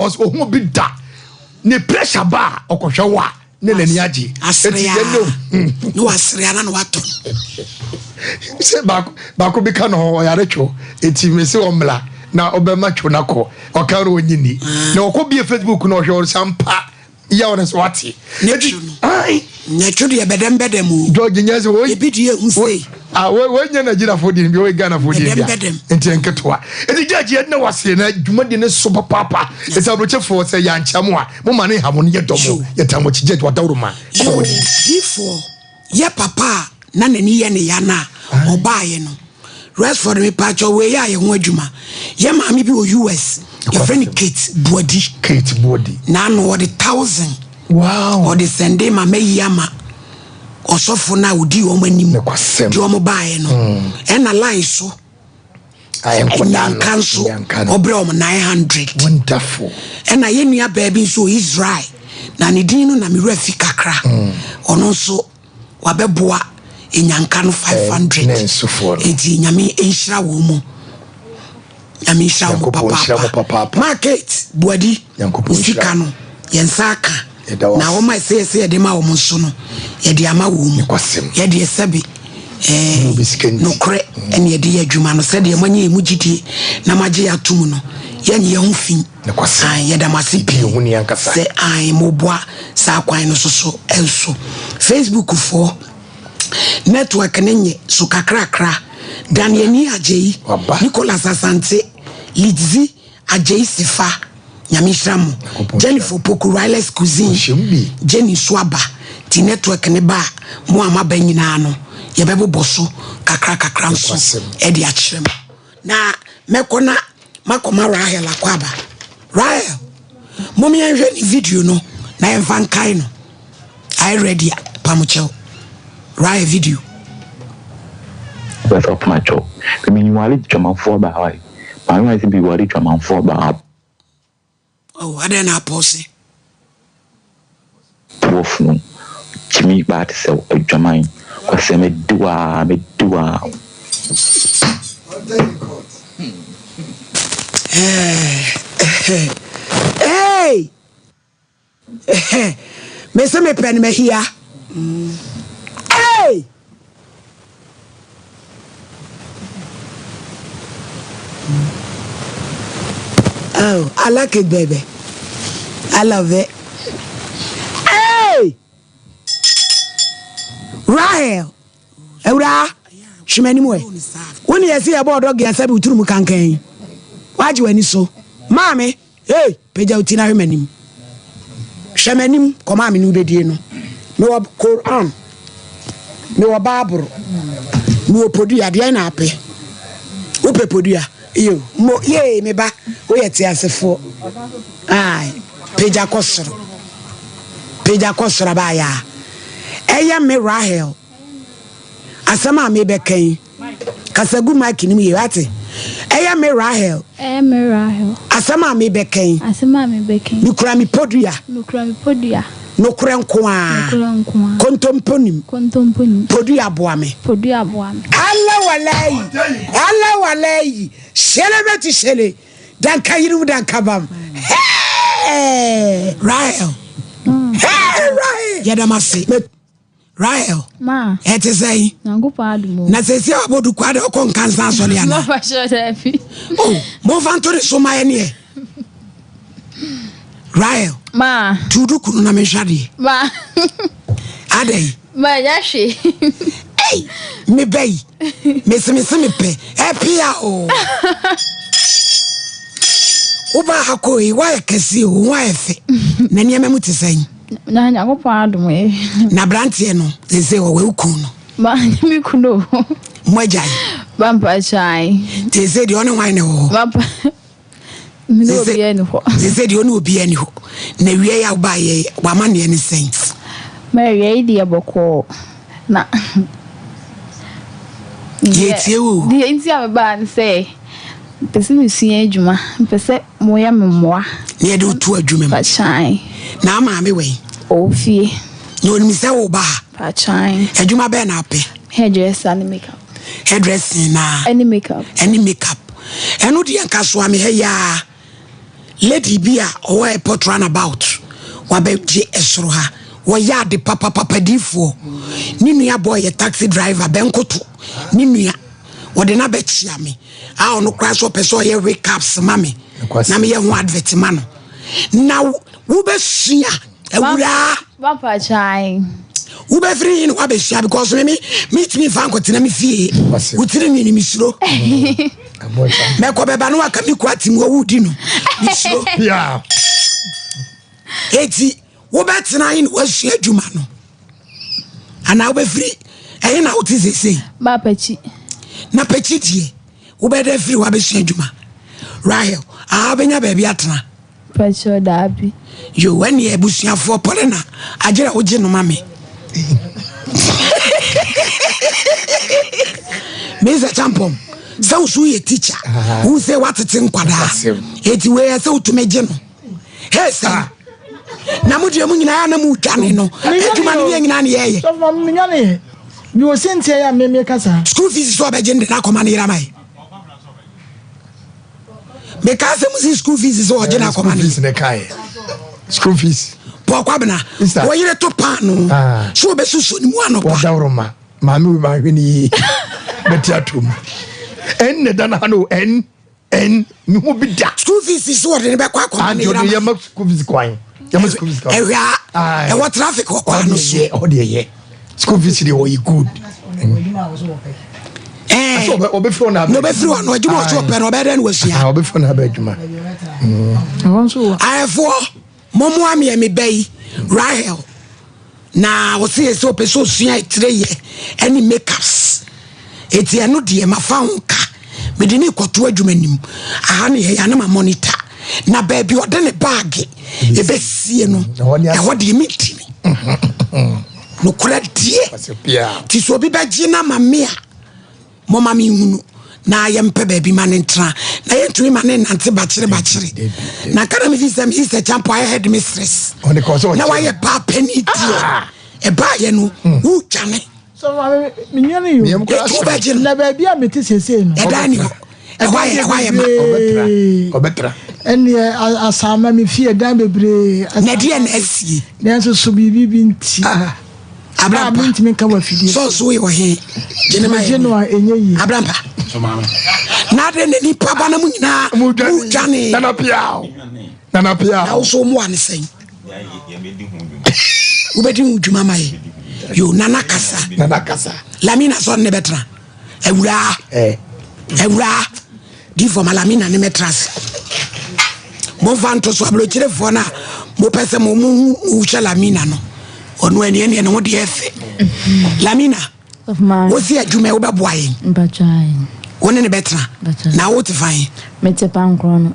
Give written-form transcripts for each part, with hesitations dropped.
Ɔsɛ ohun obi da ne pressure ba a ɔkɔhwɛ wo a ne n'ani agye. Asere a ne wasere ana na watɔ no. Sɛ baako baako bi ka ne ho ɔyare two eti mesi ɔmmla na ɔbɛma two no akɔ ɔka no ɔnyi ni ah. Na ɔkɔ bie Facebook na ɔhwɛ ɔsɛ ampa yɛ ɔno sɛ wate. Ne two no ne two deɛ bɛdɛm bɛdɛm o. George nyɛ sɛ wɔyi ebi deɛ ehu sei. Ah, wɔnyɛ Nigeriafoɔ deɛ bi wɔyɛ Ghanafoɔ deɛ bi a nti nketewa nti judge yɛ na waseɛ na dwumadie ne so papaapa ɛsɛ aburokyefoɔ sɛ yɛankyɛ mo a mo ma ne ha mo no yɛ dɔ mo yɛta mo akyi judge wadaworo ma kɔɔ ni. Difoɔ yɛ papa a na n'ani yɛ ne ya no a ɔbaeɛ no Rexford mepaakyɛw wei yɛ ayɛ ho adwuma yɛ maame bi wɔ US yɛfrɛ no Kate Buadi Kate Buadi na ano ɔde thousand wow ɔde sɛnde ma mɛyi ama ɔsɔfo no a ɔdii wɔn anim de wɔn baeɛ no hmm. ɛna line so nyanka nso ɔbrɛ wɔn 900 wonderful ɛna yɛn nua baa bi nso wɔ Israel na ne din no na me werɛ fi kakra hmm. ɔno nso wabɛboa nyanka no 500 enti nyame nhyira wɔn mu Nyame nhyira wo papaapa. Market Buadi wo sika no yɛn nsa aka na wɔn a ɛsɛ yɛsɛ yɛde ma wɔn nso no yɛde ama wɔn mu yɛde ɛsɛbe ɛɛ nokorɛ ɛne yɛde yɛ adwuma no sɛdeɛ moanya yɛn mu gyidie na moagye yɛ atom no yɛnyɛ yɛn ho fi an yɛda mo ase pii sɛ an moboa saa kwan no so so ɛnso Facebook foɔ Network no nye so kakrakra. Daniani Agyei, Nicholas Asante, Lidzi Agyei Sifa, Nyame nhyira mo. Jennifer Opoku, Riley's Cuisine, Jenny nso aba. Nti network no ba a, mo a moaba nyinaa no, yɛbɛbobɔ so kakra kakra nso de akyerɛ mo. Na mɛkɔ na makɔma Rahel akwaaba. Rahel, mom yɛnhwɛ ne video no na yɛmfa nkae no. Ayɛ ready a, pamokyɛw. Rahel video. What's up macho? Me me wale dwamanfoɔ baa wai. Maame wai sɛ bi wale dwamanfoɔ baa. Oh, adɛn na apɔse? Wolf no gyimi baa te sɛ adwaman kwasea mɛdi wo aa mɛdi wo aa. Hey! Me se mepɛ no mahia. Hey! Oh, I like it, baby. I love it. Hey! Rahel, awura, hwɛ m'anim ɛ. Wo ne yɛse yɛbɔ ɔdɔ gea sɛ bi woturu mu kankan. Wagye w'ani so. Maame. Hey, pagya wo ti na hwɛ m'anim. Hwɛ m'anim, kɔma a me ne wo bɛdie no. Mewɔ Koran, mewɔ Baaboro, mewɔ podua, deɛn na apɛ? Wopɛ podua? Iyo, mo, yee, me ba, woyɛ teasefoɔ. Ai, pagya kɔ soro. Pagya kɔ soro abaayaa. Ɛyɛ me Rahel. Asɛm a mebɛka yi. Kasa gu mic no mu yie, wate? Ɛyɛ me Rahel. Ɛyɛ me Rahel. Asɛm a mebɛka yi. Asɛm a mebɛka yi. Mekura me podua. Mekura me podua. Nokorɛ nko ara. Nokorɛ nko ara. Kontompo nim. Kontompo nim. Podua boa me. Podua boa me. Allah walayi, Allah walayi, shele bɛti shele, danka yirim danka bam. Hey! Rahel. Hey, Rahel. Yɛda mo ase. Rahel, Ma. ɛte sɛn? Nyankopɔn adom o. Na sɛsi a wabɔ duku adɛ ɔkɔ nkansa asɔre ana? Mama hyɛ daabi. Oh, momfa nto ne so ma yɛ neɛ. Rahel, Ma. tu duku no na menhwɛ adeɛ. Ma. Adɛn? Ma ɛnyɛ hwee. Ei, me bɛ yi, mese mese mepɛ, ɛpea o. Wobaa ha kɔɔ yi, woayɛ kɛse o, wo ho ayɛ fɛ. Na nneɛma mu te sɛn? Na Nyankopɔn adom ɛ. Na abranteɛ no sese ɔwɔ wo kun no. Ma me kun o. Mo agya yi. Ba mpa kyae. Sese deɛ ɔne hwan na ɛwɔ hɔ. Ba mpa. Me ne obiara ni hɔ. Sese deɛ ɔne obiara ni hɔ. Na awia yi a wobaa yɛ wama neɛ ne sɛn. Ma awia yi deɛ bɔkɔɔ na. Yɛtie wo. Deɛ nti a mebaa ne sɛ mepɛ sɛ mesua adwuma mepɛ sɛ. Moyɛ me mmoa. Na yɛde wo to adwuma mu. Pakyan. Na maame wɛn? Ɔwɔ fie. Na onim sɛ wo ba ha? Pakyan. Adwuma bɛn na apɛ? Hairdresser ne makeup. Hairdressing na. Ɛne makeup. Ɛne makeup. Ɛno deɛ nka soa me ha yi ara. Lady bi a ɔwɔ airport runabout wabɛgye ɛsoro ha. Wɔyɛ ade papapapa diifoɔ. Ne nua boy yɛ taxi driver bɛnkoto ne nua. Wɔde no abɛkyea me a ɔno koraa so ɔpɛ sɛ ɔyɛ recaps ma me na meyɛ ho advert ma no. Na wobɛsua awuraa. Papa kyae. Wobɛfiri he na woabɛsua because me me metumi mfa nkɔtena me fie. Wo tiri nwi no mesuro. Mɛkɔ bɛba no waka me kura tim wɔ wodi no mesuro. Eti wobɛtena he na woasua adwuma no anaa wobɛfiri ɛhe na wote seesei? Ba pakyi. Na pakyi deɛ wobɛda firi hɔ abɛsua adwuma. Rahel, aha wobɛnya baabi atena. Pakyɛw daabi. Yo ɛneɛ abusuafoɔ pɔle na agyerɛ wogye no ma me. Mr. Champon sɛ wo so woyɛ teacher wo sɛ woatete nkwadaa eti wei ɛsɛ wotumi gye no hey sɛ ah. na mo deɛ mo nyinaa na mo dwane no adwuma no yɛ nyinaa ne yɛyɛ school fees sɛ ɔbɛgye no de no akɔma no yera ma yɛ meka sɛ mo si school fees sɛ ɔgye no akɔma no fees ne kae school fees Paul Kwabena wɔyere to paano ah. so wɔbɛsusu ne mu anɔpa wɔdaworoma maame wei mahwɛ ne yie bɛte atom ɛn ne da no ha no ɛn ɛn mehu bi da school fees so wɔde ne bɛkɔ akɔma ne yera yɛma school fees kwan yɛma school fees kwan ɛhwɛ a ɛwɔ traffic wɔ kwan no so ɔdeɛ yɛ school fees deɛ wɔyɛ good ɔbɛfiri hɔ na ɔbɛfiri hɔ no adwuma ɔsɛ ɔpɛ no ɔbɛyɛ dɛ no wasua ɔbɛfiri hɔ na abɛ adwuma ayɛfoɔ mɔmoa meɛ me ba yi Rahel na ɔsɛ yɛ sɛ ɔpɛ sɛ ɔsua etire yɛ ɛne makeups eti ɛno deɛ mafa ho ka mede ne kɔto adwuma nim aha ne yɛyɛ ne ma monitor na baabi ɔde ne baage ɛbɛsie no ɛhɔ deɛ mentimi nokorɛ deɛ nti sɛ obi bɛgye no ama me a mɔma menhunu na yɛmpɛ baabi ma ne ntena na yɛntumi ma ne nnante bakyere bakyere na nka na mefi sɛ mesi sɛ kyampo ayɛ head mistress na wayɛ baa pani deɛ ah. ɛbaayɛ no hmm. wodwane So maame me nua no yi o. Etu bɛgye no. Na baabi a mete seesei no. Ɛdan ni hɔ. Ɛhɔ ayɛ ɛhɔ ayɛ ma. Ɔbɛtra. Ɔbɛtra. Ɛnneɛ asaama me fie dan bebree. Na ɛdeɛ na asie. Nanso so biribi bi nti. Ah. Abrampa. A mentumi nka wɔ afidie. Sɔɔso yɛ ɔhe. Gye ne ma yɛ. Gye no a ɛnyɛ yie. Abrampa. Na adɛn na nipa ba na mu nyinaa mu dwane. Nana piaw. Nana piaw. Na wo so mmoa ne sɛn. Wobɛdi ho dwuma ma yɛ. Yo nana kasa. Nana kasa. Lamina sɔ ne bɛtena. Awuraa. Eh. Awuraa. Di fam Lamina ne mɛtra ase. Momfa nto so aburokyerefoɔ no a mopɛ sɛ mo mo hyɛ Lamina no. Ɔno ani ɛneɛ ne ho deɛ ɛfɛ. Lamina. Wosi adwuma yi wobɛboa yɛn. Wo ne ne bɛtena. Na wote fan? Mete pankorɔ no.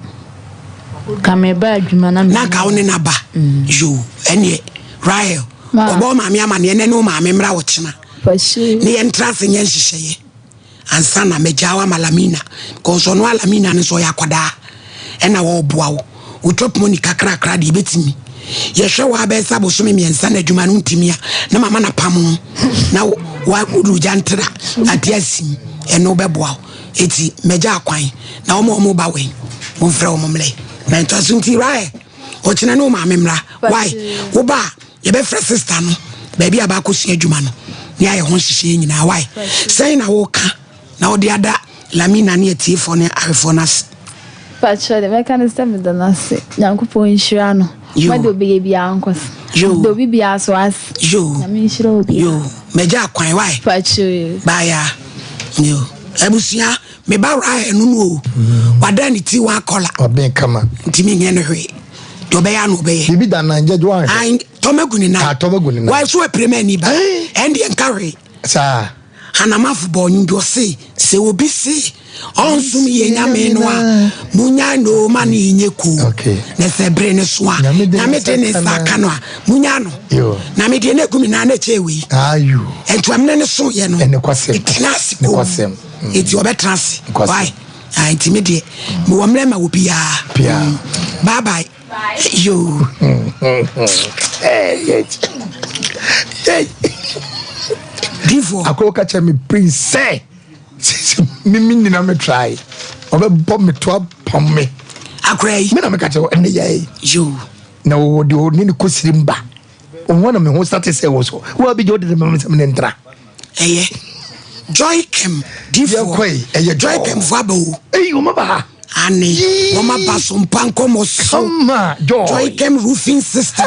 Ka meba adwuma na Na nka wo ne na ba. Mm. Yo, ɛneɛ Rahel. Ɔbɔ wo maame amaneɛ na ne wo maame mmra wo kyena. Ne yɛntra ase nyɛ nhyehyɛeɛ. Ansa na magyaa wo ama Lamina. Because ɔno a Lamina no nso ɔyɛ akwadaa. Ɛna wɔreboa wo. Wo chop money kakrakra deɛ ɛbɛtumi. Yɛhwɛ wo ara bɛyɛ sɛ abosome mmiɛnsa na adwuma no ntumi a, na mama no apam ho. Na wode ogya ntra ade asim. Ɛno bɛboa wo. Eti magya akwan. Na wɔn a wɔba wɛn, momfrɛ wɔn mmrɛ. Na ntoa so nti, Rahel, ɔkyena ne wo maame mmra. Why? Woba a, yɛbɛfrɛ sista no baabi a baakɔsua adwuma no ne ayɛ ho nhyehyɛeɛ nyinaa. Why? Sɛn na woka na wode ada Lamina ne atiefoɔ ne ahwɛfoɔ no ase? Pakyɛ deɛ mɛka ne sɛ meda no ase. Nyankopɔn nhyira no. Ma deɛ ɔbɛyɛ biara nkɔ so. Yo. Meda obi biara so ase. Yo. Nyame nhyira obiara. Yo. Magya akwan why? Pakyɛ. Bye Yo. Abusua, me ba Rahel no no o. Wada ne ti wa kɔla. Ɔbɛn kama. Ntumi nyɛ no hwee. Deɛ ɔbɛyɛ ano ɔbɛyɛ. Bibi da nan gyagye wa nhwɛ. Tɔmɛ gu ne nan. Ah, tɔmɛ gu ne nan. Wa so apire mɛ ni ba. Ɛndeɛ nka hwee. Saa. Hanamafo bɔɔ nnwom bi, ɔse, Sɛ obi se ɔnsom yɛn Nyame no a, monyae no ma no nyɛ komm. Na sɛ bere no so a, Nyame de ne nsa ka no a, monyaa no. Na me deɛ na egu me nan na ɛkyɛɛ wei. Nti amene no so yɛ no, ɛtena ase komm. Nti ɔbɛtena ase. Why? Nti me deɛ, mewɔ mmerɛ ma obiara. Bye bye. Yo. Difoɔ. Akɔwɔ ka kyerɛ me prince sɛ mimi nyina me try ɔbɛbɔ me to apam me. Akora yi. Me na meka kyerɛ wo ɛnɛ yɛ. Yoo. Na wɔwɔ deɛ ɔne ne kɔsiri mba. Wɔn na me ho sate sɛ wɔ so. Wo abigya wode ne mama sɛ me ne ntra. Ɛyɛ. Joy Kem difoɔ. Yɛnkɔ yi ɛyɛ Joy Kem fo aba o. Eyi wɔn aba ha. Ane wɔn aba so mpa nkɔmɔ so. Kama Joy. Joy Kem roofing system.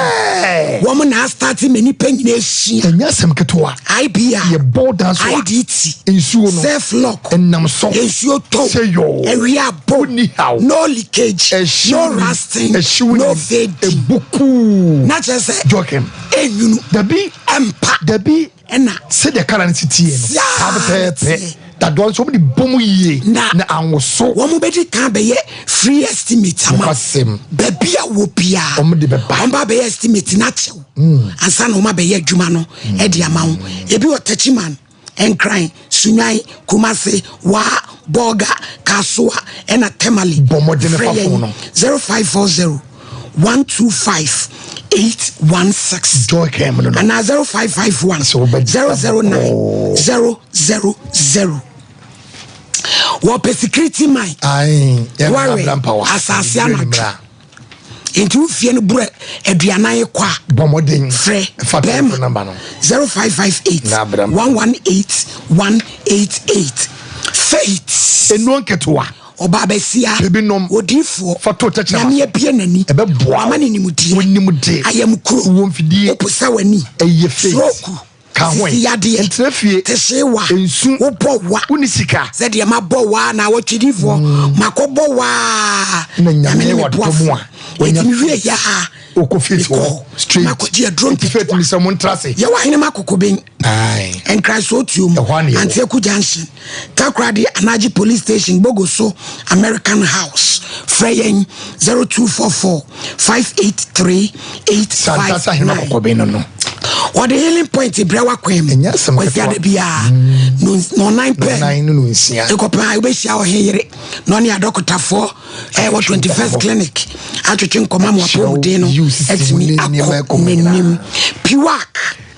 Wɔn na asate ma nipa nyina esua. Ɛnyɛ asɛm ketewa. IBR. Yɛ bɔ dan so a. IDT. Nsuo no. Self lock. Ɛnam so. Nsuo tɔ. Sɛ yɔɔ. Awia bɔ. Wonni haw. No leakage. Ɛhyew No nim. rusting. Ɛhyew No nim. fading. Ebukuu. Na kyerɛ sɛ. Joy Kem. Enwunu. Dabi. Ɛmpa. Dabi. Ɛna. Sɛdeɛ kala no si teɛ no. Siaa Saa pɛpɛɛpɛ. teɛ. Dadoa nso wɔn de bɔ mu yie. Na. Na anwoso. Wɔn bɛdi kan bɛyɛ free estimate ama. Nokwasɛm. Baabi a wɔ biara. Wɔn de bɛba. Wɔn ba bɛyɛ estimate na akyɛw. Ansa na wɔn abɛyɛ adwuma no ɛde ama wo. Ebi wɔ Techiman, Nkran, Sunyani, Kumasi, Wa, Bolga, Kasoa ɛna Tamale. Bɔ mmɔden Frɛ fa yɛn phone no. 0540 125 816. Joy Kem no no. Anaa 0551 Sɛ wobɛgye 009 000. Wɔpɛ security man. Ae, yɛn Ware na abira mpawa. asase Yɛn anadwo. mmra. Nti wo fie no borɛ aduanan kɔ a. Bɔ mmɔden. Frɛ Fa bɛrima telephone number no. 0558 Na abira mpa. 118 188. Faith. Enuo nketewa. Ɔbaa bɛsia. Ebi nom. Odiifoɔ. Fa to tɛkyerɛma Nyame so. abie n'ani. Ɛbɛboa wo. Wama ne nimdeɛ. Wo nimdeɛ. Ayamkuro. Wɔ mfidie. Woposa w'ani. Ɛyɛ faith. Stroke. Ka ho ɛ. Sisi yadeɛ. Ntena fie. Tehyewa. Nsu. Wobɔ wa. Wonni sika. Sɛdeɛ mabɔ wa na awɔtwedifoɔ. Makɔbɔ wa. Na Nyame ne me wadom boafo. a, wanya Enti mewie yɛ a. Wokɔ faith wɔ Mekɔ. straight. Makɔgye aduro Nti faith nketewa. mi sɛ mo ntra ase. Yɛwɔ ahenema kokoben. Ae. Nkrasoɔ tuom. Ɛhɔ ara na yɛwɔ. Anteaku Junction. Takoradi Anagye Police Station Bogoso American House. Frɛ yɛn 0244 583 Santase ahenema 859. kɔkɔben no no. Wɔde healing point brɛ w'akwan mu. Ɛnyɛ asɛm Kwasi ketewa. ada biara. Nɔnan pɛ. Nɔnan ne nonsia. Ekɔpɛn a wobɛhyia ɔhe yere na ɔne adɔkotafoɔ ɛwɔ 21st clinic atwetwe nkɔmɔ ama wapɔmuden no Yiw, sisi mu atumi ne nneɛma akɔ ɛkɔ mu n'anim. nyinaa. Piwak.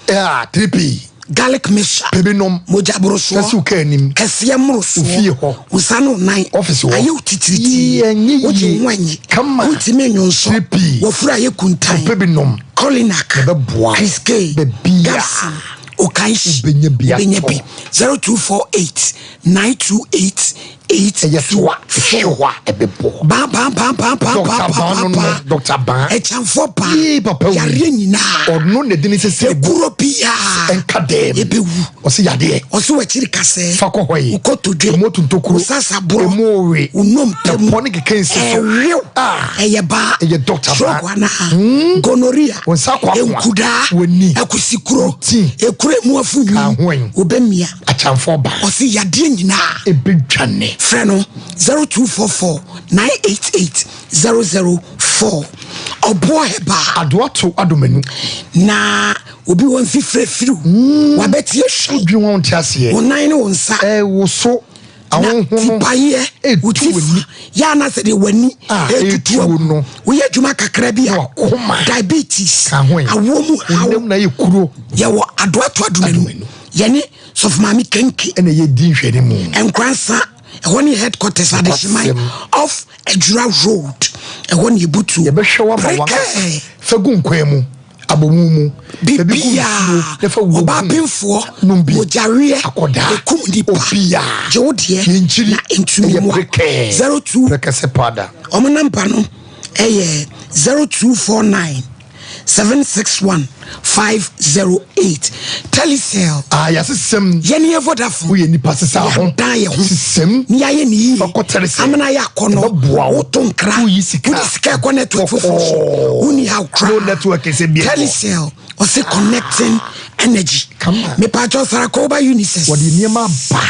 Yeah, 3P. Garlic mixture. Pɛ bi nom. Mogya borosoɔ. Fɛsi wo kaa anim. Kɛseɛ mmorosoɔ. Wo fie hɔ. Wo nsa ne wo nan. Office hɔ. Ayɛ wo titiritii. Yie, ɛnyɛ yie. Wogye wo ho anyi. Kama. Wontumi nnwonsɔ. 3P. Wafuru ayɛ kuntan. Pɛ bi nom. Colinac. Ɛbɛboa wo. Chris K. Baabiara. Gabson. Okanshi. Wobɛnya bi Wobɛnya atɔ. bi. 0248 928 Ɛyɛ toa. Ɛhwɛ hɔ a, ɛbɛbɔ. Ban ban ban ban ban Dr. ban Ban ban no no, ban. Dr. Ban. Ɛkyɛnfoɔ ban. Yee, papa wei. Yareɛ nyinaa. Ɔno na ɛde ne sese gu. Ekuro biara. Ɛnka dɛm. Ebewu. Ɔse yadeɛ. Ɔse wakyiri kasɛɛ. Fa kɔ hɔ yi. Wokɔtodwe. Emu otontokuro. Wo sasaborɔ. Emu owe. Wo nnompe mu. Ɛpɔ ne keka nsi so. Ɛwew. Ah. Ɛyɛ baa. Ɛyɛ Dr. Ban. Stroke anaa. Gonorrhea. Wo nsa akɔ akoa. Nkudaa. W'ani. Akusikuro. Wo ti. Ekuro emu afu Ka nwini. ho yi. Wobɛmia. Akyɛnfoɔ ban. Ɔse yadeɛ nyinaa. Ebedwane. Frɛ no 0244 988 004. Ɔboɔ hɛbaa. Adoato adomanu. Na obi wɔ mfifire firiw. Wabɛte ahwɛ. Wodwen wɔn nte aseɛ. Wo nan ne wo nsa. Ɛwoso. Na Ahonhono. tipaeɛ. Wo Etu ti w'ani. fa. Yɛ anaasɛ deɛ w'ani. Ah, Etutu etuo agu. no. Woyɛ adwuma kakra bi a. Na wakoma. Diabetes. Ka ho yi. Awoɔ mu haw. Wo nam na yɛ kuro. Yɛwɔ adoato adomanu. Adomanu. Yɛne Sɔfo Maame Kenke. Ɛna yɛ di nhwɛne mu. Nkoransa, ɛhɔ ne headquarters Adehyeman Nokwasɛm. off Adwira Road. Ɛhɔ ne yɛbutu. Yɛbɛhwɛ wo ama Prekɛɛ. wankasa. Fa gu nkwan mu, abomu mu. Fa bi gu Biribiara. nsuo na fa wuo gu mu. Ɔbaa Nom bi. mogyareɛ, Akɔdaa. ɛkum nipa. Obiara. Gye wo deɛ Yɛnkyiri. na ɛntumi Ɛyɛ mmoa. prekɛɛ. 02 Prekɛsɛ powder. Ɔmo namba no ɛyɛ 0249 761 508. Telecel. Ah, yɛasesɛm. Yɛne yɛ Vodafone. Woyɛ nipa sesa ho. Yɛadan yɛ ho. Sesɛm. Ne yɛayɛ ne yie. Fa kɔ Telecel. Amena yɛ akɔnɔ. Ɛbɛboa wo. Woto nkra. Woyi sika. Wode sika ɛkɔ network foforɔ so. Bɔkɔɔ. Wonni haw koraa. No network sɛ bi ɛkɔ. Telecel. Ɔse connecting energy. Kama. Mepatwɔ Sarakoba Unisex. Wɔde nneɛma aba.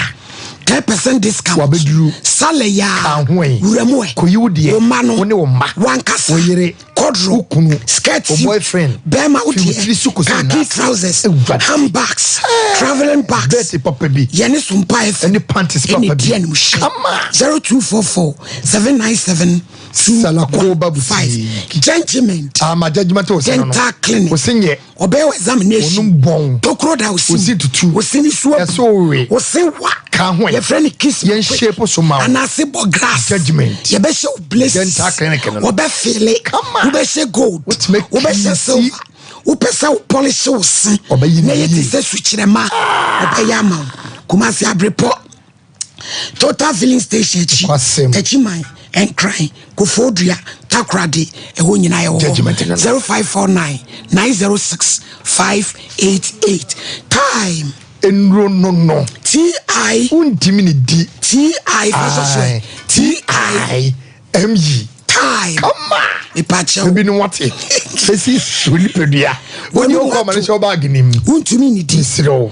10% discount. Wabɛduru. Sale yaa. Ka ho ɛ. Wuramu ɛ. Kɔyi wo deɛ. Wo mma no. Wo ne wo mma. Wankasa. Wo yere. Kɔdro. Wo kunu. Skirt. Wo boyfriend. Bɛrima wo Fi wo tiri so deɛ. kɔsi Khaki wo nan ase. trousers. Awurade. Handbags. Travelling bags. Bɛɛte papa bi. Yɛne Sompa FM. Ɛne panties papa Ɛne bi. di animhyɛ. Kama. 0244 797. 2 Salakoba 1 5. Boutique. Judgment. Ama judgment o sɛ no no. Dental clinic. O se nyɛ. Ɔbɛyɛ wɔ examination. Onum bɔn. Tokuro da osi. Osi tutu. Osi ni so abu. Ɛsɛ owe. Osi wa. Ka ho ɛ. Yɛfrɛ no kiss. Yɛn shape so ma wo. Anaase bɔ grass. Judgment. Yɛbɛhyɛ wo blessings. Dental clinic no no. Wɔbɛ fele. Kama. Wobɛhyɛ gold. Wotumi Wobɛhyɛ kiisi. silver. Wopɛ sɛ wo polish wo se. Ɔbɛyi Na ne yɛ te yie. sɛ sukyerɛma. Ɔbɛyɛ ama wo. Kumasi Abrepɔ. Total filling station akyi. Nokwasɛm. Akyi man, Nkran, Koforidua, Takoradi, ɛhɔ nyinaa yɛwɔ hɔ. Judgment no no. 0549 906 588. Time. Nnuro no no. T I. Wontimi ne di. T I fa so so ɛ. T I. I M E. Time. Kama. Mepakyɛw. Ebi no wate. Esi so nipadua. Woni okɔ ma ne hyɛ ɔbaagi nim. Wontumi ne di. Mesrɛ wo.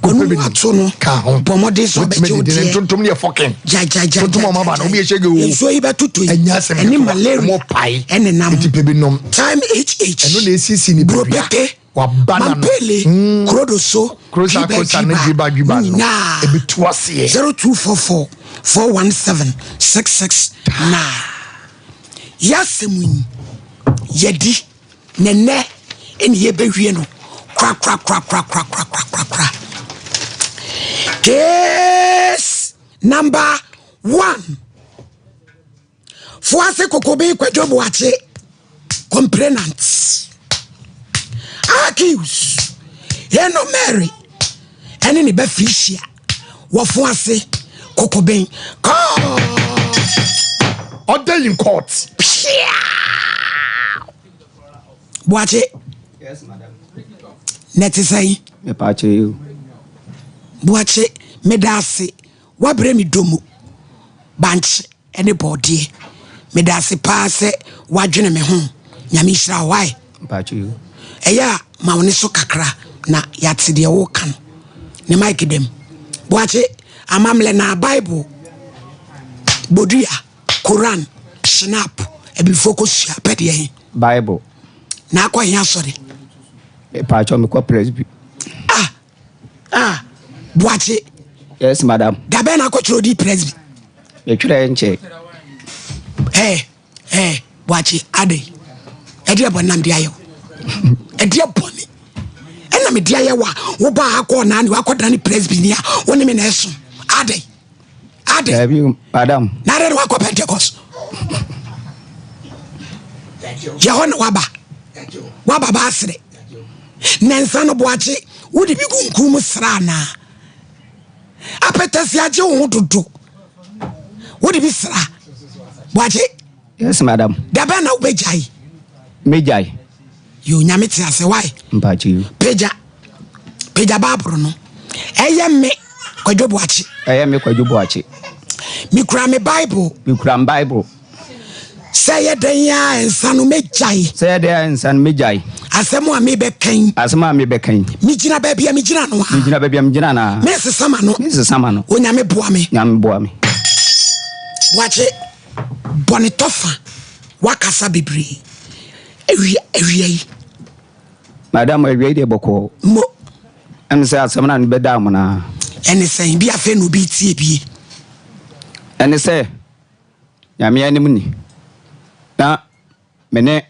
Wɔn mu ato no. Ka ho. Bɔ mmɔden sɛ Wotumi ɔbɛgye wo didi ne deɛ. ntontom ne yɛ fɔkin. Gyagyagya. Tontom a ɔmo aba no ɔmo yɛ hyɛ ge o. Nsuo yi bɛtotɔ yi. Ɛnyɛ asɛm Ɛne ketewa. malaria. Ɔmo pae. Ɛne nam. Eti pɛ bi nom. Time HH. Ɛno na esiesie nipadua. Buropete. Waba na no. Mampele. Kurodoso. Krosa krosa ne dwiba dwiba no. Nyinaa. Ebi tu aseɛ. 0244 417 669. Yɛasɛm yi yɛdi na nnɛ ɛne yɛbɛwie no korakorakorakorakorakorakorakora. Case number one. Foase Kokobe Kwadwo Boakye, complainant. Accused, Eno Mary, ɛne ne ba Felicia, wɔ Foase Kokobe. Court. Order in court. Pia! Boakye. Yes, madam. Na ɛte sɛn? Mepaakyɛ yi o. Boakye, meda ase. Woabrɛ me dɔ mu bankye ne bɔɔdeɛ. Meda ase paa sɛ woadwene me ho. Nyame nhyira wo. Why? Mpakyɛ yo. Ɛyɛ a ma wo ne so kakra na yɛate deɛ woka no. Ne mic dam. Boakye, amammerɛ na Bible, Bodua, Koran, Schnapp, abibifoɔ kɔsua pɛ deɛ he? Bible. Na akɔ he asɔre? Mpakyɛ mekɔ Presby. Ah! Ah, Boakye. Yes, madam. Da bɛn na akɔtwerɛ odi presby? Metwerɛ nkyɛ. Eh, eh, Boakye, ade. Ɛdeɛ bɔne na mede ayɛ wo. Ɛdeɛ bɔne. Ɛna mede ayɛ wo a, wobaa akɔ naa ne wakɔdane presby ni a, wo ne me na ɛso. Ade. Ade. Dabi, madam. Na ade na wakɔ Pentecost. Yɛ hɔ na waba. Waba ba asere. Na nsa no boakye, wode bi gu nku mu sra anaa? Apɛtɛsi agye wo ho dodo. Wode bi sra. Boakye. Yes, madam. Da bɛn na wobɛgyae? Megyae. Yo, nyame te ase, why? Mpakyɛ yo. Pagya. Pagya Bible no. Ɛyɛ me Kwadwo Boakye. Ɛyɛ me Kwadwo Boakye. Mekura me Bible. Mekura me Bible. Sɛ ɛyɛ dɛn a nsa no mɛgyae. Sɛ ɛyɛ dɛn a nsa no mɛgyae. Asɛm a mebɛka yi. Asɛm a mebɛka yi. Megyina baabi a megyina no a. Megyina baabi a megyina no a. Mensesa m'ano. Mensesa m'ano. Onyame boa me. Nyame boa me. Boakye, bɔ ne tɔfa. Wakasa bebree. Awia, awia yi. Madam, awia yi deɛ bɔkɔɔ. Mo. Ɛne sɛ asɛm no a mebɛdaa mo no ara. Ɛne sɛn? Bi afei na obi tie bie. Ɛne sɛ. Nyame anim ni, na me ne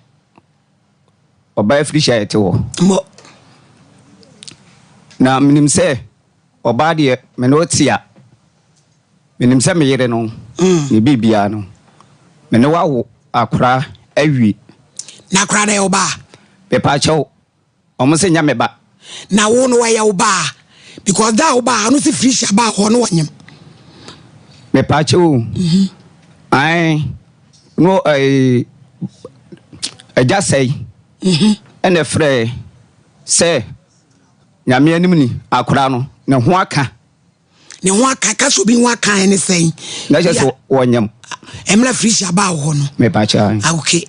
ɔbaa Felicia yɛte hɔ. Mo. Na menim sɛ ɔbaa deɛ me ne ɔte a, menim sɛ me yere no, mm. ne biribiara no, me ne wawo akora awie. Na akora no yɛ ɔbaa? Mepaakyɛw, Ɔmo se nyɛ me ba. Na wo no ɔyɛ wo ba a? Because da a wo baa ha no se Felicia baa hɔ no ɔnyem. Mepaakyɛw o. Ae no ɛɛ agya sɛe ɛna ɛfrɛɛ sɛ Nyame anim ni akora no ne ho aka. Ne ho aka ka sɛ obi ho aka ɛne sɛn. Na kyerɛ sɛ wɔnyam. Mmerɛ Felicia baa wɔ hɔ no. Mepaakyɛw. Ah, okay.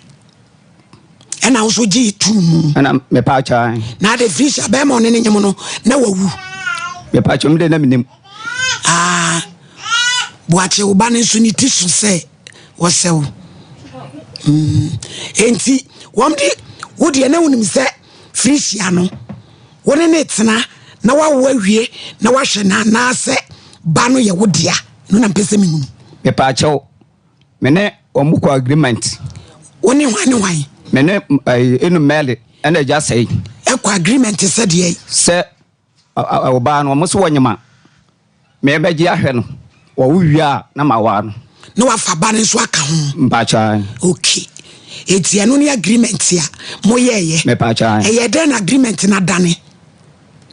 Ɛna wo nso gye tuu mu. Ɛna mepaakyɛw. Na ade Felicia bɛrima ɔne ne nyam no na wawu. Mepaakyɛw mi de na menim. Ah, Boakye wo ba no nso ne ti so sɛ wɔsɛ wo. Mm. Enti wɔn de wo deɛ na wonim sɛ Felicia no. Wo ne no retena na woawo awie na woahwɛ no anaasɛ ba no yɛ wo dea? Ɛno na mpɛ sɛ mehunu. Mepaakyɛw, me ne. wɔn kɔ agreement. Wo ne hwan ne hwan? Me ne ɛyi enu Mary ɛna agya sɛe. Ɛkɔ agreement sɛ deɛ? Sɛ ɔbaa no wɔn so wɔnyema mɛbɛgye ahwɛ no wɔwo wie a na ma waa no. Na wafa ba no nso aka ho. Mpakyɛw. Okay. Eti ɛno ne agreement a moyɛɛyɛ. Mepakyɛw. Ɛyɛ dɛn na agreement no adane?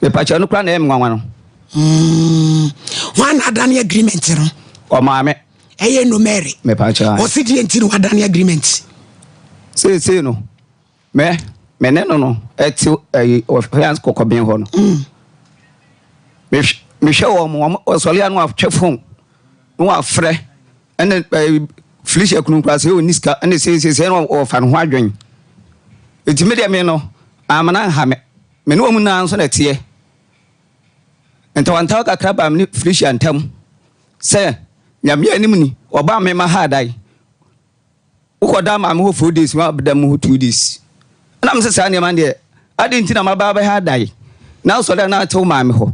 Mepakyɛw no koraa na ɛyɛ me nwanwa no. Mm. Hwan na adane agreement no? Ɔmaame. Ɛyɛ no Mary. Mepakyɛw. Ɔsi deɛ nti na wadane agreement. Seesei no, me me ne no no ɛte ɛyi ɔfɛn kɔkɔben hɔ no. Mm. Mehwɛ wɔn wɔn ɔsɔre ano atwɛ phone na wafrɛ ɛna ɛyi Felicia kunu nkura sɛ ɔni sika ɛna seesei sɛ ɛna ɔfa ne ho adwen. Eti me deɛ me no amana nha me me ne wɔn nyinaa nso na ɛteɛ. Ntawantawa kakra baa me ne Felicia ntam sɛ, Nyame anim ni, ɔbaa me ma ha dae. Wokɔdaa maame hɔ 4 days, mabɛda mu hɔ 2 days. Ɛna me sɛ saa nneɛma deɛ, adɛn nti na maba abɛha dae? Na wosɔre a na ate wo maame hɔ.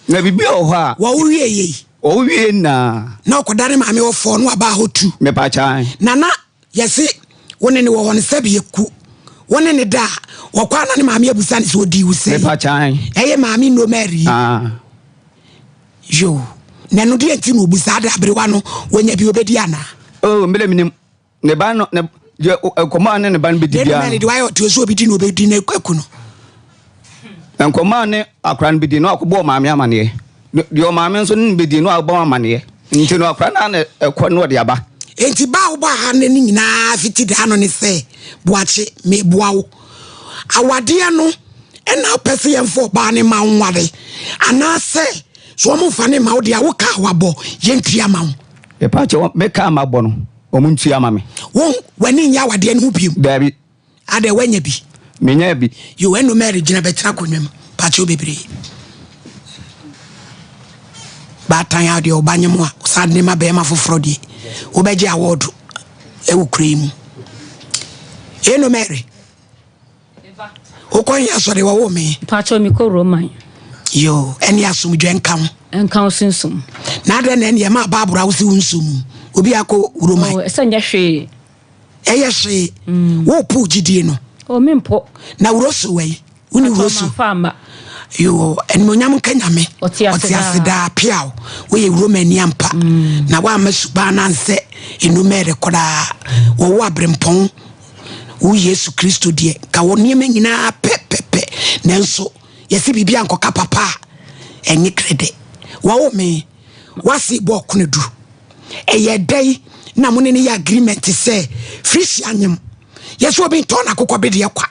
Na biribi wɔ hɔ a. Wɔwo wie yei. Wɔwo wie nyinaa. Na ɔkɔda ne maame hɔ four na waba hɔ two. Mepakyan. Na na Yɛse wo ne no wɔ hɔ no sɛbi eku wo ne ne da a, ɔkɔ a na ne maame abusa no sɛ ɔdii wo sɛn? Mepa kyan. Ɛyɛ maame Nno Mary yi. Ah. Yoo, na ɛno deɛ nti na ɔbu saa da aberewa no wanya bi ɔbɛdi anaa? Oh, mbele menim ne ba no ne deɛ nkɔmɔ a ne ne ba no bɛdi biara. Nno Mary deɛ wayɛ ɔte ɔsɛ obi di na ɔbɛdi na aku no. Nkɔmɔ a ne akora no bɛdi no akɔbɔ ɔmaame amaneɛ. Deɛ ɔmaame nso ne no bɛdi no abɔ amaneɛ. Nti no akora no a na ɛkɔ na ɔde aba. Enti ba a wobɔ aha nnɛ no nyinaa fiti daa no ne sɛ, Boakye, meboa wo. Awadeɛ no na wopɛ sɛ yɛmfa ɔbaa no mma wo nware anaasɛ sɛ wɔmfa no mma wo deɛ a wo ka a wabɔ yɛntua ma wo? Mepa kyɛw, me ka a mabɔ no, wɔntua ma me. Wo, w'ani nnye awadeɛ no ho bio? Daabi. Adɛn wanya bi? Menyaa bi. Yo ɛno Mary gyina bɛtena akonnwa mu. Pakyɛw bebree. Baatan a deɛ ɔba nye mo a ɔsan de ma bɛrima foforɔ deɛ wobɛgye awɔɔdo ɛwɔ kuro yi mu. Ɛno Mary. Wokɔ yɛ asɔre wɔwo me. Pakyɛw mekɔ Roman. Yo ɛne asomdwe nka ho. Nka wo sunsum. Na adɛn na ɛne ɛma baabura wo se wo nsom obi akɔ Roman. Oh, ɛsɛ nyɛ hwee. Ɛyɛ hwee. Worepo gyidie no. Oh, mempo. Na wuroso wɔ yi? Wo ne wuroso? Fa ama. Yoo, animuonyam nka Nyame. Ɔte ase daa. Ɔte ase daa. Piaw, woyɛ Romani ampa. Na woamma suban no ansɛ Enumere koraa. Wɔwo aberempɔn. Wo Yesu Kristo deɛ, ka wɔ nneɛma nyinaa pɛpɛpɛ. Nanso, yɛse biribi ankɔka papa a, ɛnye krɛdɛ. Wɔwo me, w'ase bɔ ɔkono du. Ɛyɛ dɛn na mo ne no yɛ agreement sɛ Frisia nyem yɛ sɛ obi ntɔn n'akokɔ bedeɛ kwa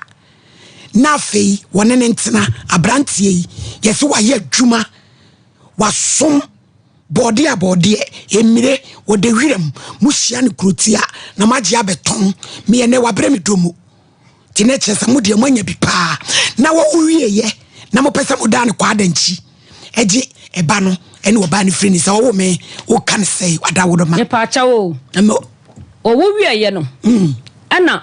na afei wɔne ne ntena? Aberanteɛ yi yɛ sɛ wayɛ adwuma, wasom bɔɔdeɛ a bɔɔdeɛ mmire wɔde wiram, mohyia no kurotia na moagye abɛtɔn. Meyɛ nɛ wabrɛ me dɔ mu. Nti na kyerɛ sɛ mo deɛ moanya bi paa na wɔwo wieɛ na mopɛ sɛ modaa no kwaadankyi ɛgye ɛba no ɛne ɔbaa no firi ne sɛ ɔwo me woka no sɛ wada wo no ma. Mepaakyɛw o, ɔwo wieɛ no ɛna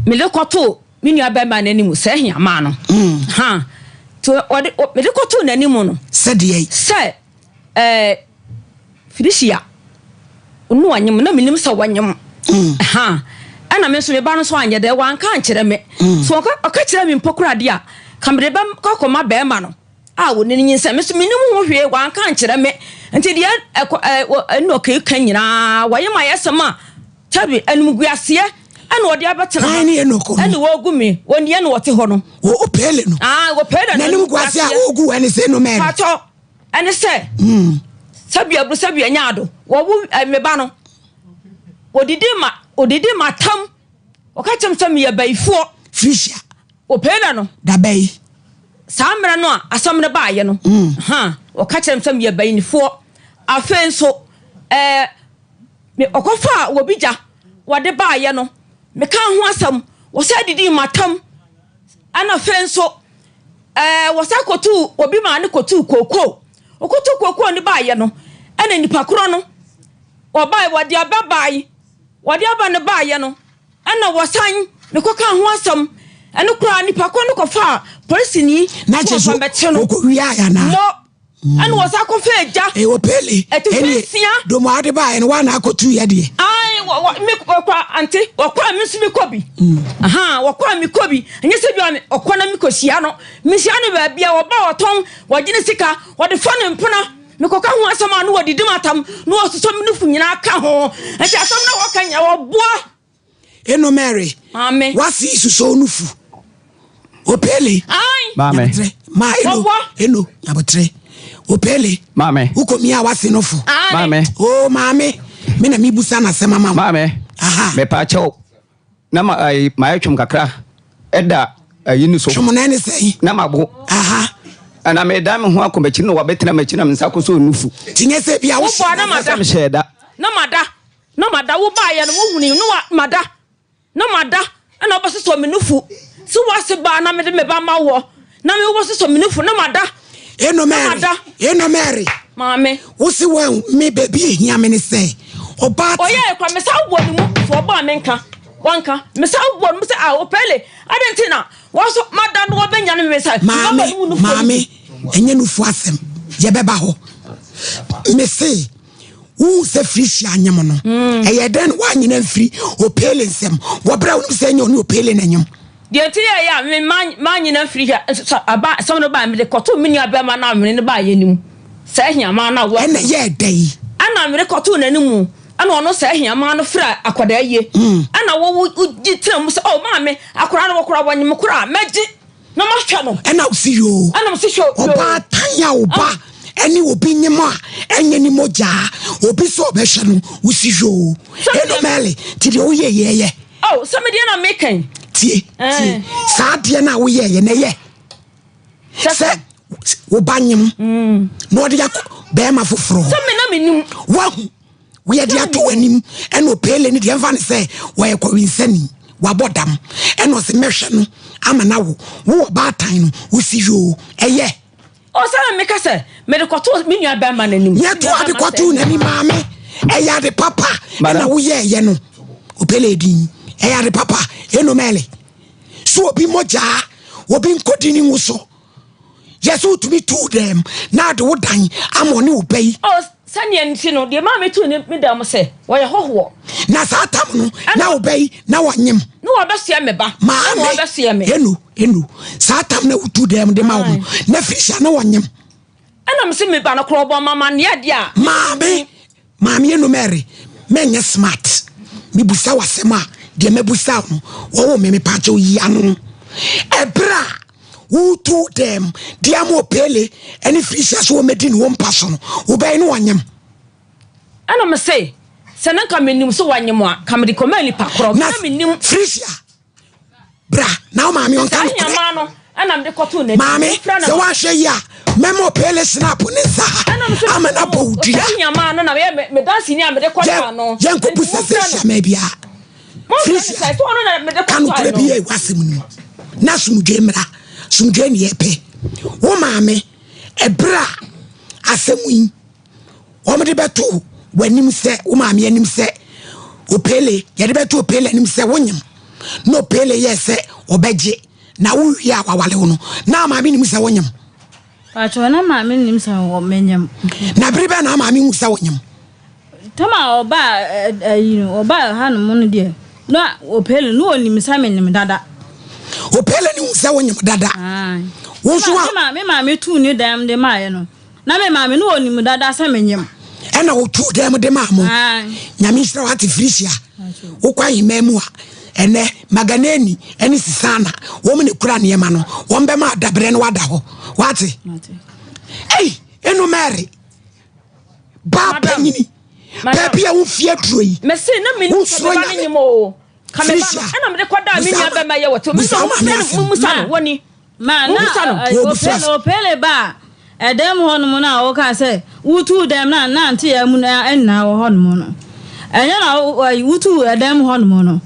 mede kɔtoo me nua bɛrima no anim sɛ ahiamaa no ha nti ɔde mede kɔtoo n'anim no sɛdeɛ sɛ Ɛɛ Felicia, no wanyem na menim sɛ wanyem. Mm. Ha. Ɛna me nso me ba no nso anyɛ dɛ wanka ankyerɛ me. Mm. So ɔka ɔka kyerɛ me mpo koraa deɛ a, ka mede bɛ kɔ akɔma bɛrima no a wɔne no nyinsɛn. Me nso menim ho hwee wanka ankyerɛ me. Nti deɛ ɛkɔ ɛɛ ɛna ɔkeka nyinaa wɔyɛ ma yɛsɛm a Tabi, animguaseɛ ɛna ɔde abɛtena ha. Hwan ne Enoch no? Ɛna wɔgu me, wɔn deɛ na wɔte hɔ no. Wɔ opele no. Ah, wɔpele no. N'animguaseɛ a wɔgu ɛne sɛ no mɛri. Patɔ, ɛne sɛ, sɛbi aburu sɛbi ɛnyɛ ado. Wɔwo eh, me ba no, wɔdidi ma, wɔdidi ma tam. Wɔka kyerɛ me sɛ meyɛ bayifoɔ. Felicia. Wɔpele no. Daba yi. Saa mmerɛ no a asɛm no baayɛ no, ha, wɔka kyerɛ me sɛ meyɛ bayinifoɔ. Afei nso, ɛɛ. Me ɔkɔfaa obi gya wɔde baeɛ no, mekaa ho asɛm, wɔsan didii m'atam. Ɛna afei nso, ɛɛ wɔsan kɔtuu obi maa no kɔtuu kookoo. Ɔkɔtuu kookoo no baeɛ no, ɛna nipa korɔ no, ɔbaeɛ, wɔde aba baeɛ, wɔde aba no baeɛ no, ɛna wɔsan mekɔkaa ho asɛm. Ɛno koraa nipa korɔ no kɔfaa polisini Na kyerɛ sɛ sɛ wɔmfa mmɛkye no. wɔkɔwiaeɛ anaa? Mo. Ɛna wɔsan kɔfa agya. Ee opele. Atifi nsia. Domo ade baeɛ no woana akɔtu yɛ deɛ. Ae wɔ wɔ me wɔkɔ ante wɔkɔ a me nso mekɔ bi. Ahaa wɔkɔ a mekɔ bi ɛnyɛ sɛ bi a ɔkɔ na mekɔhyia no mehyia no baabi a wɔba wɔtɔn wɔgye ne sika wɔde fa ne mpena mekɔka ho asɛm a na wɔdidi m'atam na wɔsosɔ me nufu nyinaa ka ho nti asɛm na wɔka nyinaa wɔboa. Eno Mary. Maame. Wasi suso nufu. Opele. Ai. Maame. Nyabotre. Ma eno. Eno nyabotre. Opele. Maame. Uko mia wasi nufu. Maame. Oh maame. Me na mi busa na sema mama. Maame. Aha. Me pa kyɛw. Na ma ai ma twom kakra. Ɛda ayi no so. Twom na ne sɛn. Na ma bo. Aha. Ana me da me ho akɔ m'akyi na wabɛtena m'akyi na me nsa kɔ so nufu. Tinyɛ sɛ bia wo hyɛ. Na ma da. Hyɛ da. Na ma da. Na mada, wo baeɛ no wohunui no wa mada, na mada, ɛna wobɛsosɔ me nufu, sɛ woase baa na mede me ba ma woɔ, na me wobɛsosɔ me nufu, na mada, Eno na Mary, mada. Eno Mary. Maame. Wo se woanhu me baabi ehia me ne sɛ ɔbaatan. Ɔyɛɛ kwa, mesan bɔɔ ne mu, so ɔbaa menka, wanka, mesan bɔɔ ne mu sɛ ah Opele, adɛn nti na wɔso mada na wɔbɛnyane me sɛ me ba Maame, ba no mu nufoɔ no maame, bi. ɛnyɛ nufu asɛm, yɛbɛba hɔ. Mese. Wohu sɛ Felicia anyem no, hmm. ɛyɛ dɛn na woanyina mfiri Opele nsɛm wɔ berɛ a wonim sɛ ɛnyɛ ɔne Opele na anyem? Deɛ nti yɛ yɛ a me manyina mfiri hwɛ aba asɛm no baa mede kɔtoo me nua bɛrima no a mene no baa yɛ anim sɛ ahiamaa no a ɛna yɛ ɛdɛ yi ɛna mede kɔtoo n'anim ɛna ɔno sɛ ahiamaa no frɛ akwadaa yie hmm. ɛna wɔwo gye tena mu sɛ ɔ maame akwadaa no wɔkora wɔnyem koraa mɛgye Na mahwɛ no. Ɛna ɔsi yoo. Ɛna ɔsi hwɛ yoo. Ɔbaatan a ɔba ah. ɛne obi nyem a ɛnyɛ ne mogyaa obi sɛ ɔbɛhwɛ no wosi yoo. Ɛno mɛle ti deɛ woyɛ yɛ yɛ. Oh, sɛ me deɛ na meka yi. Tie eh. tie saa deɛ no a woyɛ yɛ na ɛyɛ sɛ woba nyem mm. na ɔde akɔ bɛrima foforɔ. Sɛ me na menim. Wahu. Woyɛ de ato w'anim ɛna opeele no deɛ ɛmfa no sɛ wɔyɛ kɔwensani wabɔ dam ɛna ɔsɛ mɛhwɛ no ama no awo wo ɔbaatan no wosi yoo ɛyɛ. Ɔsɛ na meka sɛ mede kɔto me nua bɛrima n'anim. Yɛto ade kɔto n'anim maame ɛyɛ ade papa ɛna woyɛ ɛyɛ no opeele din ɛyɛ ade papa ɛnomɛle so obi mogyaa obi nkɔdi ne nwo so. Yɛ sɛ wotumi tuu dɛm na ade wo dan ama ɔne wo ba yi. O, sɛdeɛ nti no, deɛ maa metuu ne me dan mu sɛ, wɔyɛ hɔhoɔ. Na saa tam no, na wo ba yi, na wɔnyem. Na wɔbɛsoɛ me ba, Maame, ɛna wɔbɛsoɛ me. Eno, eno, saa tam na wotu dɛm de ma wo no, na Felicia na wɔnyem. Ɛna mese me ba no korɔ ɔbɔ ma amaneɛ deɛ a. Maame, Maame Eno Mary, mɛnyɛ smart. Mebusa wo asɛm a, deɛ mɛbusa wo no, wɔwo me, mepaakyɛw yi ano. Ɛberɛ a wotu dɛm de ama Opele ne Felicia sɛ wɔmmɛdi ne wɔ mpa so no, wobɛyɛ ne wɔnyem? Ɛna mese, sɛ na nka menim sɛ wɔanyem a, ka mede kɔmaa nipa korɔ. Na Felicia, bra na wo maame ɔnka nokorɛ. Maame, sɛ woanhwɛ yie a, mɛma ɔpele snap ne nsa ha ama no abɔ wo dua. Yɛnkɔbu sɛ Felicia ma biara. Felicia, ka nokorɛ bi yɛ w'asɛm no mu na asomdwoe mmra. Asomdwoe ne yɛpɛ. Wo maame, ɛberɛ a asɛm yi wɔde bɛto w'anim sɛ wo maame anim sɛ opele yɛde bɛto opele anim sɛ wonyem na opele yɛ sɛ ɔbɛgye na wowie a wawale wo no na maame nim sɛ wonyem. Patrɔ na maame nim sɛ wɔ menyem. Na bere bɛn na maame hu sɛ wonyem? Tam a ɔbaa ayi no ɔbaa ha nom no deɛ na opele no onim sɛ menyem dada. Opele no hu sɛ wonyem dada. Wo nso wa. Me maame tuu ne dan de maaeɛ no. Na me maame no ɔnim dada sɛ menyem. Ɛna ɔtuu dan mu de maa mo. Nyame nhyira wo ate Felicia. Wokɔ ahemman mu a, ɛnɛ Maganeni ne Sisana wɔn na kura nneɛma no. Wɔn bɛma adabrɛ no wada hɔ. Wate? Ei, eno Mary. Baa panyini. Baabi a wofie aduro yi. Wonsuro Nyame. Felicia. Busa maame asɛm. Ma na Opele baa ɛdɛm hɔnom no a wokaa sɛ wotuu dɛm na na nteɛ mu no nyinaa wɔ hɔnom no, ɛnyɛ na wotuu ɛdɛm hɔnom no,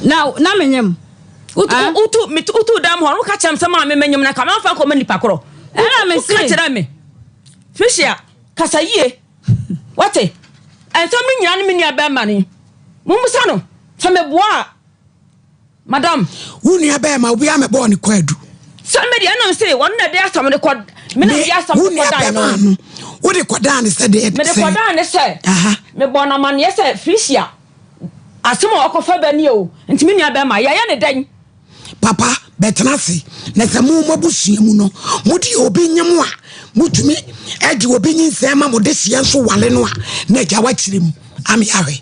na na menyem. Wotuu dɛm hɔ no, woka kyerɛ me sɛ maa me menyem na ka mamfa nkɔma nipa korɔ. Ɛna me se. Woka kyerɛ me. Felicia, kasa yie. Wate? Ɛnsɛm no nyinaa ne me nua bɛrima no. Mommisa no sɛ meboa a. Madam. Wo nua bɛɛma obi amɛbɔɔ ne kwaadu. Sɛ me deɛ ɛnam se wɔn na ɛde asɛm no kɔ. Me na mede asɛm wo no nua kɔdan no. bɛrima no wode kɔdaa ne sɛ deɛ Mede sɛn? kɔdan ne sɛ, Aha. mebɔɔ no amanneɛ sɛ, Felicia, asɛm a ɔkɔfa ba nie o, nti me nua bɛrima, yɛyɛ ne dɛn? Papa, bɛtena ase, na sɛ mo mo abusua mu no, mode obi nyem a, motumi de obi nyinsɛn ma mo dehyeɛ nso wale no a, na agya wakyerɛ mu ame ahwɛ.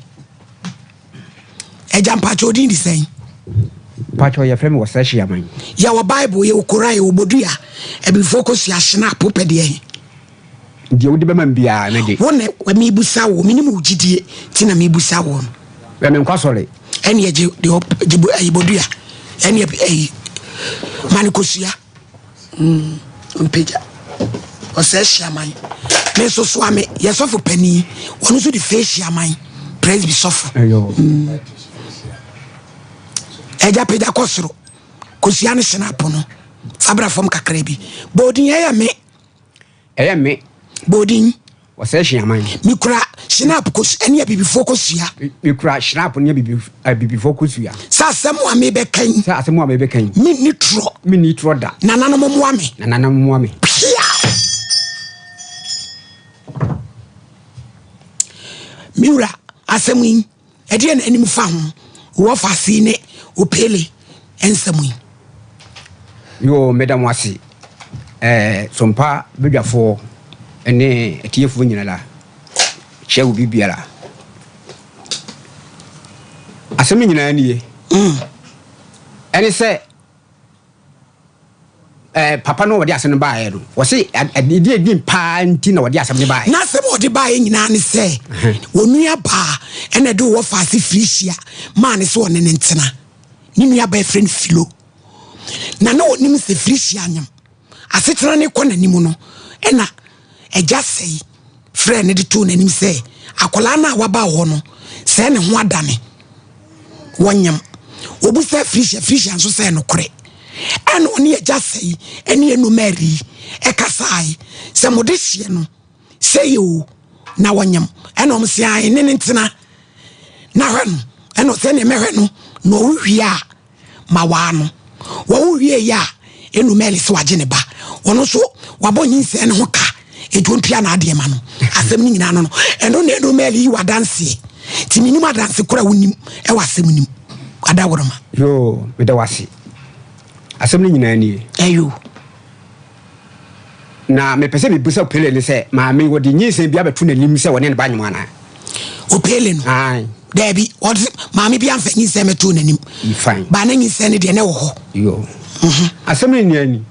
Agya mpakyɛ odin de sɛn? Mpakyɛ yɛfrɛ me Wɔsɛ Hyeaman. Yɛwɔ Bible, yɛwɔ Koran, yɛwɔ Bodua, abibifoɔ kɔsua Schnapp, wopɛ deɛ he? Deɛ wode bɛma me biara me de. Wo ne mebusa wo, menim wo gyidie nti na mebusa wo no. Bɛ menkɔ asɔre. Ɛneɛ gye deɛ gye ɛyi bodua, ɛneɛ ɛyi ma no kosua. Mm, mpagya. Ɔsɛ hyiaman. Me nso soa me, yɛ sɔfo panin. Ɔno nso de fee hyiaman. Presby sɔfo. Mm. Ɛgya pagya kɔ soro. Kosua no hyena pono. Fa bra fam kakra bi. Bɔ odin ɛyɛ me. Ɛyɛ me. Bɔ odin. Wɔsɛe hyeaman. Mekura Schnapp kos ɛne abibifoɔ kosua. Mekura Schnapp ne abibifoɔ kosua. Sɛ asɛm a mebɛka yi. Sɛ asɛm a mebɛka yi. Menni torɔ. Menni torɔ da. Nananom mmoa me. Nananom mmoa me. Pia! Me wura, asɛm yi. Ɛdeɛn na anim fa ho wɔ Fasi ne Opele nsɛm yi? Yoo, meda mo ase, eh, Sompa badwafoɔ ne atiefoɔ nyinara. Kyia obi biara. Asɛm no nyinaa nie. Ɛne sɛ Eh, papa no a ɔde asɛm no baeɛ no, wɔse ɛdeɛ ɛdin paa nti na ɔde asɛm no baeɛ. N'asɛm a ɔde baeɛ nyinaa ne sɛ, wɔn nuabaa ɛna ɛde wɔ faase Felicia maa ne sɛ ɔne ne ntena. Ne nuabaa ɛfrɛ no Filo. Na na ɔnim sɛ Felicia anyam. Asetena no kɔ n'anim no, ɛna agya sɛe frɛɛ no de too n'anim sɛ akwadaa no a waba hɔ no, sɛɛ ne ho adane. Wɔnyam. Wɔbusa Felicia, Felicia nso sɛ nokorɛ. Ɛna ɔne agya sɛe ɛne ɛnu Mary ɛkasae sɛ mode hyeɛ no sɛ yɛ o na wɔnyam. Ɛna wɔn sɛ ae ne ne ntena na hwɛ no. Ɛna ɔsɛ ne mɛhwɛ no na ɔwo wie a ma waa no. Wɔwo wieeɛ a, ɛnu Mary sɛ wagye ne ba. Ɔno nso wabɔ nyinsɛn no ho ka, enti ɔntua n'adeɛ ma no. Asɛm no nyinaa no no, ɛno na ɛnu Mary yi w'adanseɛ. Nti menim adanse korɔ a wonim ɛwɔ asɛm no mu. Adaworoma. Yoo, meda wo ase. Asɛm no nyinaa nie. Ɛyo. Na mepɛ sɛ mebisa Opele no sɛ, maame yi, wɔde nyinsɛn bi abɛto n'anim sɛ ɔne ne ba nyem anaa? Opele no? Ae. Daabi, ɔde maame bi amfa nyinsɛn mɛtoo n'anim. Fine. Ba na nyinsɛn no deɛ na ɛwɔ hɔ. Yo. Mhm. Asɛm no nyinaa ni.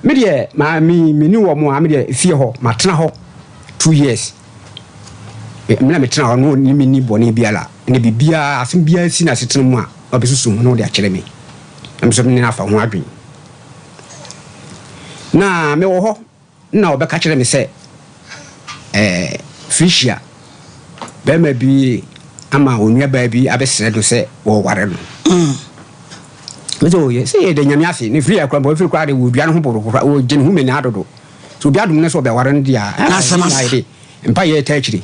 Me deɛ, maame yi, me ne wɔn a, me deɛ, fie hɔ, matena hɔ 2 years. Me na metena hɔ no, ne me ni bɔne biara. Ne biribiara, asɛm biara si n'asetena mu a, ɔbɛsusu ho na ɔde akyerɛ me. Na me nso me ne no afa ho adwene. Na mewɔ hɔ na ɔbɛka kyerɛ me sɛ, ɛɛ, Felicia, barima bi ama onuabaa bi abɛsrɛ no sɛ wɔware no. Me sɛ, oh, sɛ yɛda Nyame ase, ne firi akora mpo, ɛfiri koraa de wɔdua ne ho boro koraa, wɔgye ne ho mmenaa dodo. Sɛ obi adom no sɛ ɔbɛware no deɛ a, N'asɛm asa. yɛde mpa yɛ taa akyire.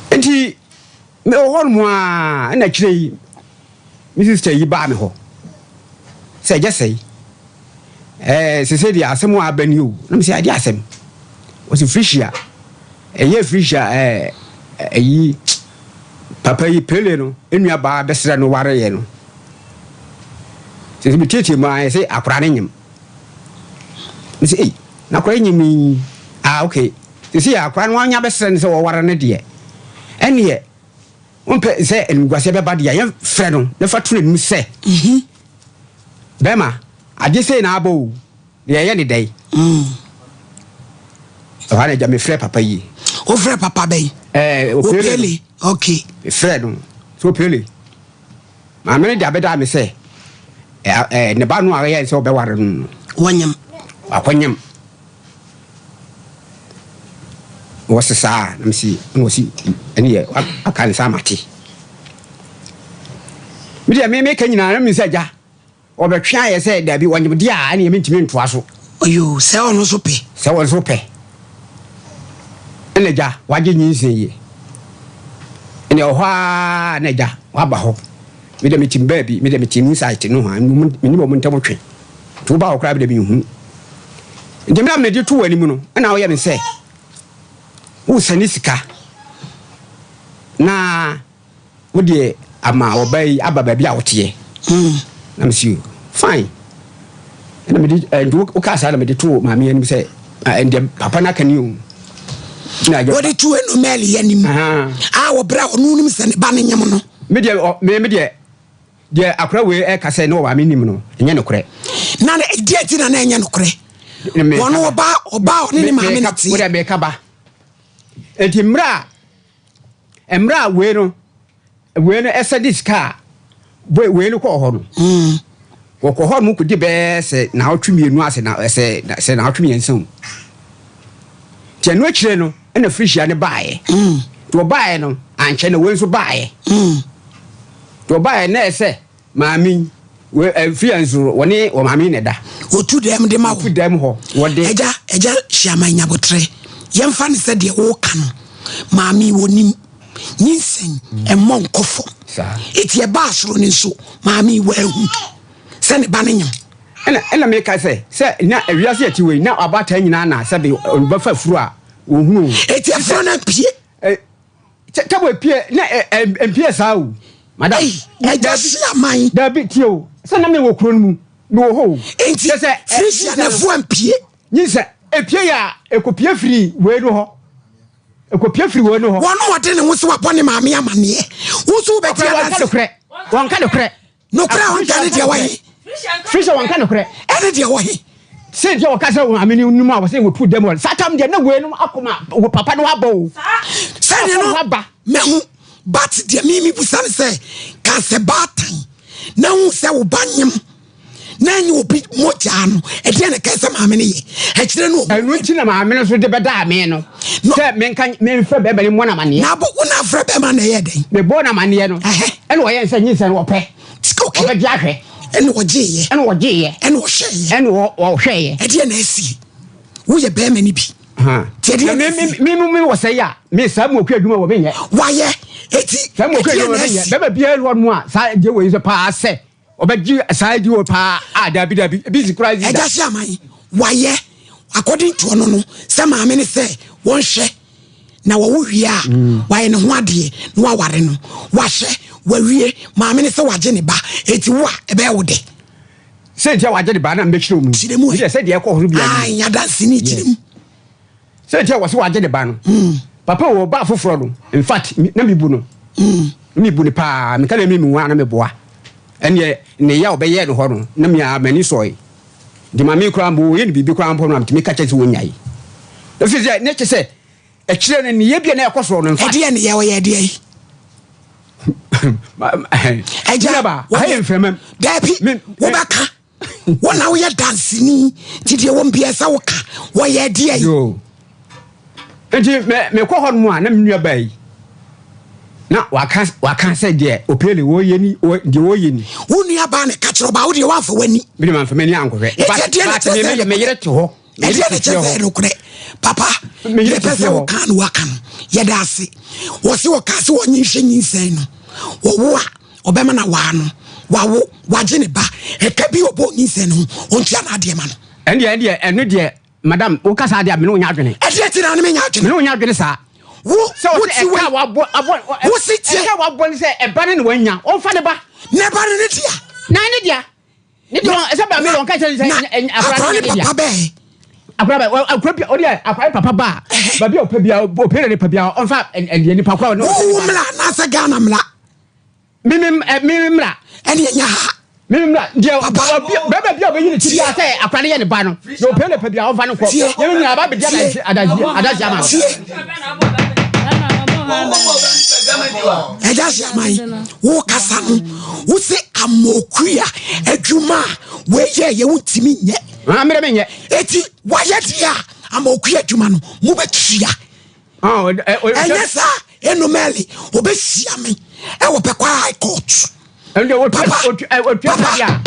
Nti, mewɔ hɔ nom a, ɛna akyire yi, Me sister yi baa me hɔ sɛ ɛgyɛ sɛe ɛɛ sese deɛ asɛm a aba ni o na me sɛ ɛde asɛm wɔsi Felicia ɛyɛ Felicia ɛɛ ɛyi papa yi pele no enua baa bɛsrɛ no ware yɛ no sese mi tietie mu a yɛsɛ akora ne nyim me sɛ ei na akora nyim yi ah okay sese akora no anya bɛsrɛ no sɛ wɔware no deɛ ɛneɛ Wompɛ sɛ animguaseɛ bɛba deɛ a, yɛmfrɛ no na fa to n'anim sɛ, Bɛrima, adeɛ sei na aba o, na yɛyɛ ne dɛn? Ɛhɔ ara na agya mefrɛ papa yi. Wofrɛ papa bɛn? Ɛɛ, Opele. Opele, okay. Mefrɛ no sɛ Opele. Maame no de abɛdaa me sɛ, ɛɛ, ne ba no a ɔyɛ sɛ ɔbɛware no no. Wɔnyem. Wakɔnyem. Wɔse saa na mese ɛna wɔse ɛneɛ waka ne saa mate. Me deɛ me meka nyinaa na menim sɛ agya ɔbɛtwe ayɛ sɛ daabi wɔnyem deɛ a ɛneɛ mentumi ntoa so. Oyo sɛ ɔno nso pɛ. Sɛ ɔno nso pɛ. Ɛna agya wagye nyinsɛn yie. Ɛneɛ ɔhɔ ara na agya waba hɔ. Me deɛ metim baabi me deɛ metim inside no ha menim wɔn ntam twe. Nti woba hɔ koraa me deɛ menhu. Nti mmerɛ a mede to w'anim no, ɛna woyɛ me sɛ wosɛne sika na wodeɛ ama ɔbaa yi aba baabi a woteɛ. Mm. Na mesi fine. Ɛna mede eh, nti wokaa saa na mede too maame anim sɛ ɛndeɛ papa no aka ni o. Wode to Enomɛl anim a wɔbrɛ a ɔno nim sɛ ne ba no nyem no. Medeɛ medeɛ Deɛ akora wei ɛka sɛ ne ɔmaame nim no, ɛnyɛ nokorɛ. Na deɛ nti na na ɛnyɛ nokorɛ? Wɔn ɔba ɔba ɔne ne maame na teɛ. Wode meka ba. Enti mmerɛ a mmerɛ a wei no wei no ɛsɛ de sika a wei no kɔɔ hɔ no. Mm. Wɔkɔ hɔ no kɔdi bɛyɛ sɛ naawɔtwe mmienu ase na sɛ sɛ naawɔtwe mmiɛnsa o. Nti ɛno akyire no ɛna Felicia no baeɛ. Mm. Nti ɔbaeɛ no ankyɛ na wei nso baeɛ. Mm. Nti ɔbaeɛ na ɛsɛ maame yi Felicia nso wɔne wɔ maame yi na ɛda. Wɔtu dɛm de ma wo. Wɔtu dɛm hɔ wɔde. Agya agya Hyiaman Nyabotrɛ yɛmfa no sɛ deɛ woka no maame yi wɔnim nyinsɛn ɛmmɔ nkɔ fam. Eti ɛbaa soro no nso maame yi wɔahu sɛ ne ba no nyem. Ɛna ɛna meka sɛ sɛ na wiase ɛte wei na abaatan nyinaa na sɛbe ɔbɛfa furu a wɔhunu. Eti afuro no ampie. Tabo epie na mpie saa o. Madam. Ɛgya si aman. Dabi tie o. Sɛ na mewɔ kuro no mu mewɔ hɔ o. Enti Frisia na afuo ampie. Nyinsɛ epie yɛ a ekopie firi wei no hɔ. Ekopie firi wei no hɔ. Wɔn a wɔde ne ho sɛ wabɔ ne maame amaneɛ. Wo nso wobɛte adanse. Wɔnka nokorɛ. Wɔnka nokorɛ. Nokorɛ a ɔnka ne deɛ wɔ he? Firi sɛ wɔnka nokorɛ. Ɛne deɛ wɔ he? Sɛ deɛ wɔka sɛ wɔn amene no mu a wɔsɛ wɔtu dɛm wɔ saa tam deɛ na wei no akoma wɔ papa no abɔ o. Sɛdeɛ no mɛho but deɛ mimi busa ne sɛ ka sɛ baatan na hu sɛ wo ba nyem na ɛnyɛ obi mogyaa no ɛdeɛ na ɛkae sɛ maame no yɛ ɛkyerɛ no ɛno nti na maame no so de bɛdaa me no sɛ menka memfrɛ bɛrima no mmɔ no amaneɛ na wo na afrɛ bɛrima na ɛyɛ dɛn mebɔɔ no amaneɛ no ɛna ɔyɛ sɛ nyinsɛn no ɔpɛ ɔbɛgye ahwɛ ɛna ɔgyeeɛ ɛna ɔgyeeɛ ɛna ɔhwɛeɛ ɛna ɔhwɛeɛ ɛdeɛ na asie woyɛ bɛrima no bi me me wɔ sɛ yɛ a me saa mu okua adwuma wɔ menyɛ wayɛ eti saa mu okua adwuma wɔ menyɛ bɛrima biara wɔ mu a saa deɛ wɔ yi sɛ paa sɛ Ɔbɛgye saa adi wɔ paa a dabi dabi ebi nsi koraa nsi da. Ɛgya hyɛ aman wayɛ according to ɔno no sɛ maame ne sɛ wɔnhwɛ na wɔwo wie a mm. wayɛ ne ho adeɛ na waware no wahwɛ wawie maame ne sɛ wagye ne ba eti wo a ɛbɛyɛ wo dɛ. Sɛ nti a wagye ne ba na mbɛkyerɛ mu. Kyerɛ mu ɛ. Sɛ deɛ ɛkɔ hɔ bi a. Ayi adansi ni kyerɛ mu. Sɛ nti a wɔsɛ wagye ne ba no. Mm. Papa wɔ ba foforɔ no in fact na mebu no. Mm. Na mebu no paa meka na memu a na meboa. Ɛneɛ ne yɛ a ɔbɛyɛɛ no hɔ no na me a m'ani sɔe. Nti ma me koraa mpo wɔyɛ no biribi koraa mpo no a metumi ka kyerɛ sɛ wɔnyae. Ɛfiri sɛ ne kyɛ sɛ ɛkyerɛ no nneyɛ bi a na ɛkɔ soɔ no in fact. Ɛdeɛ nneyɛ ɔyɛ ɛdeɛ yi. Ɛgya ayɛ mframam. Daabi wobɛka. Wo na woyɛ danseni nti deɛ wɔm biara sɛ woka wɔyɛ deɛ yi. Nti mekɔ hɔ nom a na me nua baa yi na waka waka sɛ deɛ opele wɔyɛ ni deɛ wɔyɛ ni. Wo nua baa na ɛka kyerɛ ɔbaa wo deɛ woamfa w'ani. Me deɛ mamfa m'ani ankɔhwɛ. Ɛti ɛdeɛ na kyerɛ sɛ me yere te hɔ. Ɛdeɛ na kyerɛ sɛ nokorɛ papa deɛ pɛ sɛ woka no waka no yɛda ase wɔse wɔka sɛ wɔnye nhwɛ nyinsɛn no wɔwo a Ɔbɛma no awaa no, wawo, wagye ne ba, ɛka bi ɔbɔ onyinsɛn no ho, ɔntua n'adeɛ ma no. Ɛndeɛ, ɛndeɛ, ɛno deɛ, madam, wo ka saa deɛ a, me ne wo nyɛ adwene. Ɛdeɛ ti na ne me nyɛ adwene. Me ne wo nyɛ adwene saa. Wo, wo ti wei. Sɛ wabɔ, abɔ, wo si tie. Ɛka wabɔ ne sɛ ɛba ne na wanya, ɔnfa ne ba. Ne ba no ne dea. Na ne dea. Ne deɛ wɔn sɛ baabi wɔn ka kyerɛ sɛ akora ne papa bɛɛ. Akora bɛ akora bi ɔdeɛ akora ne papa ba baabi a ɔpɛ bia ɔpɛ ne papa bia ɔnfa ɛdeɛ nipa kora ɔne. Wo mmla anaasɛ Ghana mmla. Mimi mimi mmla. Ɛne ɛnyɛ ha. Mimi mmla deɛ bɛrima bi a ɔbɛyi ne ti bia sɛ akora ne yɛ ne ba no deɛ ɔpɛ ne pɛ bia ɔnfa no kɔ yɛn nyinaa ba bɛ di adansi adansi adansi ama no. Ɛgya hyɛ aman wo kasa no wo se amokua adwuma a wɔyɛ yɛ wo ntumi nyɛ. Mmerɛ menyɛ. Eti wayɛ deɛ a amokua adwuma no mobɛtua. Ɛnyɛ saa enumɛli obɛhyia me ɛwɔ Bɛkwa High Court. Papa, papa,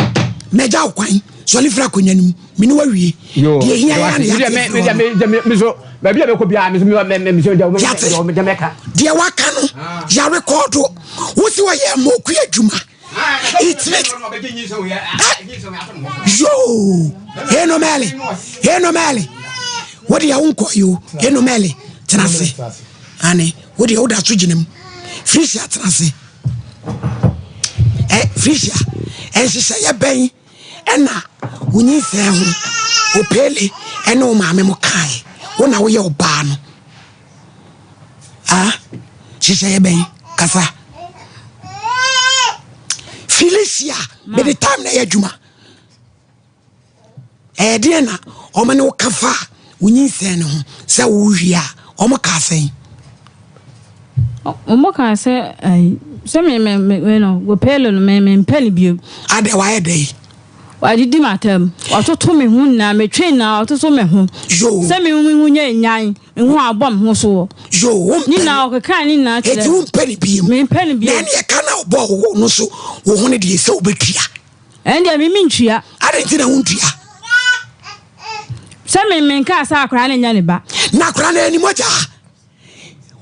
mɛgya wo kwan sɔle firi akonnwa no mu mene wawie deɛ hia yɛ ne yɛte baabi a bɛkɔ biara yɛte deɛ waka no yɛrekɔdo wo se wɔyɛ mɔku adwuma. It means yoo enomɛle enomɛle wo deɛ wonkɔ yo enomɛle tena ase ane wo deɛ woda so gyina mu Felicia tena ase ɛ Felicia ɛnhyehyɛeɛ bɛn ɛna wo nyinsɛn ho opele ɛne wo maame mo kae wo na woyɛ ɔbaa no Ah, hyehyɛ yɛ bɛn kasa. Felicia, mede time na ɛyɛ adwuma. Ɛyɛ deɛ na wɔn ne wo ka fa wo nyinsɛn no ho sɛ wowie a wɔn ka sɛn? Wɔn ka sɛ ɛyi sɛ me me me no wɔpɛɛlo no me me mpɛ no bio. Adɛ wayɛ dɛ yi? Wadidi m'atam, watoto me ho nyinaa, metwe nyinaa ɔtoto me ho. Yoo. Sɛ me ho nyɛ nyan, me ho abɔ me ho soɔ. Yoo, wo mpɛ. Ne nyinaa ɔkeka ne nyinaa kyerɛ. Eti wo mpɛ ne biem. Me mpɛ ne biem. Na ɛne ɛka na ɔbɔ wo no so wo ho no deɛ sɛ wobɛtua. Ɛne deɛ me mentua. Adɛn nti na wontua? Sɛ me menkaa sɛ akwadaa no nyɛ ne ba. Na akwadaa no ɛni mogya.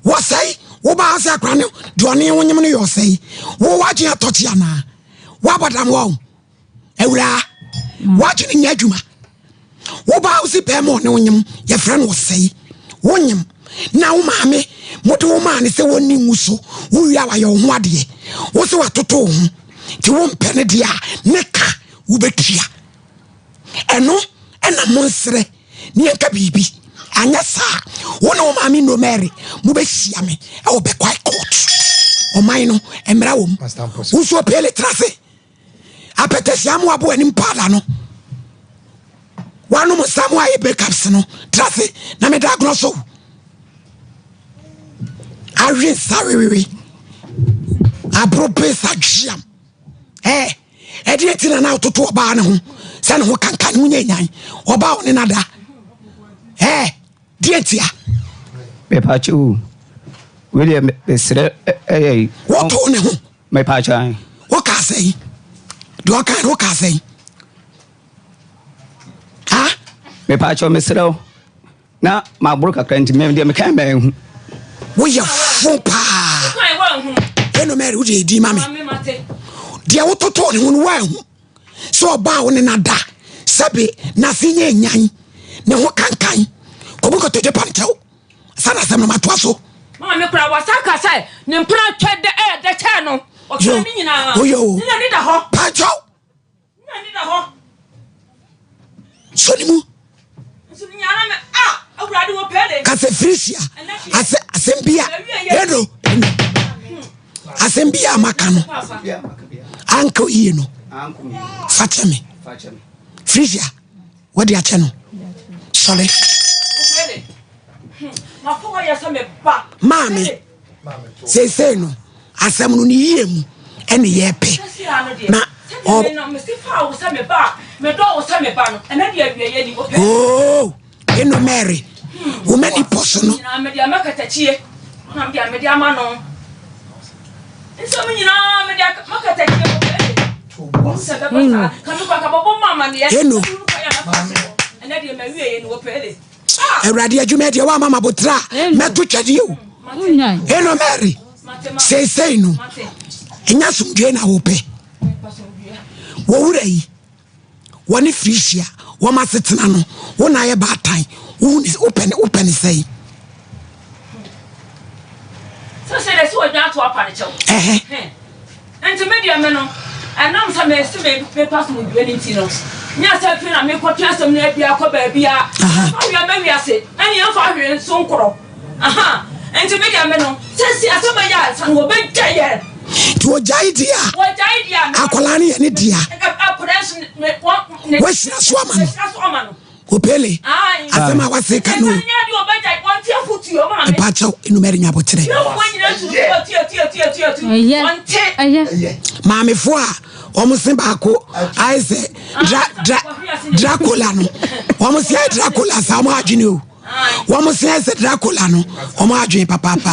Wɔsɛe wo ba sɛ akwadaa no deɛ ɔne wo nyem no yɛ ɔsɛe. Wo w'adwene atɔkye anaa? Woabɔ dam wɔ awuraa w'adwene nyɛ adwuma. Wo ba wo si bɛrima ɔne wo nyem yɛfrɛ no ɔsɛe. Wo nyem na wo maame mode wo maa ne sɛ wɔnni nwu so wowie a wayɛ wo ho adeɛ. Wo sɛ watoto wo ho nti wompɛ ne deɛ a ne ka wobɛtua. Ɛno ɛna monsrɛ ne yɛnka biribi anyɛ saa wo ne wo maame no Mary mobɛhyia me ɛwɔ Bɛkwae court ɔman no mmara wɔ mu wo nso ɔpele tra se apɛtɛsia mo abo anim paada no wanom nsa mo ayɛ breakups no tra se na meda agorɔ so awe nsa wewewe aboro pesa dweam eh Ɛdeɛn nti na na wototo ɔbaa no ho sɛ ne ho kanka ne ho nyɛ nyan ɔbaa wo ne no da ɛɛ deɛ ntia. Mepaakyɛ o wei deɛ mesrɛ ɛyɛ yi. Woto ne ho. Mepaakyɛ an. Woka sɛn deɛ ɔka no woka sɛn ha. Mepaakyɛ mesrɛ wo. Na maboro kakra nti me deɛ mekae manhu. Woyɛ fo paa. Ɛno Mary wode ɛdi ma me. Deɛ wototoo ne ho no woanhu sɛ ɔbaa wo ne no ada sɛbe n'ase nyɛ nyan ne ho kankan kɔbu kotodwe pa no kyɛw sa na asɛm no matoa so. Maame kora wasa ka sɛ ne mpena twɛ dɛ ɛyɛ dɛ kyɛɛ no ɔka ne nyinaa ne n'ani da hɔ. Pakyɛw. Sɔ ne mu. Kasɛ Felicia asɛ asɛm bi a ɛno ɛno asɛm bi a maka no anka yie no fa kyɛ me Felicia wode akyɛ no sɔre maame Seesei no, asɛm no ne yie mu ɛne yɛpɛ na ɔ. Oo, eno Mary, wo mani pɔ so no. Eno. Awurade adwuma deɛ woama ma botra a mɛto twɛdeɛ o. Eno Mary, seesei no ɛnyɛ asomdwoe na wopɛ. Wɔ wura yi, wɔne Felicia wɔn asetena no, wo na ayɛ baatan, wopɛ ne wopɛ ne sɛn? Sɛ sɛ dɛ sɛ wɔdwan ato apa ne kyɛw. Ɛhɛ. Enti me deɛ me no, ɛnam sɛ mese mepɛ asomdwoeɛ no nti no, nyɛ sɛ afei na mekɔtwe asɛm no adi akɔ baabiara. Ɛmfa hwee mma wiase, ɛne ɛmfa hwee nso nkorɔ. Aha, enti me deɛ me no, sɛsi asɛm ɛyɛ ansa no wɔbɛgya yɛn. Nti wɔgyae deɛ a, Wɔgyae deɛ a, akwadaa no yɛ ne dea. Akwadaa nso, me, wɔn, ne, Wɔahyira so ama no. Wɔahyira so ama no. Opele, asɛm a wase ka no. Mpakyɛw, enumere nya aboterɛ. Maamefo a wɔn se baako ayɛ sɛ dra dra Dracula no, wɔn se ayɛ Dracula saa wɔn adwene o. Wɔn se ayɛ sɛ Dracula no, wɔn adwene papaapa.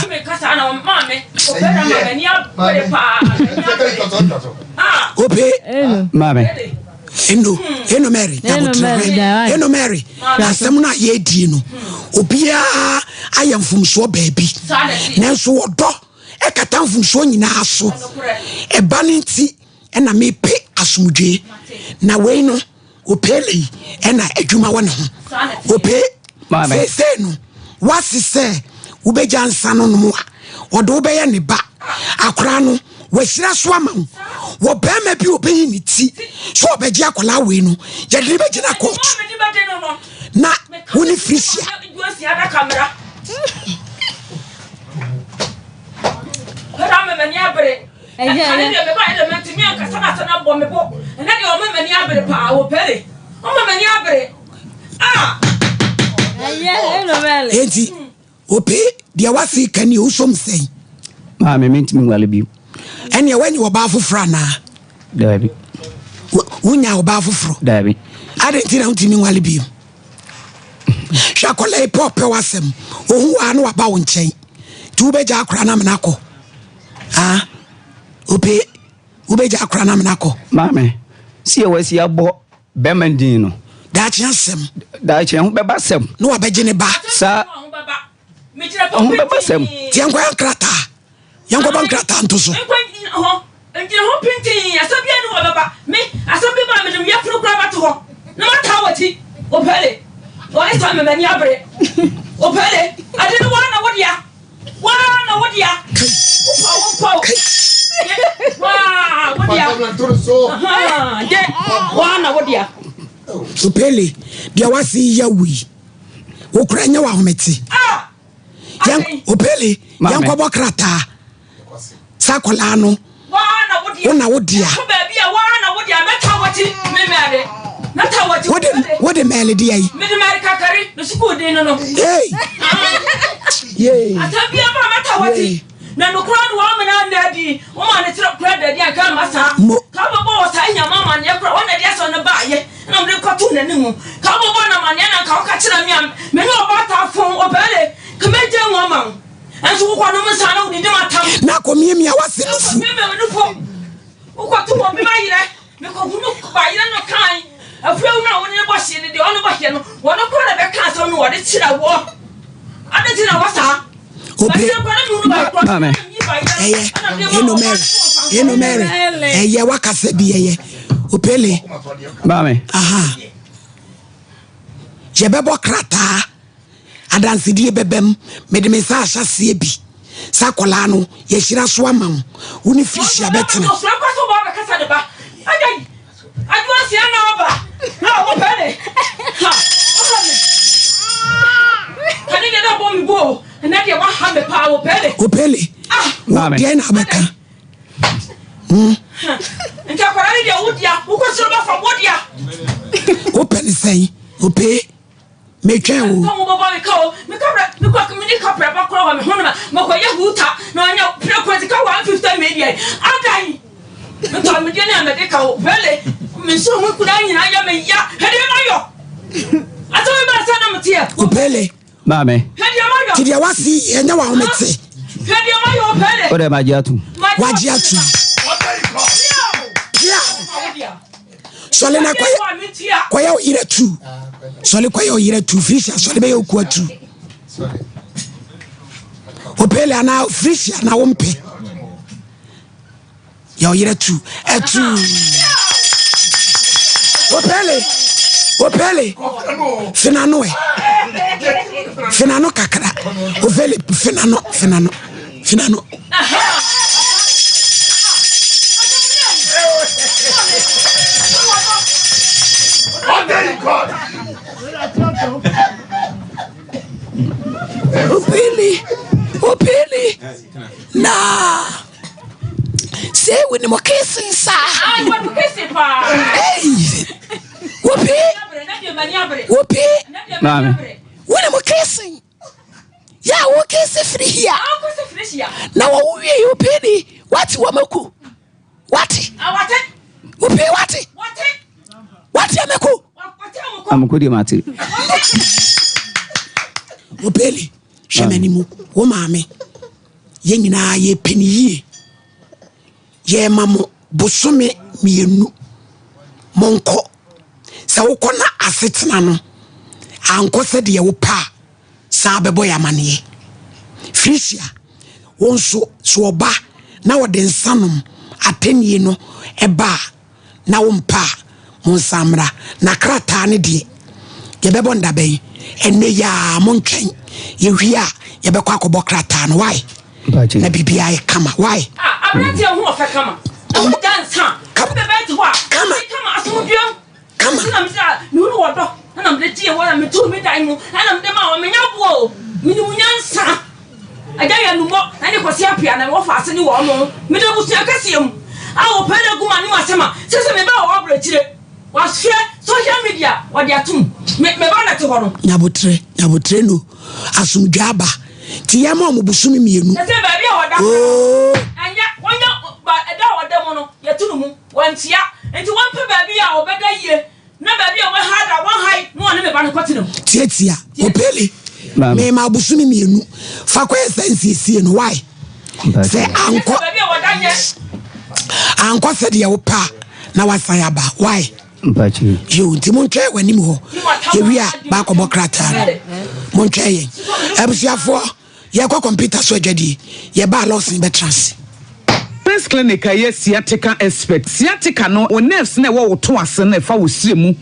Ope. Maame. Eno, Eno Mary, nyabotrɛ, Eno Mary, asɛm no a yɛredie no, obiara ayɛ mfomsoɔ baabi, nanso ɔdɔ ɛkata mfomsoɔ nyinaa so. Ɛba no nti, ɛna mepe asomdwoe. Na wei no, Opele yi ɛna adwuma wɔ ne ho. Ope, seesei no, wase sɛ wobɛgya nsa no nom a, ɔde wobɛyɛ ne ba. Akwaraa no, wahyira so ama wo. Wɔ barima bi ɔbɛyi ne ti sɛ ɔbɛgye akwaraa wei no, yɛde no bɛgyina court. Na wo ne Felicia. Ɛkane deɛ mebaeɛ deɛ mantumi ankasa na asɛm no abɔ me bo. Ɛnɛ deɛ ɔma m'ani abere paa wɔ pɛre. Ɔma m'ani abere. Ah! Enti ope deɛ wase ka ni wosom sɛn? Maame mentumi nwale bio. Ɛneɛ woanya ɔbaa foforɔ anaa? Daabi. Wonya ɔbaa foforɔ? Daabi. Adɛn nti na wontumi nwale bio? Hwɛ akwadaa yi pɛ ɔpɛ w'asɛm. Ohu waa na waba wo nkyɛn. Nti wobɛgya akwadaa no amena akɔ. Ah, ope, wobɛgya akora no amena kɔ. Maame, si yɛ wasi abɔ bɛrima din no. Daakye asɛm. Daakye ho bɛba sɛm. Na wabɛgye ne ba. Saa ho bɛba sɛm. Ti yɛnkɔyɛ nkrataa. Yɛnkɔbɔ nkrataa nto so. Ngyina hɔ pintinn, asɛm biara nni hɔ a ɛbɛba. Me, asɛm bi ba a, mede me yafunu koraa bɛto hɔ na mataa w'akyi. Opele, wɔne saa me m'ani abere. Opele, ade no woara na wo dea. Woara na wo dea. Wopɛ o, wompɛ o. Woara wo dea. Ahaa, de, woara na wo dea. Opele, deɛ w'ase yi yɛ wo yi, wo koraa nyɛ w'ahomete. Ah! Yɛn opele yɛnkɔbɔ krataa sɛ akwadaa no wo na wo dea. Wode mɛle deɛ yi. Hey. Yay. Yay. Na nokora no wɔn mena nna adi wɔn a ne tiri kura dadi anka ama saa Mo. ka bɔbɔ wɔ saa nyama amaneɛ kora wɔn na de asɛm no baayɛ na wɔde kɔto n'anim ka bɔbɔ na amaneɛ na nka wɔka kyerɛ me a me ne ɔbaata fon ɔbɛle ka mɛgya mu ama wo nso wokɔ nom nsa na wodidi matam Na akɔmiamia w'ase nufu. Memiamia me nufu wokɔto wɔ bi ma yerɛ Mekɔhunu bayerɛ no kan afuo no a wo ne no bɔ hyeɛ no, deɛ ɔno bɔ hyeɛ no, wɔno koraa na bɛka asɛm no wɔde kyerɛ woɔ. Adɛn nti na wɔ saa? Ope ɛyɛ eno Mary eno Mary ɛyɛ wakasa bi ɛyɛ opele. Maame. Aha yɛbɛbɔ krataa. Adansedie bɛba mu. Mede me nsa ahyɛ aseɛ bi sɛ akwadaa no yɛahyira so ama wo. Wo ne Felicia bɛtena. Opele, wo deɛn na abɛka? Hmm? Wopɛ ne sɛn? Ope. Metwɛn wo. Sɛ wobɛbɔ me ka o, me kaprɛ, me kɔ, me ni kaprɛ ba koraa wɔ me ho no ma, mekɔyɛ huta na ɔnyɛ prɛko sika 150 million. Adan! Metɔ me deɛ ne a mede ka o, really, me nso ho kuna nyinaa yɛ me ya, hwɛ deɛ mayɔ. Asɛm yi baa sɛ na meteɛ. Opele. Maame. Hwɛ deɛ mayɔ. Ti deɛ wasi ɛnyɛ wa ahomete. Hwɛ deɛ mayɔ opele. O de magye atum. Wagye atum. Pia. Sɔle na kɔyɛ kɔyɛ ɔyerɛ tu. Sɔle kɔyɛ ɔyerɛ tu. Felicia sɔle bɛyɛ okua tu. Opele anaa Felicia na wo mpɛ. Yɛ ɔyerɛ tu. Ɛtu. Opele opele finano ɛ. Finano kakra. Opele finano finano finano. Opili, opili, na sɛ wo ni mo kesi nsa. Hey, wopi, wopi, wo ni mo kesi. Yɛ a wo kesi firi hia. Na wɔwo wie yi wopii ni wate wɔn aku. Wate. Wopii wate. Wate ameku. Ameku deɛ mate. Opeli hwɛ m'anim wo maame yɛn nyinaa yɛpɛ ne yie yɛma mo bosome mmienu monkɔ sɛ wokɔ na asetena no ankɔ sɛdeɛ wopɛ a san bɛbɔ yɛ amaneɛ. Felicia, wo nso, sɛ ɔba na ɔde nsa nom atɛnnie no ba a, na wompɛ a, monsan mmra. Na krataa no deɛ, yɛbɛbɔ no da bɛn? Ɛnnɛ yi ara, montwɛn. Yɛwie a, yɛbɛkɔ akɔbɔ krataa no. Why? Na biribiara yɛ kama. Why? Ah, aberanteɛ ho ɔfɛ kama. Ɔmo da nsa. Kama. Bɛbɛ te hɔ a. Kama. Kama asomdwoeɛ. Kama. Nti na mese a mehunu wɔ dɔ na mede gyee hɔ na metuu me dan mu na mede maa wɔn. Menya boɔ o, menim nyansa. Agya yɛ numɔ ne Kwasi Appiah na mewɔ faase ne wɔn mo. Meda abusua kɛseɛ mu a wɔpɛ no agu m'anom asɛm a sɛ sɛ meba wɔ abrɛkyire wɔahwɛ social media wɔde atom me me ba na te hɔ no. Nyabotrɛ, nyabotrɛ no asomdwoe aba nti yɛma wɔn bosome mienu. Sɛ sɛ baabi a wɔda koraa no Oo. ɛnyɛ wɔnyɛ ba ɛda a wɔda mu no yɛto no mu. Wantua, enti wɔmpɛ baabi a ɔbɛda yie, na baabi a wɔbɛha da, wɔnhae, na ɔne me ba no kɔtena mu. Tiatia, Opele, mema abosome mienu, fa kɔyɛ saa nsiesie no, why? Sɛ ankɔ, ankɔ sɛdeɛ wopɛ a, na wasan aba, why? Yo, nti montwɛn w'anim hɔ, yɛwie a baakɔbɔ krataa no, montwɛn yɛn. Abusuafoɔ. Yɛkɔ kɔmputa so adwadie, yɛba a Lawson bɛtra ase. Spence Clinic a ɛyɛ sciatica expert. Sciatica no, wo nerves no a ɛwɔ wo to ase no a ɛfa wo srɛ mu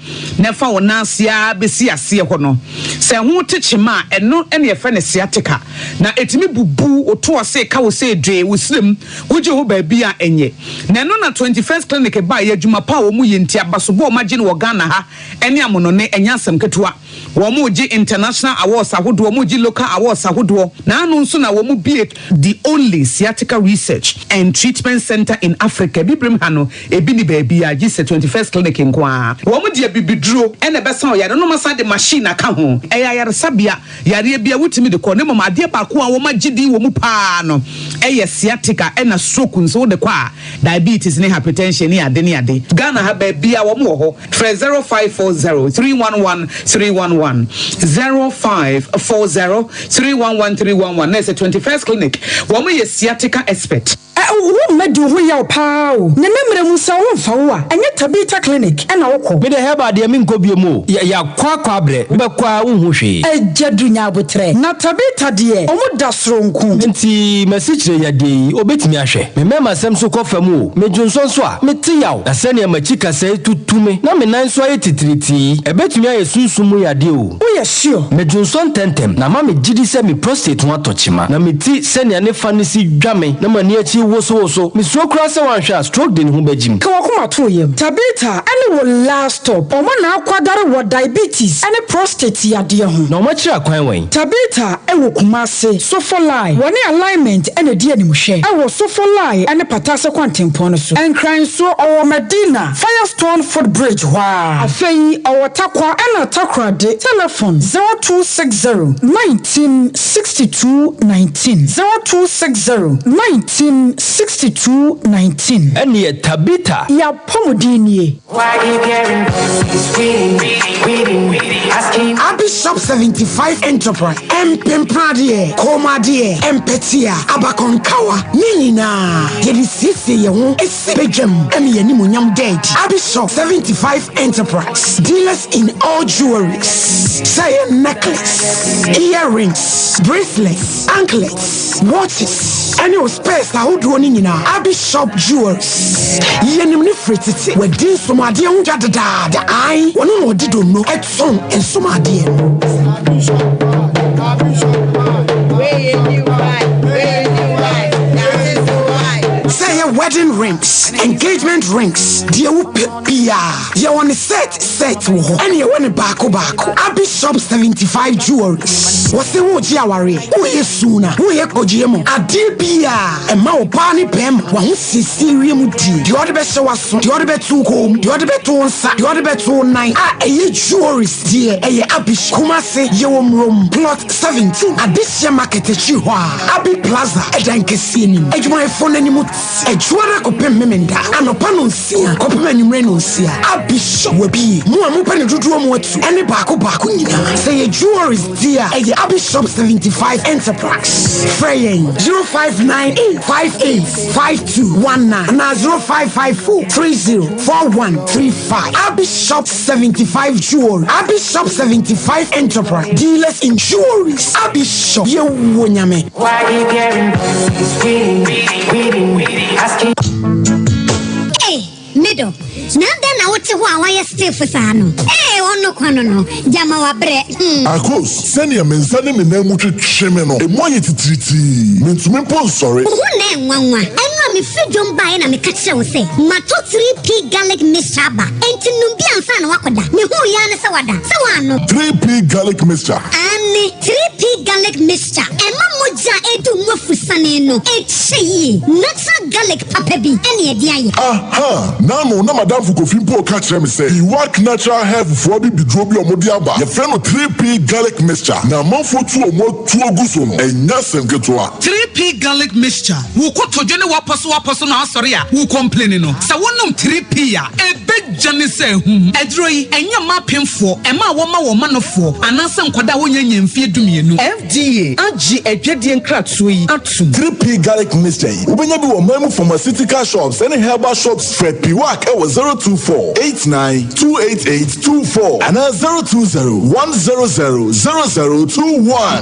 na ɛfa wo nan ase ara bɛsi aseɛ hɔ no, sɛ ɛho te kyema a, ɛno na yɛfrɛ no sciatica. Na ɛtumi bubu wo to ase, ɛka wo sɛ dwee, wo srɛ mu, wogye hɔ baabi a ɛnyɛ. Na ɛno na 21st Clinic baeɛ, adwuma pa a wɔyɛ nti, abasobɔ a wɔagye no wɔ Ghana ha ne amonɔne, ɛnyɛ asɛm ketewa. Wɔregye international awards ahodoɔ, wɔregye local awards ahodoɔ. Naano nso na wɔbue the only sciatica research and treatment centre in Africa. Abibirem ha no, ebi nni baabiara gye sɛ 21st Clinic nko ara. Wɔde abibiduro na ɛbɛsa ɔyare no na wɔasan de machine aka ho. Ɛyɛ ayaresabea, yareɛ biara wotumi de kɔ na mmom adeɛ baako a wɔagye din wɔ mu pa ara no yɛ sciatica ɛna stroke nso wode kɔ a, diabetes ne hypertension ne ade ne ade. Ghana ha baabiara wɔn wɔ hɔ. Frɛ 0540 311 311, 0540 311 311 na ɛsɛ 21st Clinic, wɔn yɛ sciatica expert. Ɛ wo mma di wo ho yaw paa o. Ne ne mmerɛ mu sɛ wo mfa wo a, ɛnyɛ Tabitha clinic na wo kɔ. Me deɛ herbal deɛ menkɔ biom o, yɛ yakɔ akɔ abrɛ, wobɛkɔ a wonhu hwee. Agya du nya aboterɛ. Na Tabitha deɛ ɔmo da soronko. Nti m'asikyire yadeɛ yi obetumi ahwɛ? Me mmarima sɛm so kɔ fam o, me dwonsɔ nso a, mete yaw. Na sɛnea m'akyi kasɛe tutu me na me nan nso ayɛ titiritii yi, ɛbɛtumi ayɛ sunsum mu yadeɛ o. Woyɛ sure? Medwonsɔ ntɛmntɛm, na ama megye di sɛ me prostate ho atɔ kyema. Na mete sɛnea ne fa no si dwa me na m'ani akyi wosowoso. Mesuro koraa sɛ wanhwɛ a stroke de ne ho bɛgyim. Ka w'akoma to wo yam. Tabitha ne wo last stop. Wɔn na akwadare wɔ diabetes ne prostate yadeɛ ho. Na wɔakyerɛ akwan wɛn? Tabitha wɔ Kumasi, Sofolai. Wɔne Alignment na ɛdi animhwɛ wɔ Sofolai ne Patase kwantempɔn no so. Nkran nso, ɔwɔ Madina, Firestone foot bridge hɔ ara. Afei ɔwɔ Tarkwa ɛna Takoradi. Telefon, 0260 19 62 19, 0260 19 62 19. Ɛnneɛ Tabitha. Y'apɔmuden nie. Abishop 75 Enterprise, Mpempradeɛ, kɔnmuadeɛ, mpɛtea, abakɔnkawa, ne nyinaa yɛde siesie yɛn ho si badwam ma yɛn animuonyam da adi. Abishop 75 Enterprise, dealers in all jewelries, sɛ ɛyɛ necklace, earrings, bracelets, anklets, watches, ɛne wo spares ahodoɔ no nyinaa. Abishop Jewelries, yɛnim no firi tete, wadi nsomadeɛ ho dwa dedaada, ae, ɔno na ɔde donno tɔn nsomadeɛ no. Sɛ ɛyɛ wedding rings, engagement rings, deɛ wopɛ biara, yɛwɔ ne set set wɔ hɔ, ɛne yɛwɔ ne baako baako. Abi Shop 75 Jewelries, wɔse woregye awareɛ, woyɛ suna, woyɛ kɔgyeɛ mu, adeɛ biara ɛma ɔbaa ne bɛrima w'ahosiesie wie mu die, deɛ ɔde bɛhyɛ w'aso, deɛ ɔde bɛto wo kɔn mu, deɛ ɔde bɛto wo nsa, deɛ ɔde bɛto wo nan a ɛyɛ jewelries deɛ ɛyɛ Abi Shop. Kumasi, yɛwɔ Murom, Plot 17, Adehyeɛ Market akyiri hɔ a, Abi Plaza ɛdan kɛseɛ no mu. Adwumayɛfoɔ no anim te Adwuada kɔpem Memenda, anɔpa nonsia kɔpem anwummerɛ nonsia. Abi Shop wabue. Mo a mopɛ no dodoɔ mu atu ɛne baako baako nyinaa. Sɛ ɛyɛ jewelries deɛ a, ɛyɛ Abi Shop 75 Enterprise. Frɛ yɛn 0598 58 5219 anaa 0554 30 4135. Abi Shop 75 Jewelry, Abi Shop 75 Enterprise, dealers in jewelries. Abi Shop, yɛwɔ Nyame. Why you getting waiting, waiting, asking. dɔ, na adɛn na wote hɔ a woayɛ stiff saa no? Ee, ɔno kwa no no, gyama wabrɛ, hmm. Akos, sɛnea me nsa ne me nan mu twetwe me no, emu ayɛ titiritii. Mintumi mpo nsɔre. Wo ho na ɛnwanwa. Ɛno a mefiri dwom baeɛ na meka kyerɛɛ wo sɛ matɔ 3P garlic mixture aba. Enti nom bi ansa na woakɔda. Mehuu yi ara ne sɛ woada. Sɛ woannom. 3P garlic mixture. Aane, 3P garlic mixture. Ɛma mogya a ɛredi wo mu afusane no kyɛ yie. Natural garlic papa bi ne ɛde ayɛ. Aha! N'ano na m'adamfo Kofi mpo reka kyerɛ me sɛ Iwak Natural Health foɔ abibiduro bi a wɔde aba, yɛfrɛ no 3P Garlic Mixture, na amanfoɔ tu wɔn atuo gu so no, ɛnyɛ asɛm ketewa. 3P Garlic Mixture, Wo kotodwe ne w'apɔsowapɔso na asɔre a wo complaini no, sɛ wonom 3P a, ɛbɛdwane sɛ ahum. Aduro yi, ɛnyɛ mma apemfoɔ, ɛma a wɔma wɔn manofoɔ, anaasɛ nkwadaa a wɔnnya nnya mfeɛ dumienu. FDA agye adwadie nkratoɔ yi atom. 3P Garlic Mixture yi, wobɛnya bi wɔ ɔman mu pharmaceutical shops ne herbal shops. Frɛ Piwak wɔ 024 89 288 24 anaa 020 100 0021.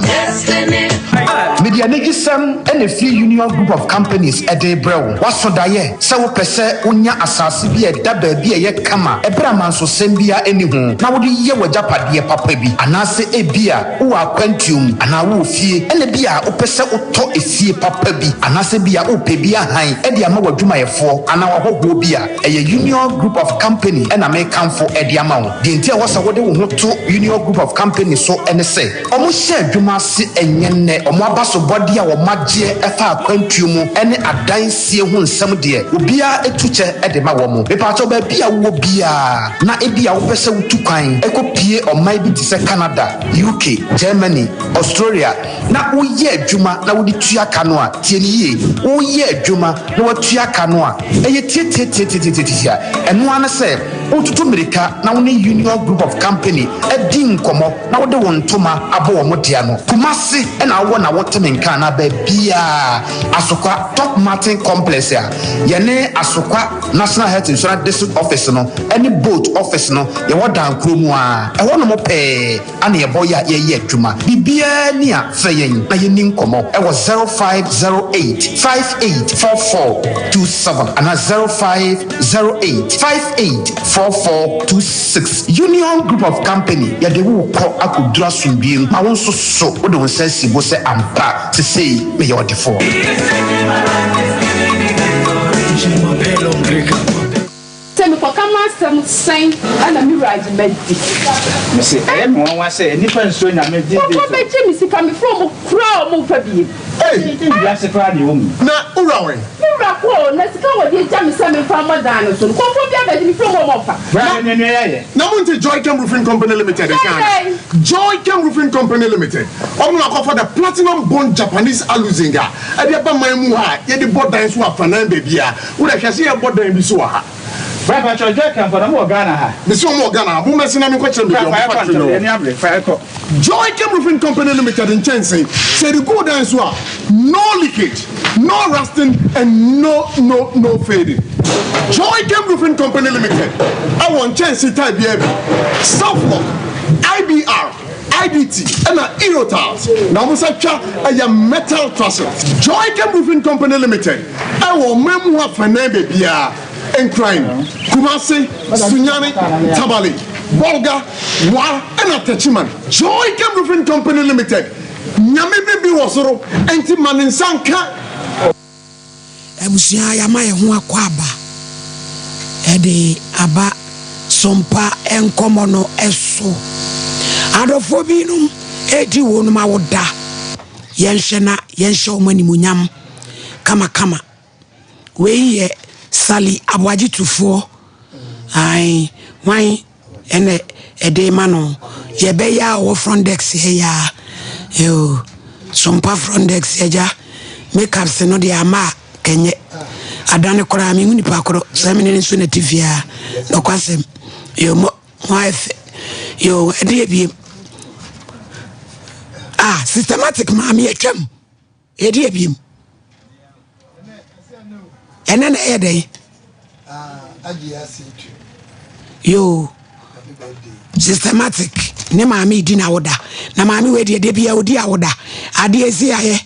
Mede anigyesɛm na ɛfiri Union Group of Companies de rebrɛ wo. Woaso daeɛ sɛ wopɛ sɛ wonya asase bi a ɛda baabi a ɛyɛ kama ɛberɛ a mansosɛm biara nni ho na wode yɛ w'agyapadeɛ papa bi? Anaasɛ ebia wowɔ akwantuo mu anaa wowɔ fie ɛna ebia wopɛ sɛ wotɔ efie papa bi anaasɛ ebia wopɛ bi ahan de ama w'adwumayɛfoɔ anaa w'ahɔhoɔ bi a, ɛyɛ Union Group of Company na mekamfo de ama wo. Deɛ nti a ɛwɔ sɛ wode wo ho to Union Group of Company so ne sɛ, Wɔhyɛ adwuma ase ɛnyɛ nnɛ. Wɔn abasobɔdeɛ a wɔagyeɛ ɛfa akwantuo mu ne adansie ho nsɛm deɛ, obiara tu kyɛ de ma wɔn. Mepaakyɛw baabi a wowɔ biara na ebia wopɛ sɛ wotu kwan kɔ pue ɔman bi te sɛ Canada, UK, Germany, Australia na woyɛ adwuma na wode tua ka no a, tie no yie, woyɛ adwuma na watua ka no a, ɛyɛ tiatiatiatiatiatia. Ɛno ara ne sɛ wotutu mmirika na wo ne Union Group of Company adi nkɔmmɔ na wode wo ntoma abɔ wɔn dea no. Kumasi na wowɔ na wote me nka anaa baabiara, Asokwa, Top Martin Complex a yɛne Asokwa National Health Insurance District Office no ne Boat Office no yɛwɔ dan koro mu ara, ɛhɔnom pɛɛ. Ana yɛbɔ yɛ a yɛyɛ adwuma. Biribiara ni a, frɛ yɛn na yɛnni nkɔmmɔ wɔ 0508 58 44 27 anaa 0508 58 44 26. Union Group of Company, yɛde wo rekɔ akɔduru asomdwoeɛ mu ma wo nso so wode wo nsa asi bo sɛ ampa sesei meyɛ ɔdefoɔ. Sɛ mekɔka m'asɛm sɛn na me wura agye madi. Mese ɛyɛ me nwanwa sɛ nnipa nsuro Nyame these days o. Kɔkɔ bɛgye me sika mefrɛ ɔmo koraa ɔmo mfa biem. Ei wiase koraa deɛ ɛwɔ mu yi. Na wo wura wɛn? Me wura kɔ o, na sika a wɔde agya me sɛ memfa mmɔ dan no so no, kɔmfoɔ bi abɛgye mefrɛ ɔmo a ɔmo mfa. Bra hwɛ nea nua yi ayɛ. Na monte Joychem Roofing Company Limited nka anaa? Joychem Roofing Company Limited, wɔn na wɔakɔfa the Platinum Bond Japanese Aluzinc a ɛde aba man mu ha a yɛde bɔ dan so afanan baabiara. Wo dɛ hwɛ sɛ yɛbɔ dan bi so wɔ ha. Bra pakyɛw Joy Camp na ɔmo wɔ Ghana ha. Mese ɔmo wɔ Ghana ha, mo mmɛse na menkɔ kyerɛ me baabi a Bra ɔmo fa yɛkɔ factory no ntɛm wɔ. yɛni abere fa yɛkɔ. Joy Camp Roofing Company Limited nkyɛnse, sɛ yɛde gu wo dan so a, no leakage, no rusting and no no no fading. Joy Camp Roofing Company Limited ɛwɔ nkyɛnse type biara bi, Southlock, IBR, IDT ɛna Eurotiles na wɔn nsa twa ɛyɛ metal trusses. Joy Camp Roofing Company Limited. Ɛwɔ ɔman mu afanan baabiara, Nkran, Kumasi, Sunyani, Tamale, Bolga, Wa ɛna Techiman. Joy Camp Roofing Company Limited, Nyame bi bi wɔ soro nti ma ne nsa nka. Abusua yɛama yɛn ho akwaaba de aba Sompa nkɔmmɔ no so. Adɔfoɔ binom redi wɔnom awoda. Yɛnhwɛ na yɛnhyɛ wɔn animuonyam. kamakama. Wei yɛ Sally Aboagye Tufoɔ. Ae, hwan ɛna ɛde ma no? Yɛbɛyɛ a ɔwɔ front desk ha yi a. Yoo, Sompa front desk agya. Makeups no deɛ ama a kɛnyɛ. Adane koraa mehu nipa korɔ sɛ mene ne nso na ti fie a. Nɔkwasɛm. Yoo, mo ho ayɛ fɛ. Yoo, ɛde ebiem. Ah, systematic maame atwam. Yɛde abiem. Ɛnɛ na ɛyɛ dɛn? Yoo, systematic ne maame di na woda na maame wei deɛ de bia odi awoda adeɛ esi ayɛ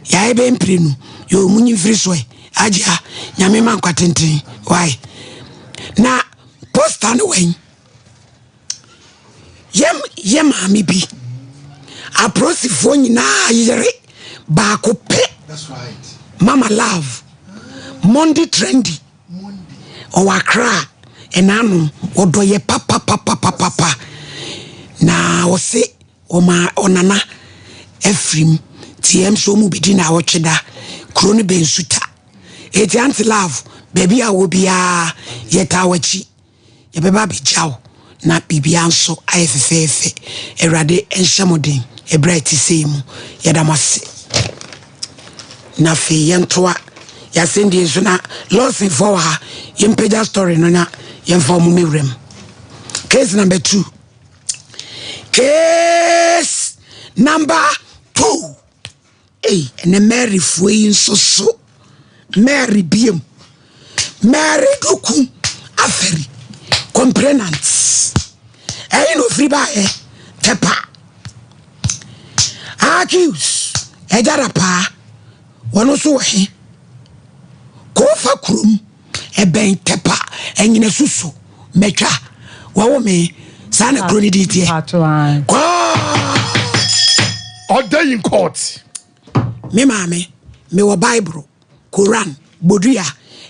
yɛayɛ bɛ mpire no yoo munyi mfiri so ɛ agyea nyame ma nkwa tenten why. Na poster no wɛn? Yɛ yɛ maame bi. Apolisifoɔ nyinaa yere baako pɛ. Mama love. Monday trendy. Ɔwɔ Accra ɛna ano ɔdɔ yɛ papapapapapa. Na ɔse ɔma ɔnana afirim. Nti ɛm sɛ ɔmu bɛdi na awɔtwe da. Kuro no bɛn suta. Eti Auntie Love, baabi a wɔ biara, yɛtaa w'akyi. Yɛbɛba abɛgya wo na biribiara nso ayɛ fɛfɛɛfɛ. Awurade nhyɛ mo den ɛberɛ a ɛte sei mu. Yɛda mo ase. Na afei yɛntoa yɛasɛndie so na Lawsonfoɔ wɔ ha. Yɛmpagya story no na yɛmfa wɔn mmɛwura mu. Case number 2. Case number 2. Ei, ɛnɛ Mary foɔ yi nso so. Mary biem. Mary Doku Aferi, complainant. Ɛyi na ofiri baayɛ, Tɛpa. Accused, Ɛgya Rapaa, wɔn nso wɔ he? Kofa kurom, ɛbɛn Tɛpa, Ɛnyina Susu, Mɛtwa, wɔwo me, saa na kuro no din teɛ. Kɔɔ! Order in court. Me maame, mewɔ Bible, Koran, Bodua,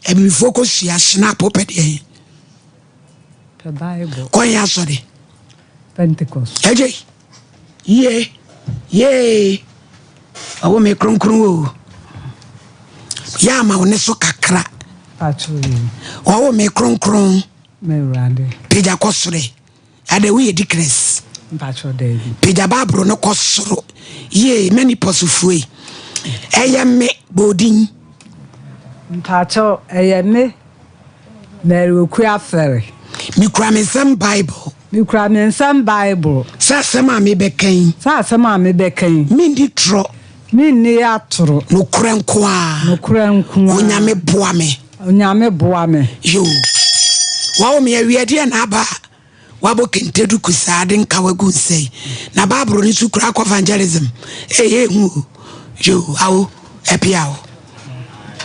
Abibifoɔ kosua, Schnapp, wopɛ deɛn? Pɛ Bible. Kɔ yɛn asɔre. Pentecost. Ɛgye, yie, yee, ɔwɔ me kronkron o. Yɛ ama wo ne so kakra. Pacho yi. Ɔwɔ me kronkron. Mewurade. Pagya kɔ soro. Adɛ woyɛ dikrɛs. Mpacho daabi. Pagya Bible no kɔ soro. Yie, mani pɔsofue. Ɛyɛ me, bɔ odin. Mpacho, ɛyɛ me, Mary Okua Afɛre. Mekura me nsam Bible. Mekura me nsam Bible. Sɛ asɛm a mebɛka yi. Sɛ asɛm a mebɛka yi. Menni torɔ. Menni atoro. Nokorɛ nko ara. Nokorɛ nko ara. Onyame boa me. Onyame boa me. Yoo. Wawo me awia deɛ na aba a wabɔ kente duku saa de nkawa gu nsa yi. Na Bible no nso kura akɔ evangelism. Ee ehu o. Yoo awo ɛpia o.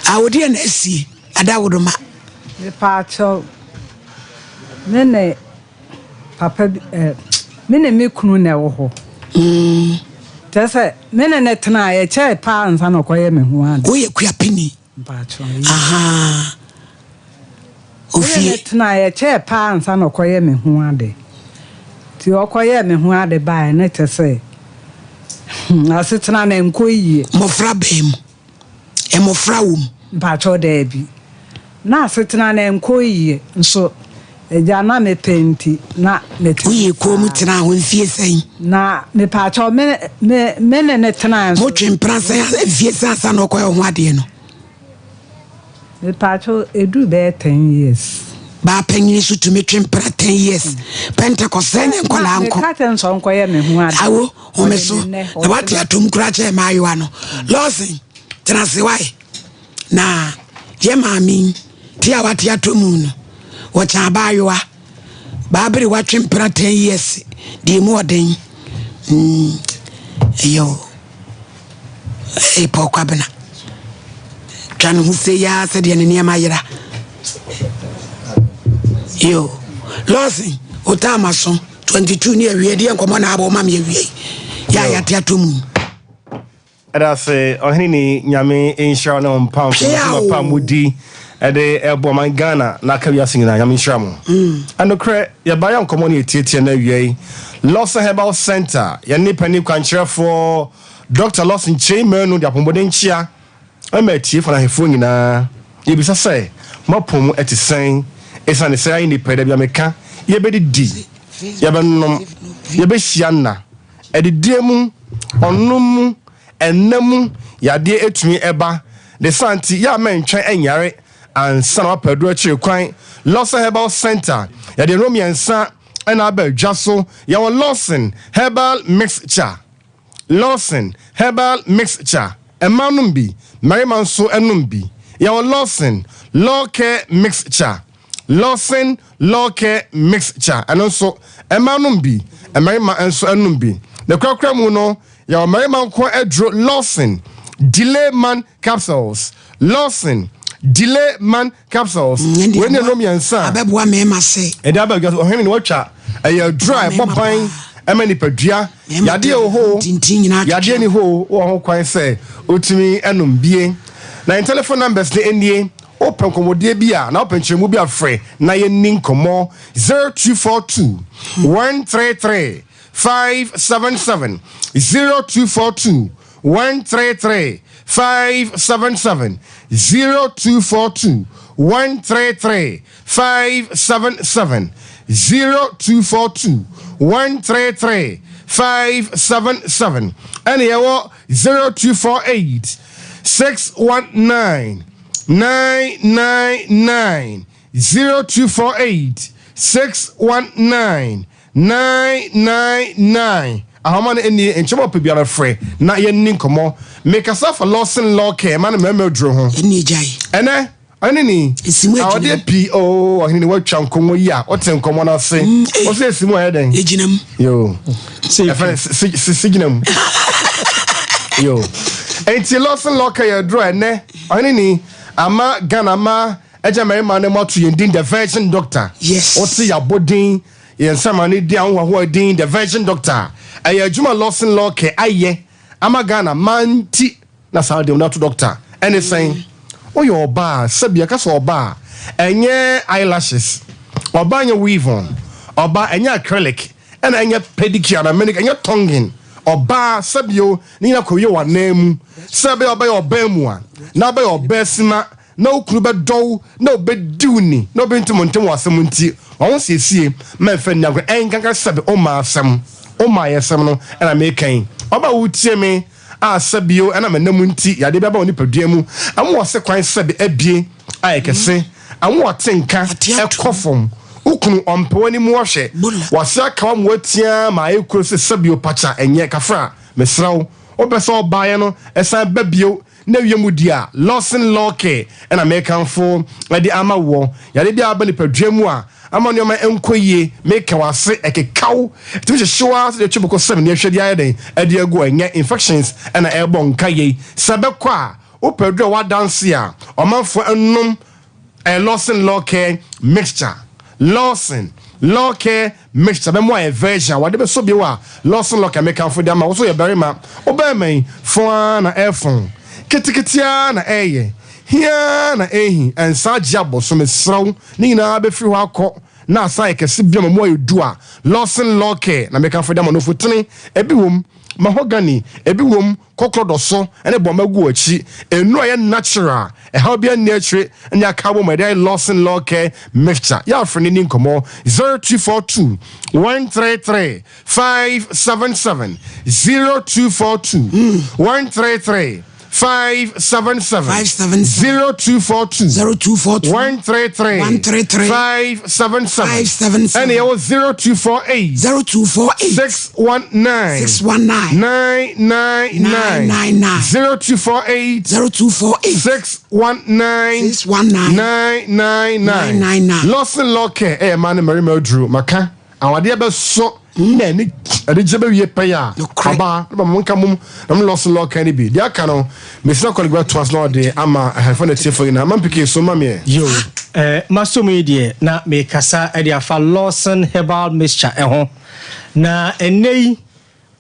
Awo deɛ na asie adawodoma. Mepaakyɛw, me ne papa bi eh, me ne me kunu na ɛwɔ hɔ. Kyerɛ sɛ, me ne no tenaeɛ, ɛkyɛe paa ansa na ɔkɔyɛ me ho ade. Woyɛ kuapini? Mpakyɛw, Ahaa. Me ne no Ofie. tenaeɛ, ɛkyɛe paa ansa na ɔkɔyɛ me ho ade. Nti ɔkɔyɛɛ me ho ade baeɛ no kyerɛ sɛ, hmm, asetena no ɛnkɔ yie. Mmɔfra bɛn mu? Mmɔfra wɔ mu? Mpakyɛw daabi. Na asetena no ɛnkɔ yie nso agya na mepɛ nti na metena Woyɛ komm saa. tenaa hɔ mfie sɛn? Na mepakyɛw me me me ne no tenae nso. Motwe mpena sɛn mfie sɛn ansa na ɔkɔyɛ wo ho adeɛ no? Mepakyɛw ɛduru bɛyɛ ten years. Baa panyin nso tumi twe mpena ten years. Pentecost sɛn ne nkwadaa nko. Meka kyerɛ no sɛ ɔnkɔyɛ me ho ade. Awo home so na wate atom koraa kyɛn mmaayewa no. Lawson tena ase wae. Na yɛ maame yi ti a wate ato mu no wɔkyɛn abaayewa. Baabere watwe mpena ten years deɛ emu ɔden. Mm, ɛyɛ o. Ɛyɛ Paul Kwabena. Twa ne ho sei ara sɛdeɛ ne nneɛma yera. Yo, Lawson, wo time aso. 22 ne awie deɛ nkɔmmɔ na abɔ ma me awie. Yɛ a yɛate ato mu. Ɛda ase ɔhene ni Nyame nhyira wo ne wo mpamfo na adwuma pa a modi ɛde ɛboa ɔman Ghana na aka wiase nyinaa Nyame nhyira mo. Ɛnokorɛ yɛbaeɛ a nkɔmmɔ no yɛ tiatia na awiei Lawson Herbal Center yɛne panin kwankyerɛfoɔ Doctor Lawson Kyei Manu de apɔmuden nkyea ma atiefo ne ahwɛfoɔ nyinaa. Yɛbisa sɛ moapɔn mu ɛte sɛn? Ɛsiane sɛ ayɛ nnipa yi da bi a meka yɛbɛdidi, yɛbɛnom, yɛbɛhyia nna Adidie mu, ɔnom mu, ɛna mu yadeɛ ɛtumi ɛba. Ne saa nti, yɛ a mɛntwɛn ɛnyare ansa na wapɛ aduro akyiri kwan. Lawson Herbal Center, yɛde nnuro mmiɛnsa ɛna aba dwa so. Yɛwɔ Lawson Herbal Mixture, Lawson Herbal Mixture, mmaa nom bi, mmarima nso nom bi. Yɛwɔ Lawson Law Care Mixture, Lawson Law Care Mixture, ɛno nso, mmaa nom bi, mmarima nso nom bi. Ne korakora mu no, yɛwɔ mmarima nko aduro Lawson Delay Man Capsules, Lawson Delay Man Capsules. Mm, Wei ne nnuro mmiɛnsa a. Abɛboa mmarima sɛ. Ɛde aba dwa so ɔhene ne watwa ɛyɛ aduro a ɛbɔ ban ɛma nipadua yadeɛ wɔ hɔ yadeɛ ni hɔ wɔ ho kwan sɛ otumi ɛnom bie na yɛn telephone numbers ne nie wopɛ nkɔmmɔdeɛ bi a na wopɛ nkyerɛmu bi a frɛ na yɛnni nkɔmmɔ 0242 133 577 0242 133 577 0242 133 577 0242 133 577 ɛne yɛwɔ 0248 619 999 0248 619 999 Ahoma no nie, nkyɛ ma ɔpɛ biara frɛ na yɛnni nkɔmmɔ. Mekasa fa Lawson Law Care ma ne mmarima aduro ho. Ɛnɛ, ɔhene ni, awadeɛ pii, oo, ɔhene ni, woatwa nkɔmmɔ yi a, wote nkɔmmɔ no ase. Wo sɛ esi mu ayɛ dɛn? Egyina mu. Yo. Ɛfɛ si si si gyina mu. Yo. Enti Lawson Law Care yɛ aduro a ɛnɛ, ɔhene ni, ama Ghana ma agya mmarima no moato yɛn din The Virgin Doctor. Yes. Wote yɛabɔ din Yɛn nsaman no di ahohoahoa din The Virgin Doctor. Ɛyɛ adwuma Lawson Lawcare ayɛ ama Ghana man nti na saa de no ato doctor. Ɛne sɛn? Woyɛ ɔbaa a, sɛbi yɛka sɛ ɔbaa a, ɛnyɛ eyelashes, ɔbaa nyɛ weave on, ɔbaa ɛnyɛ acrylic, ɛna ɛnyɛ pedicure anaa manicure, ɛnyɛ tonguing. Ɔbaa, sɛbi o, ne nyinaa kɔwie w'anan mu. Sɛ ɛbɛyɛ a wobɛyɛ ɔbaa mua, na wobɛyɛ ɔbaa sima, na wo kunu bɛdɔ wo na obedi wo ni na obenti mo ntam wɔ asɛm nti, w'ahosiesie ma ɛmfa nni agorɔ, ɛnkanka sɛbe wo asɛm, wo mmaayɛsɛm no na meka yi. Ɔba a wotie me a sɛbe o ɛnam ɛna mu nti yadeɛ bi aba wo nipadua mu, ɛma wɔse kwan sɛbe abie ayɛ kɛse, ɛma wɔte nka ɛkɔ fam, wo kunu ɔmpɛ w'anim ɔhwɛ, wase aka wo ama woatia ma ayɛ kuro sɛ sɛbe o pakya ɛnyɛ, kafra mesrɛ wo, wopɛ sɛ ɔbaayɛ no ɛsan ba bio Na wiem di a, Lawson Lawcare na mekamfo de ama woɔ. Yareɛ biara aba nipadua mu a, ama nneɛma nkɔ yie, meka w'ase, ɛkeka wo, ɛtumi hyehye wo ara sɛdeɛ ɛtwe boko sɛm ne ɛhwɛ de ayɛ dɛn de agu hɔ. Ɛnyɛ infections na ɛrebɔ nka yei. Sɛ ɛbɛkɔ a, wopɛ aduru a w'adanse a, ɔmanfoɔ nnom Ɛyɛ Lawson Law Care Mixture. Lawson Law Care Mixture bɛma wayɛ version a wɔde bɛsɔ bio a Lawson Law Care mekamfo de ama wo. So yɛ barima? Wo barima yi, fɔn ara na ɛrefɔn. Ketekete ara na ɛreyɛ. Hi ara na ɛrehi. Ɛnsa agye abɔ so. Mesrɛ wo, ne nyinaa bɛfiri hɔ akɔ na asan ayɛ kɛse bio ama mu ayɛ du a Lawson Law Care na mekamfo de ama no. Ofutene, ebi wom. Mahogany, ebi wom. Kɔkorɔ dɔ so ne bɔmma gu w'akyi. Nnuru a ɛyɛ natural, ɛhaw biara nni akyire ne aka abom a yɛde ayɛ Lawson Law Care Mixture. Yɛ afrɛ no nni nkɔmmɔ 0242 133 577, 0242 133 577, 0242 133 577, ɛne yɛwɔ 0248 619 619 999 999 0248 0248 619 619 999 999. Lawson Law Care ɛyɛ mmaa ne mmarima aduro maka awadeɛ bɛsɔ na ɛne anigye bɛwie pɛyɛ a ɔbaa ne ba mo nka mom na mo Lawson Law Care no bi deɛ aka no mesina kɔlege bɛtoa so na ɔde ama ahɛfo ne tiefo nyinaa ma mpeke so ma meɛ. Yo, eh, masom yi deɛ na mekasa de afa Lawson Herbal Mixture ho. Na ɛnnɛ yi,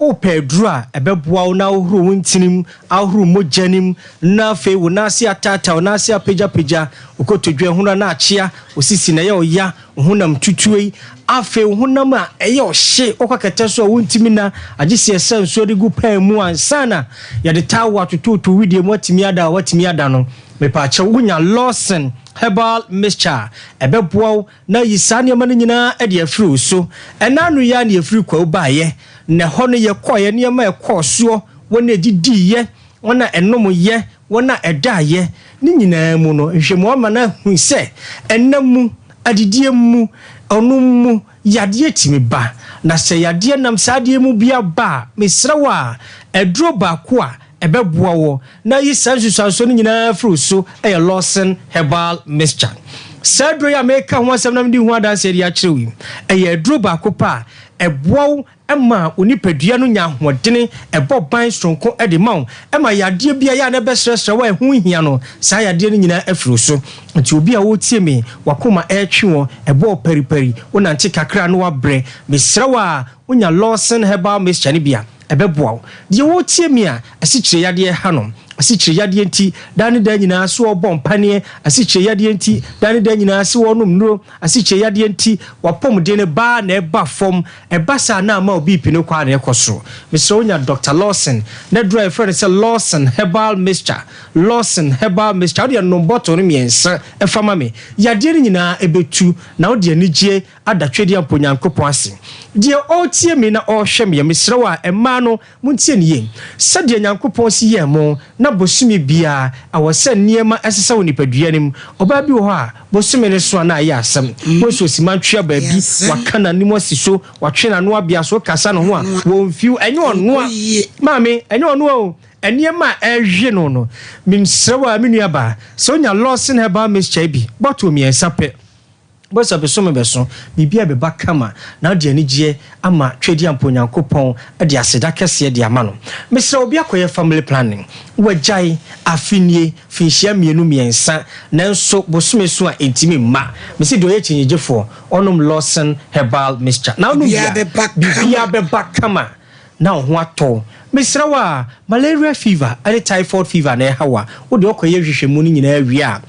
wopɛ aduru a ɛbɛboa wo na ahohoro wo ntini mu, ahohoro mogya no mu, na afei wo nan ase ataataa, wo nan ase apagyapagya, wo kotodwe ahunu na akyea, wo sisi na ɛyɛ wo ya, wo honam tutuo yi, afei wo honam a ɛyɛ ɔhye, wokɔ kɛtɛ so a wontumi nna, agye sɛ yɛsa nsuo de gu pan mu ansa na yɛde towel atototo wo wedeɛ mu atumi ada a woatumi ada no. Mepaakyɛw, wonya Lawson Herbal Mixture a, ɛbɛboa wo Na yi saa nneɛma no nyinaa de afiri wo so. Ɛna ano yi ara na yɛfiri kwawu baeɛ, na ɛhɔ no yɛkɔeɛ, nneɛma a ɛkɔɔ soɔ, wɔn a ɛdidiiɛ, wɔn a ɛnomoeɛ, wɔn a ɛdaeɛ, ne nyinaa mu no, nhwehwɛmu ama no ahu sɛ ɛna mu, adidie mu, ɔnom mu, yadeɛ tumi ba. Na sɛ yadeɛ nam saa adeɛ mu bi aba a, mesrɛ wo a, aduro baako a ɛbɛboa wo na ayi saa nsusuansoɔ no nyinaa afiri wo so yɛ Lawson Herbal Mixture. Saa aduro yi a mereka ho asɛm na medi ho adanseɛ de akyerɛ wo yi, ɛyɛ aduro baako pɛ a ɛboa wo ma wo nipadua no nya ahoɔdene, ɛbɔ ban soronko de ma wo, ɛma yadeɛ bi a ɛyɛ a na ɛbɛsrɛsrɛ wo a ɛho nhia no, saa yadeɛ no nyinaa afiri wo so. Nti obi a woretie me, w'akoma ɛretwe wo, ɛbɔ wo paripari, wonante kakra a na woabrɛ, mesrɛ wo a, wonya Lawson Herbal Mixture no bi a, ɛbɛboa wo. Deɛ ɔretie me a, asikyire yadeɛ ha no. Asikyire yadeɛ nti, daa ne daa nyinaa se ɔrebɔ mpaneɛ. Asikyire yadeɛ nti, daa ne daa nyinaa se ɔrenom nnuro. Asikyire yadeɛ nti, w'apɔmuden no ba ara na ɛba fam. Ɛba saa a, na ama wo BP no kɔ ara na ɛkɔ soro. Mesrɛ wo nya Doctor Lawson n'aduro a yɛfrɛ no sɛ Lawson Herbal Mixture. Lawson Herbal Mixture. Wo deɛ nom bottle no mmiɛnsa fa ma me. Yadeɛ no nyinaa ɛbɛtu, na wode anigyeɛ ada Twedeampo Nyankopɔn ase. Deɛ ɔretie me na ɔrehwɛ meɛ, mesrɛ wo a, mmaa no, montie no yie. Sɛdeɛ Nyankopɔn si yɛɛ mo, na bosome biara, ɛwɔ sɛ nneɛma sesa wɔ nipadua no mu. Ɔbaa bi wɔ hɔ a, bosome no so a na ayɛ asɛm. Wohu sɛ ɔsi mantwea baabi, waka n'anim asi so, watwe n'ano abea so, wokasa ne ho a, wɔmfiw. Ɛnyɛ ɔnoa. Maame, ɛnyɛ ɔnoa o. Nneɛma a ɛrewe no no, mesrɛ wo a, me nuabaa, sɛ wonya Lawson Herbal Mixture yi bi, bottle mmiɛnsa pɛ, Bɔsɛ bosome bɛso, biribiara bɛba kama na wode anigyeɛ ama Tweaduampa Onyankopɔn de aseda kɛseɛ de ama no. Mesrɛ wo, obi akɔyɛ family planning, wagyae, afe nie, finhyia mmienu mmiɛnsa, nanso bosome so a ɛntumi mma. Mese deɛ ɔyɛ kyinnyegyefoɔ, ɔnom Lawson Herbal Mixture na wonom bi a, biribiara bɛba kama. na wo ho atɔ wo. Mesrɛ wo a, malaria fever ne typhoid fever na ɛha wo a, wo deɛ wokɔyɛ nhwehwɛmu no nyinaa wie a,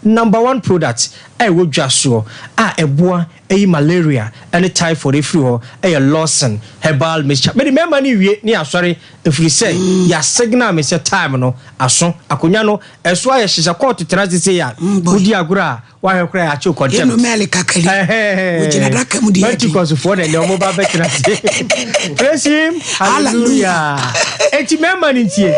number one product a ɛwɔ dwa soɔ a ɛboa yi malaria ne typhoid firi hɔ yɛ Lawson Herbal Mixture. Mede mmarima no rewie ne yɛasɔre ɛfiri sɛ yɛasignal me sɛ time no aso. Akonnwa no ɛso ayɛ hye sɛ kɔɔto tena ase sei a, wodi agorɔ a, Wahwɛ koraa yɛakye wo contempt. Yɛnu mɛli kakali. Wogyina adaka mu di yɛ di. Pentecost foɔ na ɛnɛ wɔn ba bɛtena ase. Praise him. Hallelujah. Eti mɛma no ntie.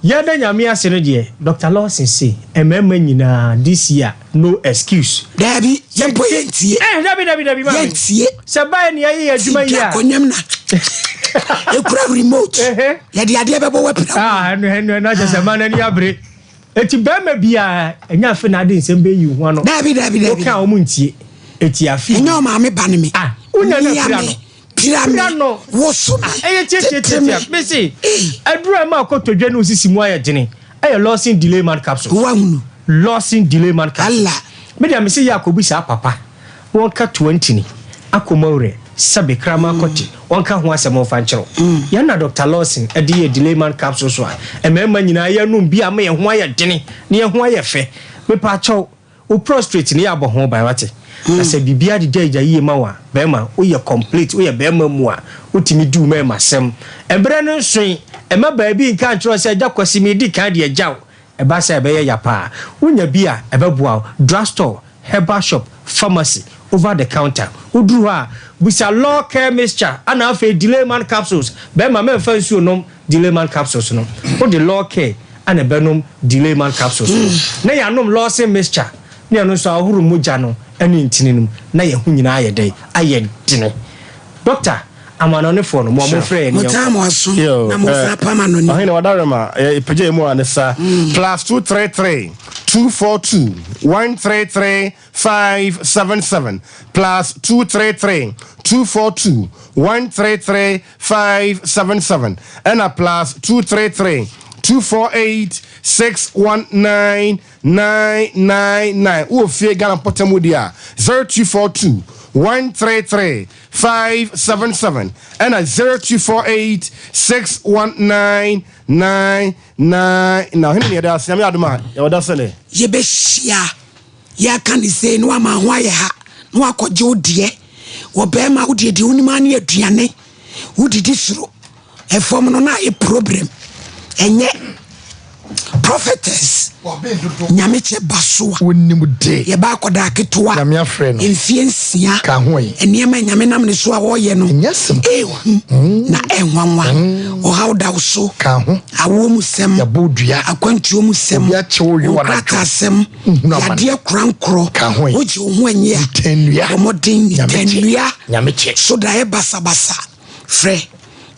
Yɛda nyame ase no deɛ Dr. Lawson se mmarima nyinaa this year no excuse. Dabi yɛn mpo yɛn tie. Eh dabi dabi dabi maame. Yɛn tie. Sɛ báyìí ni yɛyɛ yɛ adwuma yi a. Ti akonnwa na ekura remote. Yɛde adeɛ bɛbɔ wapira. Ah ɛnu ɛnu ɛnu akyɛ sɛ mmaa n'ani abere. Eti barima biara, ɛnyɛ afe na ade nsɛm bɛyi wo ho ano. Dabi, dabi, dabi. Woka a wɔn ntie. Eti afe. Ɛnyɛ ɔmaame ba ne me. Ah, wonya no Mia pira no. me, pira Pira me, no. woso me, Ah, ɛyɛ tete me. tiatiatiatia. Mese, aduru a ɛma akotodwe ne osisi mu ayɛ dene, ɛyɛ Lawson Delay Man Capsules. Woahunu. Lawson Delay Man Capsules. Allah. Me deɛ mese yɛ akɔbi saa papa. Wɔnka toa ntini, akoma werɛ, sɛbe kraman kɔte, wɔnka ho asɛm mfa nkyerɛ wo. Yɛn na Dɔkta Lawson de yɛɛ Delayman capsule so a mmarima nyinaa yɛnom bi ama yɛn ho ayɛ dene na yɛn ho ayɛ fɛ. Mepaakyɛw, wo prostrate no yɛ abɔ ho ban, wate? Na sɛ biribiara deda agya yie ma wo a, barima, woyɛ complete, woyɛ barima mu a, wotumi di wo marimasɛm. Mmerɛ no nsoe, mma baabi nka nkyerɛ wo sɛ, Agya Kwasi, meredi kan de agya wo. Ɛba saa a, ɛbɛyɛ ya paa. Wonya bi a, ɛbɛboa wo. Drugstore, herbal shop, pharmacy, over the counter. Woduru hɔ a, bisa Law Care Mixture ɛna afei Delayman Capsules. Bɛrima, mɛmfa nsuo nnom Delayman Capsules no. Wode Law Care ɛna ɛbɛnom Delayman Capsules no. Na yɛanom Lawson Mixture ne ɛno nso ahohoro mogya no ne ntini no mu na yɛn ho nyinaa ayɛ dɛn? Ayɛ dene. Doctor, amanɔnefoɔ no, mo a mofrɛ yɛn ne yɛnkɔ. Motaa mo aso na momfa apam anɔne. Ɔhene wadarema yɛpagya mu a ne sa plus 233 242 133 577 plus 233 242 133 577 ɛna plus 233 248 619 999 wowɔ fie Ghana mpɔtam wo deɛ a 0242 133 577 ɛna 0248 619 999 Ɔhene ne yɛda ase Nyame adom a yɛwɔ da sɛnɛ. Yɛbɛhyia yɛaka ne sei na wama ho ayɛ ha na wakɔgye wo deɛ wɔ bɛrima wo deɛ deɛ wonim ara ne aduane wodidi soro Ɛfam no na ayɛ problem ɛnyɛ prophetess nyamekyɛ basoa Wonim de. yɛba akɔdaa ketewa Nyame afrɛ no. mfie nsia Ka ho yi. nneɛma a nyame nam ne so a ɔyɛ no Ɛnyɛ asɛm ketewa. ɛhu na ɛnwanwa ɔhaw da wo so Ka ho. awoɔ mu sɛm Yɛabɔ wo dua. akwantuo mu sɛm Obi akye wo yowa anadwo. nkrataasɛm Nhunu amane. yadeɛ korankorɔ Ka ho yi. wogye wo ho anyi a Nitɛnnua. bɔ mmɔden Nyame kyɛ. nitɛnnua Nyame kyɛ. so daeɛ basabasa frɛ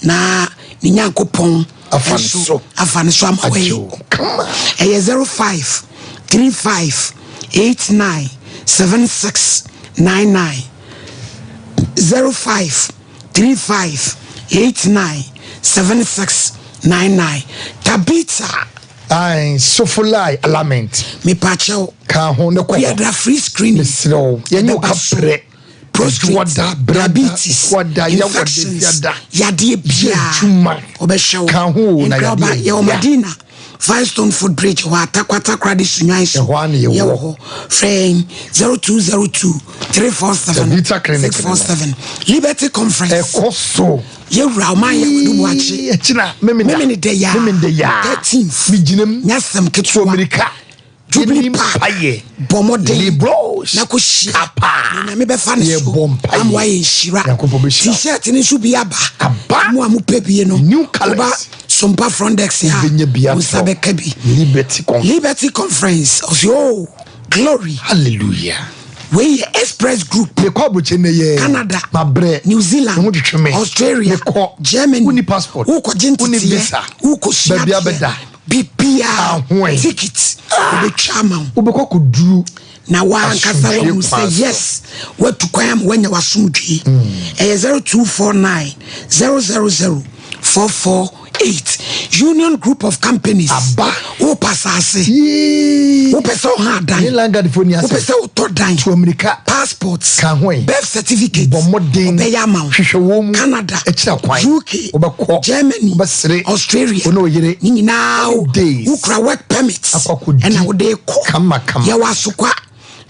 na ne Nyankopɔn Afa ne nso so. afa ne so ama Agye wɔyɛ. wo kama. Ɛyɛ 05 35 89 76 99 05 35 89 76 99 Tabitha. Ae Sofolai Alament. Mepakyɛw. Ka ho ne kɔ hɔ. Kuada free screening. Mesrɛ wo, yɛnyɛ wo ka brɛ. Prostate, diabetes, infections, yadeɛ biara ɔbɛhwɛ wo. Ka ho o, na yadeɛ yɛwɔ Madina, Firestone Foot Bridge hɔ Atakwa Takoradi Sunyani so. Ɛhɔ ara na yɛwɔ. Yɛwɔ hɔ. Frɛ yɛn 0202 347 647. Liberty Conference. Ɛkɔ so. Yɛwura ɔman yɛ Kwadu Boakye. Ɛkyina Memenda. Memene da yaa. Memenda yaa. 13th. Megyinam. Nyasɛm ketewa. Tuo Jubilee Park bɔ mmɔden na kɔhyia na Nyame bɛfa ne so ama wayɛ nhyira. T-shirt no nso bi aba. Mo a mopɛ bi no, woba Sompa front desk ha, wo nsa bɛka bi. Liberty Conference, ɔsi oh glory. Hallelujah. Wei yɛ Express Group. Mekɔ aburokyi nnɛ yɛ. Canada. Mabrɛ. New Zealand. Me ho twetwe me. Australia. Mekɔ. Germany. Wonni passport. Wokɔgye nteteɛ. Wonni visa. Wokɔsua Baabi adeɛ. abɛda. Biribiara. Ahoɛ. Ticket. Wɔbɛtwa ama wo. Wobɛkɔ akɔduru. Na w'ankasa Asomdwoeɛ wahu kwan sɛ so. yes, woatu kwan ama woanya w'asomdwoeɛ. Ɛyɛ 0249 000 448. Union Group of Companies. Aba. Wopɛ asase. Yee. Wopɛ sɛ woha dan. Ne landguardfoɔ ni asɛm. Wopɛ sɛ wotɔ dan. Tu amirika. Passport. Ka ho ɛ. Birth certificate. Bɔ mmɔden. Ɔbɛyɛ ama wo. Hwehwɛ wɔn mu. Canada. Akyira kwan. UK. Wobɛkɔ. Germany. Wobɛsere. Australia. Wo ne wo yere. Ne nyinaa wo. Days. Wokura work permit. Akɔ akɔdi. Ɛna wode kɔ. Kama kama. Yɛwɔ Asokwa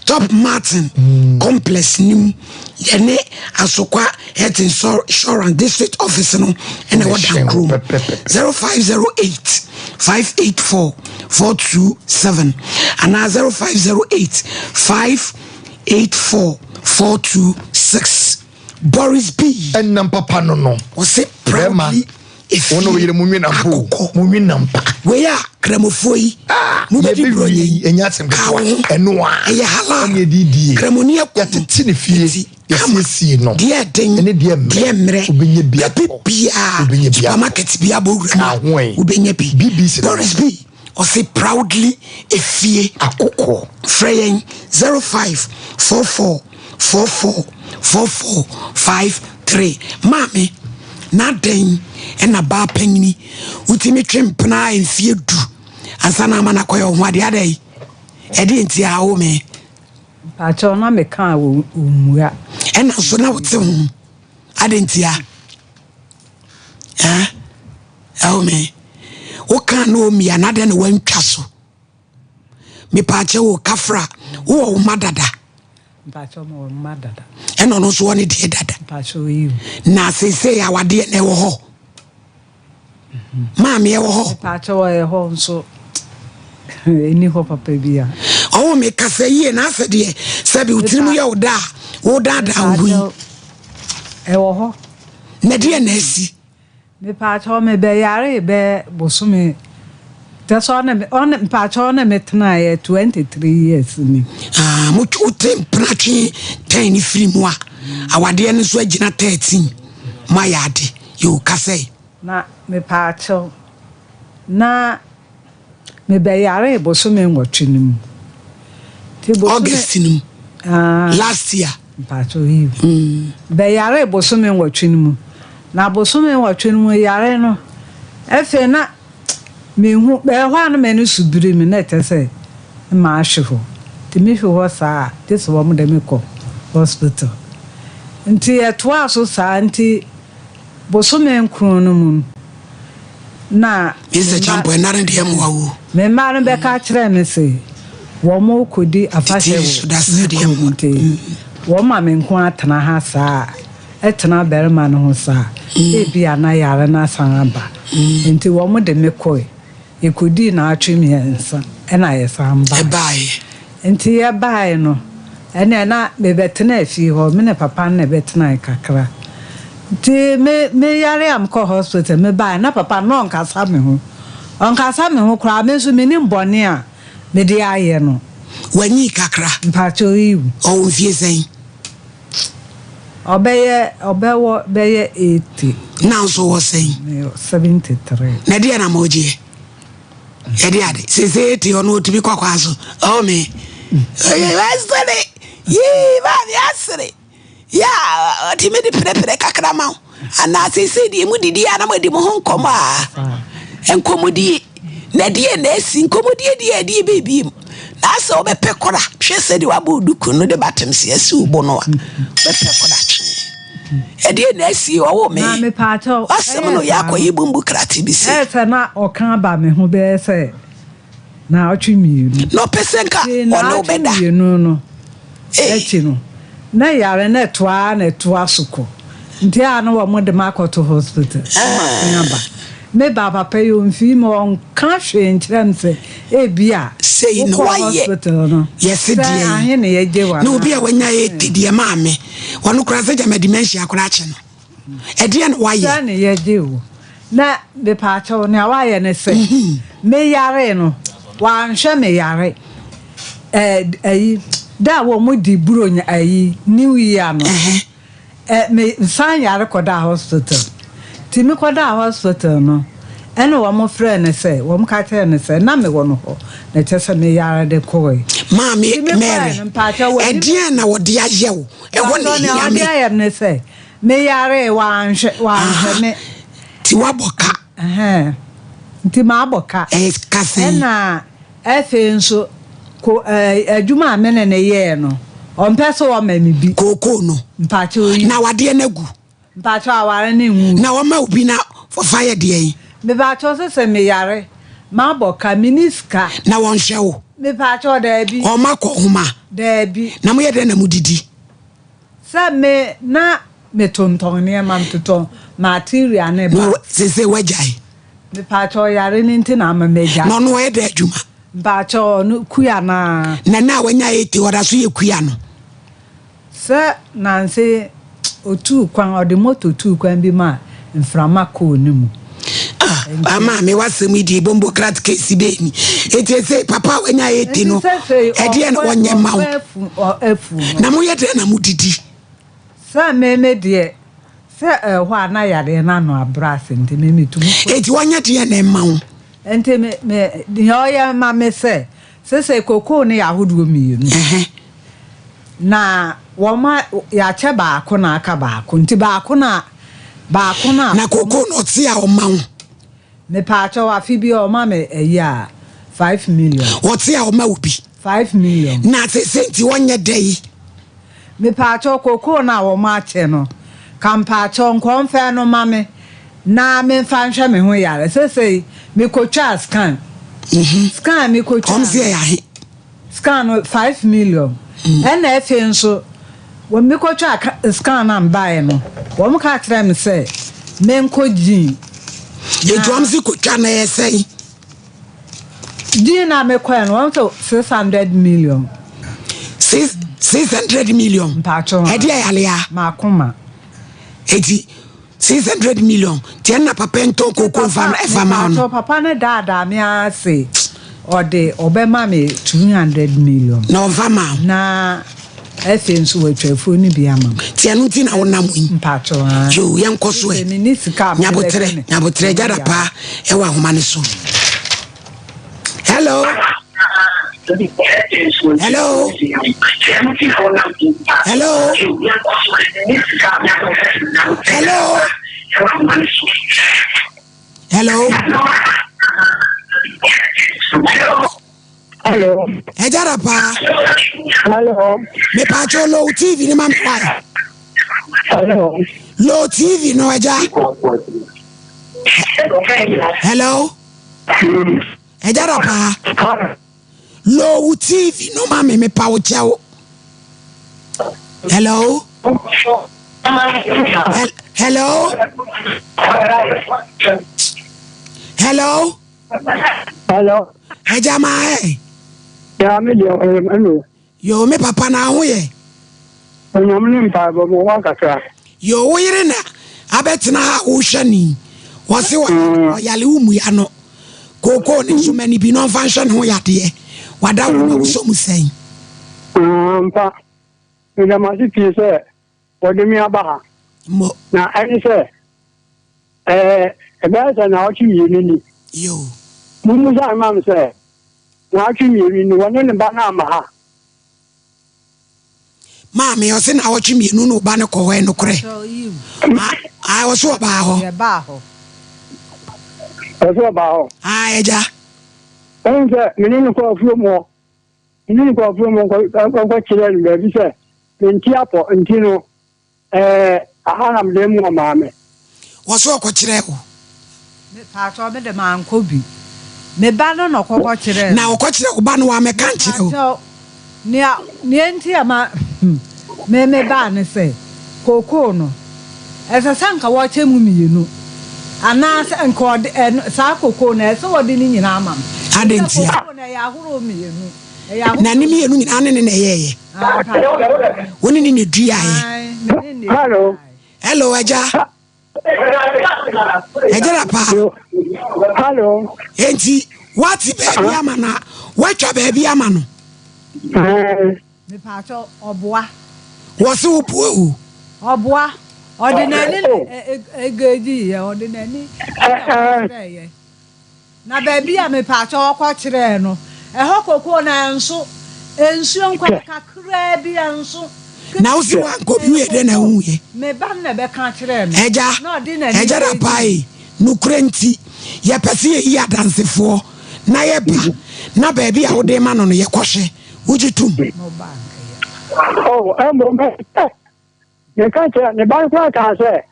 Top Martin complex no mu. Yɛne Asokwa Health Insurance District Office no ɛna ɛwɔ Dankurom. 0508 584 427 anaa 0508 584 426. Boris B. Ɛnam papa no no. Ɔse proudly efie Wɔn oyere mu nwi nampa o. akokɔ. Mu nwi nampa. Wei a kramofoɔ yi Ah, mobɛdi buronya yi ɛnyɛ asɛm ka wo ketewa. ho. Ɛno a. Ɛyɛ halal. Ɛne ɛdi die. Kramoni akunu. Yɛtete ne fie. Nti kama. Yɛsiesie no. Deɛ ɛden. Ɛne deɛ mmerɛ. Deɛ mmerɛ. Wobɛnya bi Baabi atɔ. biara. Wobɛnya bi atɔ. Supermarket bi abɔ wura Ka ho ɛ. Wobɛnya bi. BBC no. Boris B. Ɔse proudly efie. Akokɔ. Frɛ yɛn 0544 44 44 53. Maame, na adɛn na baa panyini wotumi twe mpena mfie du ansa na ama no akɔyɛ wo ho adeɛ adɛn? Ɛdeɛ nti a wo me? Mpakyɛw na meka a wɔmmua. Ɛna nso na wote ho adɛn nti a? Ɛwo me? Woka na ɔmmia na adɛn na woantwa so? Mepaakyɛ wo kafra wowɔ wo mma dada? Mpakyɛw mewɔ mma dada. Ɛna ɔno nso wɔ ne deɛ dada. Mpakyɛw yiw. Na seesei awadeɛ na ɛwɔ hɔ. Maame ɛwɔ hɔ. Mpakyɛw ɛwɔ hɔ nso ɛni hɔ papa bi a. Ɔwɔ me kasa yie na asɛ deɛ sɛbi wo tirim yɛ wo da a wodaadaa wo ho yi. Ɛwɔ hɔ. Na deɛ na asi. Mepaakyɛw me bɛ yaree bɛyɛ bosome kyɛsɛ ɔne me ɔne mpaakyɛw ɔne me tenaeɛ 23 years ni. Ah, mo wo te mpena twe ten ne firi mu a awadeɛ no nso agyina 13 mo ayɛ ade yoo kasɛe. Na mepaakyɛw na Mebɛyaree bosome nwɔtwe no mu. Nti bosome. August no mu. Ah. Last year. Mpakyɛw yiw. Bɛyaree bosome nwɔtwe no mu. Na bosome nwɔtwe no mu yare no, afei na menhu, ɛhɔ a na m'ani so biri me na ɛkyerɛ sɛ mahwe hɔ. Nti mehwe hɔ saa a, gye sɛ wɔde me kɔ hospital. Nti ɛtoaa so saa nti Bosome nkron no mu no, na Mister Champo, ɛna no deɛ mmoa wo. Me mma no bɛka kyerɛɛ me se wɔrekɔdi afahyɛ wɔ me kurom nti, wɔma me nko ara tena ha saa a, ɛtena barima no ho saa a, ebia na yare no asan aba. Enti wɔde me kɔe. Yɛkɔdii naawɔtwe mmiɛnsa ɛna yɛsan baeɛ. Nti yɛbaeɛ no, ɛnneɛ na mebɛtenaa fie hɔ, me ne papa no na ɛbɛtenae kakra. Nti me meyare a mekɔɔ hospital mebaeɛ na papa no na ɔnkasa me ho. Ɔnkasa me ho koraa, me nso mennim bɔne a mede ayɛ no. Wanyin kakra? Mpakyɛw, yiw. Ɔwɔ mfie sɛn? Ɔbɛyɛ ɔbɛwɔ bɛyɛ 80. Na nso wɔ sɛn? Mewɔ 73. Na ɛdeɛ na ma ɔgyeɛ? Ɛde ade sese 80 ɔno ɔtumi kɔ kwaa so. Ɔwɔ me. Ɔyɛ asere. Yii maame asere. Ya ɔtumi de perepere kakra ma wo. Anaa seesei deɛ modidi a na moadi mo ho nkɔmmɔ a? Nkɔmmɔdie. Na ɛdeɛn na asi? Nkɔmmɔdie deɛ ɛdeɛ bɛbiem. Na asɛ wobɛpɛ kora. Hwɛ sɛdeɛ wabɔ wo duku no de batem se asi wo bo no a. Wobɛpɛ kora twe. Ɛdeɛn na asi? Ɔwo me. Maame paakyɛw, W'asɛm ɛyɛ no yɛ saa no. akɔyɛ bumbu krate bi sei. Ɛyɛ sɛ na ɔka aba me ho bɛyɛ sɛ naawɔtwe mmienu. Na ɔpɛ sɛ nka Nti ɔne wo naawɔtwe bɛda. mmienu no akyi no, na yare no ɛtoa ara na ɛtoa so kɔ. Nti a na wɔn de me akɔto hospital na masan aba. Me ba papa yi ɔmfii me, ɔnka hwee nkyerɛ me sɛ ebia Sei na wokɔɔ wayɛ. hospital no Yɛse sɛ deɛn? ahe na yɛgye wo Na obi anaa a wanya 80 deɛ maame, ɔno koraa sɛ gyama dementia koraa akye no. Ɛdeɛn na wayɛ? Sɛ ne yɛgye wo. Na mepaakyɛw nea wayɛ ne sɛ me yaree no wanhwɛ me yare ɛɛ ayi da a wɔn di buronya ayi new year no ɛ me san yare kɔdaa hospital ti me kɔdaa hospital no ɛna wɔn frɛɛ no sɛ wɔn ka kyerɛɛ no sɛ na me wɔ no hɔ na kyerɛ sɛ me yare de kɔe. Maame Ti me kɔɛ Mary, no mpaakyɛw wɔdi me. ɛdeɛn na wɔde ayɛ wo? Ɛhɔ na Mpakyɛw nea ɛhia wɔde me. ayɛ me ne sɛ Me yaree, wanhwɛ, wanhwɛ me. Nti woabɔ ka? Ɛhɛn, nti mabɔ ka. Ɛyɛ ka sɛn? Ɛna afei nso, ko ɛɛ adwuma a me ne no yɛɛ no, ɔmpɛ sɛ ɔma me bi. Kookoo no? Mpakyɛw yi. Na wadeɛ no agu? Mpakyɛw aware no ngu. Na ɔma wo bi na fa yɛ deɛn? Mepakyɛw sese meyare, mabɔ ka, menni sika. Na wɔnhwɛ wo? Mepakyɛw daabi. Ɔma kɔ nhoma? Daabi. Na moyɛ dɛn na modidi? Sɛ me na me tontɔn nneɛma me totɔn material ne Na bags. seesei wagyae? Mepaakyɛw yare no nti na ama magyae. Na ɔno ɔyɛ dɛn adwuma? Mpaakyɛw ɔno kua no ara. Na nnɛ a wanya 80 ɔda so yɛ kua no? Sɛ nanse otuu kwan ɔde moto tuu kwan bi ma mframa kɔɔ ne mu. Ah maame w'asɛm yi deɛ bombo krat case bɛɛ ni. Eti ese papa a wanya 80 no ɛdeɛ na wɔnyɛ ma wo. Na moyɛ dɛn na modidi? Sɛ me me deɛ sɛ ɛhɔ a na yareɛ no ano abrɛ ase nti me metumi kɔ. Eti wɔnyɛ deɛ na ɛma wo? Nti me me deɛ ɔyɛ ma me sɛ sese kokoo no yɛ ahodoɔ mmienu. Na wɔma yɛakyɛ baako na aka baako nti baako na baako na. Na koko na ɔte a ɔma wo. Mepaakyɛw afe bi ɔma me ayi a 5 million. Ɔte a ɔma wo bi. 5 million. Na sese nti ɔnyɛ dɛ yi. Mepaakyɛw koko na wɔn akyɛ no ka mpaakyɛw nkɔnfɛn no ma me na memfa nhwɛ me ho yare sese mekotwaa scan. Scan mekotwaa. Wɔn se ɛyɛ ahe. Scan no 5 million ɛna afei nso wɔ mekɔtwaa scan no a mebaeɛ no wɔn ka kyerɛɛ me sɛ menkɔ gyin. Nti wɔn se kotwa na ɛyɛ sɛn? Gyin na mekɔɛ no wɔn sɛ 600 million. 600 million. Mpatsɔ. Ɛde ɛyɛ alea. Makoma. Eti 600 million tiɛ na papa ntɔn koko nfa ɛfa ma no. Mpatsɔ papa no daadaa me ara se ɔde ɔbɛma me 200 million. Na ɔnfa ma wo. Na afei nso watwa afuo no bi ama me. Tiɛ no ti na wonam yi. Mpatsɔ aa. Yo yɛn kɔ so ɛ. Mi ni sika a mi Nyabotrɛ nyabotrɛ gyada paa ɛwɔ ahoma no so. Hello. Hello. Hello. Hello. Hello. Hello. Ɛgyara paa. Hello. Mepatwo low TV ni ma me wae. Hello. Low TV no ɛgya. Hello. Ɛgyara paa. Low TV no ma me mepa wo kyɛw. Hello. Hello. Hello. Hello. Ɛgya maa ɛ. Ya me deɛ ɔyɛ ɛno. Yoo me papa na ho yɛ. Onyame ne mpaebɔ mo wa kakra. Yoo wo yere na abɛtena ha a wohwɛ no yi wɔse ɔyale wo mua no kookoo ne nsoma no bi na ɔmfa nhwɛ ne ho yadeɛ wada wo na wosɔ mu sɛn. Ampa meda mo ase pii sɛ wɔde me aba ha. Mo. Na ɛne sɛ ɛɛ ɛbɛyɛ sɛ naawɔtwe mmienu ni. Yoo. Mummusa mma me sɛ naawɔtwe mmienu ni wɔne ne ba no amma ha. Maame ɔse naawɔtwe mmienu na ɔba no kɔ hɔ ɛnokorɛ? Ae, ɔse ɔbaa hɔ. Yɛbaa hɔ. Ɔse ɔbaa hɔ. Ae, agya. Wohu sɛ me ne no kɔɔ afuom hɔ. Me ne no kɔɔ afuom hɔ kɔ kyerɛɛ no baabi sɛ mente apɔ nti no ɛɛ aha na mede mu ɔmaa me. Wɔse ɔkɔkyerɛɛ wo. Me paatwɔ me de mankɔ bi. Me ba no na ɔkɔkɔ kyerɛɛ me. Na ɔkɔkyerɛɛ wo ba no wammɛka ankyerɛ wo. Mepakyɛw, nea nea enti a ma me me baa ne sɛ, kookoo no, ɛsɛ sɛ anka wɔkyɛ mu mmienu, anaasɛ nka ɔde ɛno saa kookoo no, ɛsɛ sɛ wɔde ne nyinaa ma me. Adɛn Efisɛ ntia? kookoo no, ɛyɛ ahorow mmienu, ɛyɛ ahorow Na ne mmienu. mmienu nyinaa ne ne na ɛyɛeɛ. Ah, mpakyɛw. Wo ne ne na ɛduaeɛ. Ae, me ne ne na Hello. ɛduaeɛ. Hello, agya. Agya da paa. Hello. Enti wate baabi ama no a woatwa baabi ama no. Mepaakyɛ ɔboa. Wɔse wo boa o. Ɔboa. Ɔde n'ani na ɛgɛgyi yɛ ɔde n'ani na ɔkyerɛ yɛ. Na baabi a mepaakyɛw ɔkɔ kyerɛɛ no, ɛhɔ kokoo no ɛnso, nsuo nkwan kakraa bi ɛnso. Na wo se wankɔ bi woyɛ dɛn na wohuiɛ? Me ba no na ɛbɛka kyerɛɛ me. Agya, Na ɔde n'ani Agya bɛgye. Dapae, nokorɛ nti, yɛpɛ sɛ yɛyi adansefoɔ na yɛba na baabi a wode rema no no yɛkɔhwɛ. Wogye tom? Oh, mmom, meka kyerɛ, ne ba no koraa kaa sɛ,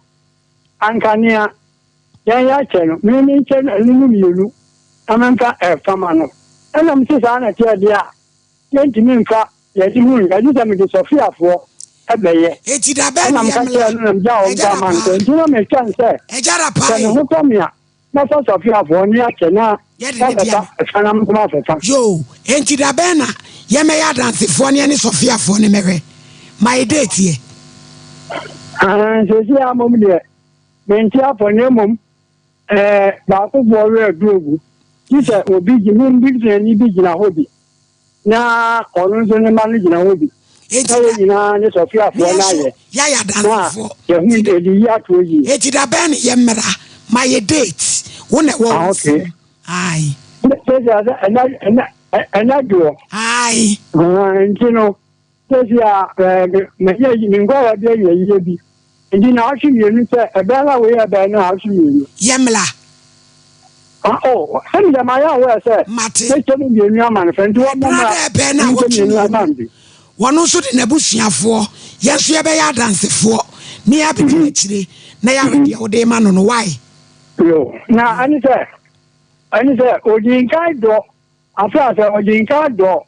anka nea Yɛn yɛakyɛ no, me menkyɛ no ɛno mu mmienu na memfa ɛfa ma no. Ɛna mese saa na ɛteɛ deɛ a, yɛntumi mfa yɛde ho nka, gye sɛ mede Sofiafoɔ bɛyɛ. Enti da bɛn Ɛna na meka yɛmmla? kyerɛɛ no na megyaa wɔn Agya mfa ma no. Rapaa. Enti na metwɛn sɛ, Agya sɛ ne Rapaa ho tɔ me a, mɛfa Sofiafoɔ ne akyɛ na Yɛde ne dea wɔabɛfa ɛfa na me nso mafɛfa. Yoo, enti da bɛn na yɛmmɛyɛ adansefoɔ ne yɛne Sofiafoɔ no mmɛhwɛ? Ma yɛ date yɛ. Aane, seesei ara mmom deɛ, Mente apɔ na mmom ɛɛ baakofoɔ werɛ duru agu. Gye sɛ obi gye me busuani bi gyina hɔ bi na ɔno nso ne mma no gyina hɔ bi. Na yɛn nyinaa ne Sɔfiafoɔ no ayɛ na yɛho yɛde yi atoɔ yie. Enti da bɛn ne yɛmmra? Ma yɛ date. Wo na ɛwɔ wo Ah, okay. nsam. Ae. Sɛsi a sɛ ɛna ɛna ɛna doɔ. Ae. Nti no Sɛsi a manya yi, me nkwalaa bi anya yie bi. Nti naawɔtwe mmienu sɛ ɛbɛn na wei ɛbɛn no naawɔtwe mmienu. Yɛmmla. Ah, oh, sɛmi dɛ mayɛ aware sɛ. Mate. Mɛkyɛ mu mmienu ama no fɛ, nti wɔn mmra. Ɛbra dɛ ɛbɛn naawɔtwe mmienu. Wɔn nso de n'abusuafoɔ, yɛn nso yɛbɛyɛ adansefoɔ, ne yɛabɛgyina akyire na yɛahwɛ deɛ wode rema no no, why? Yo, na ɛne sɛ, ɛne sɛ, ɔdi nkan dɔ, afei sɛ ɔdi nkan dɔ.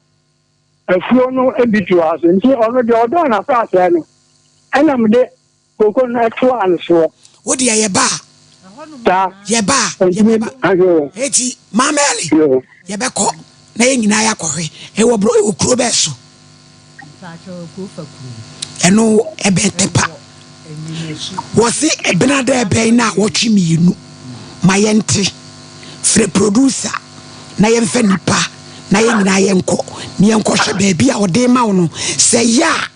Afuo no bi toaa so, nti ɔno deɛ ɔdɔɔ n'asase no, ɛna mede koko no toaa no soɔ. Wo deɛ yɛba a. Saa. Yɛba a, yɛbɛba. Eti Maame Eli, yɛbɛkɔ na yɛn nyinaa yɛakɔhwɛ. Ɛwɔ bro, ɛwɔ kuro bɛɛ so. Ɛno ɛbɛn Tepa. Wɔse ɛbena dɛ ɛbɛn na awɔtwe mmienu ma yɛnte. Frɛ producer na yɛmfa nipa na yɛn nyinaa yɛnkɔ na yɛnkɔhwɛ baabi a ɔde ma wo no sɛ yɛ a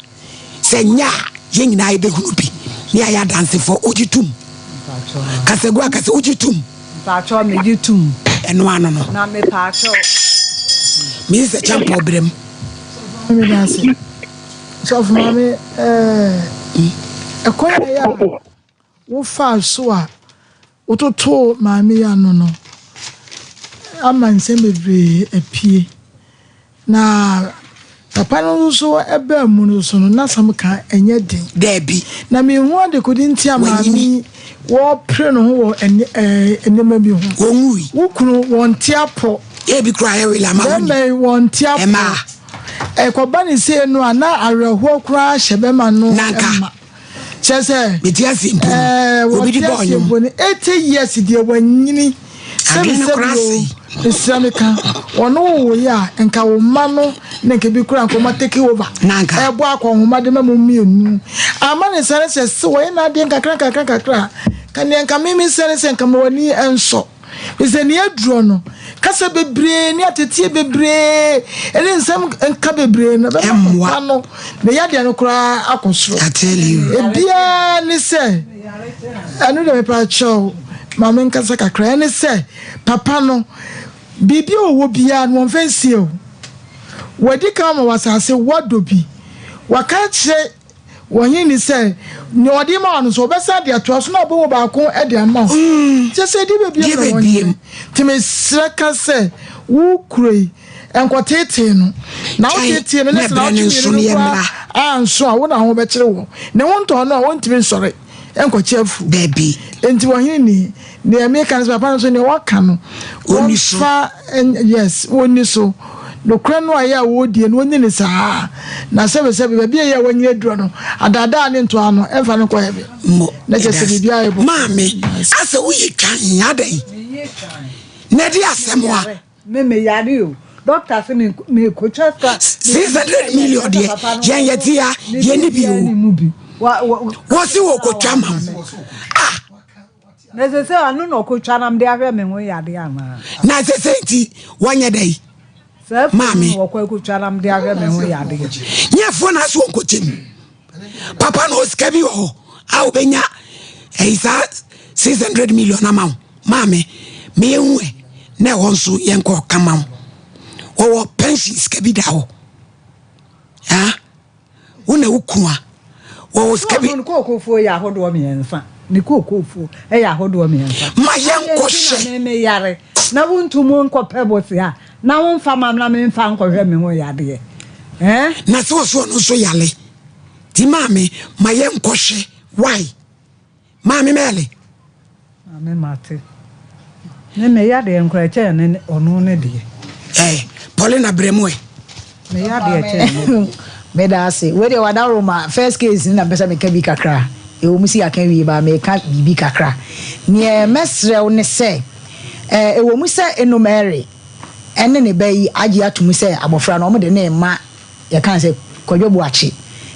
sɛ nyɛ a yɛn nyinaa yɛbɛhunu bi ne yɛayɛ adansefoɔ. Wogye tom? Kasagu akasa wogye tom? Mpakyɛw megye tom. Ɛno ano no. Na mepakyɛw. Mesi sɛ kyɛmpɔw brɛ mu. Meda ase. Sɔfo maame ɛɛ ɛkwan a ɛyɛ a wofaa so a wototoo maame yi ano no ama nsɛm bebree apue. Na papa no nso baa mu no nso no, n'asɛm ka ɛnyɛ den. Daabi. Na menhu adekode nti a maame yi wɔrepere ne ho wɔ nneɛma bi ho. Wɔnwui. Wo kunu wɔnte apɔ. Ebi koraa yɛ wele ama wɔn. Bɛrima yi wɔnte apɔ. Ɛmaa. Ɛkɔba ne sei no a na awerɛhoɔ koraa hyɛ bɛrima no ma. Kyerɛ sɛ. Mete ase mpo no. Obi di bɔɔ nnwom. Mpo no 80 years deɛ wanyini. Adwene no koraa sɛe. Mesrɛ me ka wɔne wo woyɛ a nka wo mma no ne nka bi koraa nka wɔn take over. Nanka. Ɛbɔ akɔnhoma de ma mo mmienu. Ama ne nsa ne sɛ se wɔyɛ n'adeɛ nkakra nkakra nkakra ka neɛ nka me me nsa ne sɛ nka ma w'ani nsɔ. Efisɛ nea aduro no, kasa bebree ne ateteɛ bebree ne nsɛm nka bebree no bɛma papa no ne yadeɛ no koraa akɔ soro. Ebiara ne sɛ, ɛno deɛ mepa kyɛw ma menkasa kakra, ɛne sɛ papa no biribi a ɔwɔ biara no wɔmfa nsie o. Wadi kan ama wɔ asase wadɔ bi, waka akyerɛ. Wɔnye nni sɛ nea ɔde ma wo no nso, ɔbɛsan de atoa so na abɔ mu baako de ama wo. Kyerɛ sɛ, ɛdeɛ bɛbiem na wɔnyɛ. Nti mesrɛ ka sɛ, wo kuro yi, nkɔteetee no. Na woteetee no na sɛ naawɔtwe mmienu no koraa anso a, wo na ho bɛkyere wo. Ne ho ntɔɔ no a, ɔntumi nsɔre nkɔkye afuo. Nti ɔhene ni, Deɛ meka ne sɛ papa no nso deɛ waka no wɔmfa yes wɔnni so nokorɛ no a ɛyɛ a wɔdie no wɔnni no saa na sɛbesɛbe baabi a ɛyɛ a wɔanyini aduro no adaadaa ne ntoa no ɛmfa no nkɔ heaven na kyɛ sɛ biribiara yɛ bɔ. Maame asɛ woyɛ twan adɛn na ɛde asɛm a. Me me yare o. Doctor se me me kotwa sika. 600 million deɛ yɛn yɛ te ya yɛn ni bi o. Wɔsi wɔ kotwa ma wo ah. Na ɛsɛ sɛ ɔno na ɔkotwa na mede ahwɛ me ho yade anaa. Na ɛsɛ sɛ nti wɔnyɛ dɛ yi. Maame. Wɔkɔ akotwa na mede ahwɛ me ho yade. Nyɛ foɔ na aso wɔnkɔkyɛ mu. Papa na osika bi wɔ hɔ a wobɛnya ɛyi saa 600 million ama wo. Maame, meyɛ hu ɛ na ɛhɔ nso yɛnkɔ kama wo. Wɔwɔ pension sika bi da hɔ. Ah. Wo na wo kun a wɔwɔ sika bi. Ne kookofoɔ yɛ ahodoɔ mmiɛnsa. Ne kookofoɔ yɛ ahodoɔ mmiɛnsa. Ma yɛn kɔ hyɛ. Na me yare na wontu mu nkɔpɛ bosea na womfa ma na memfa nkɔhwɛ me ho yadeɛ. Eh? Na sɛ ɔso ɔno nso yale. Ti maame ma yɛn kɔ hyɛ. Why? Maame Mɛɛle. Maame mate. Me me yadeɛ nkora ɛkyɛn ne ɔno ne deɛ. Ɛɛ eh, Paulina brɛ mu ɛ. Me yadeɛ kyɛn ne. Meda ase. Wei deɛ wadaworo ma first case no na mpɛ sɛ meka bi kakra. Ɛwɔ mu sɛ yɛaka wie ba meka biribi kakra. Neɛ mɛsrɛ wo ne sɛ ɛɛ ɛwɔ mu sɛ Eno Mary ɛne ne ba yi agye ato mu sɛ abɔfra no wɔde no rema yɛka no sɛ Kwadwo Boakye.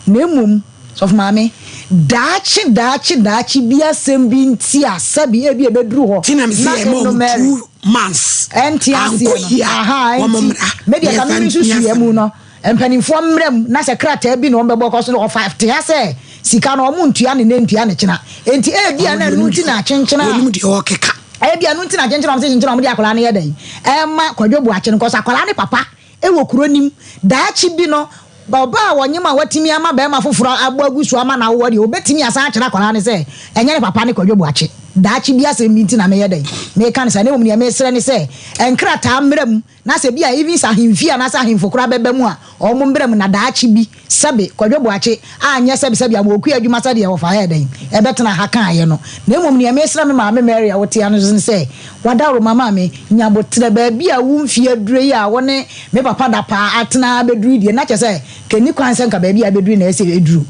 Na mmom, Sɔfo Maame, daakye, daakye, daakye bi asɛm bi nti a sɛbe ebia ɛbɛduru hɔ Ti na mese na yɛ ma Eno wɔn Mary two months ɛnte ankɔ aseɛ yie no, a aha, wɔn ɛnti, mmra me deɛ na ka me yɛmfa me nni nsusuiɛ asɛm. mu no, mpanimfoɔ mmra mu na sɛ krataa bi na wɔbɛbɔ kɔ so no, ɔfa te ha sɛ sika no wɔn ntua ne nnɛ ntua ne kyena. Enti ebia Wɔn na deɛ ɛno wɔnim nti deɛ na akyenkyena a. wɔnim deɛ wɔrekeka. Ebia ɛno nti na akyenkyena a wɔse kyenkyena a wɔde akwadaa no yɛ dɛn? Ɛma Kwadwo Boakye no, kɔs akwadaa no papa Wɔ kuro no mu. Daakye bi no, ɔbaa a ɔnyem a watumi ama barima foforɔ abɔ agu so ama no awoɔ deɛ, ɔbɛtumi asan akyerɛ akwadaa no sɛ ɛnyɛ ne papa ne Kwadwo Boakye. Daakye bi asɛm bi nti na meyɛ dɛn? Meka no saa. Na mmom deɛ mesrɛ ne sɛ, nkrataa mmra mu, na sɛ bi a even sɛ ahemfie anaasɛ ahemfo koraa bɛba mu a, wɔn mmra mu, na daakye bi, Sɛbe, Kwadwo Boakye anyɛ sɛbesɛbe ama ɔkua adwuma sɛdeɛ wɔfa yɛɛ dɛn ɛbɛtena ha kaeɛ no. Na mmom deɛ mesrɛ me maame Mary a wote ha no nso ne sɛ, Wadaworoma maame, nya aboterɛ, baabi a wo mfeɛ aduru yi a wo ne me papa Dapaa atena abɛduru yi deɛ, na kyerɛ sɛ nka ɛnni kwan sɛ nka baabi a abɛduru yi na ɛsɛ sɛ ɛduru.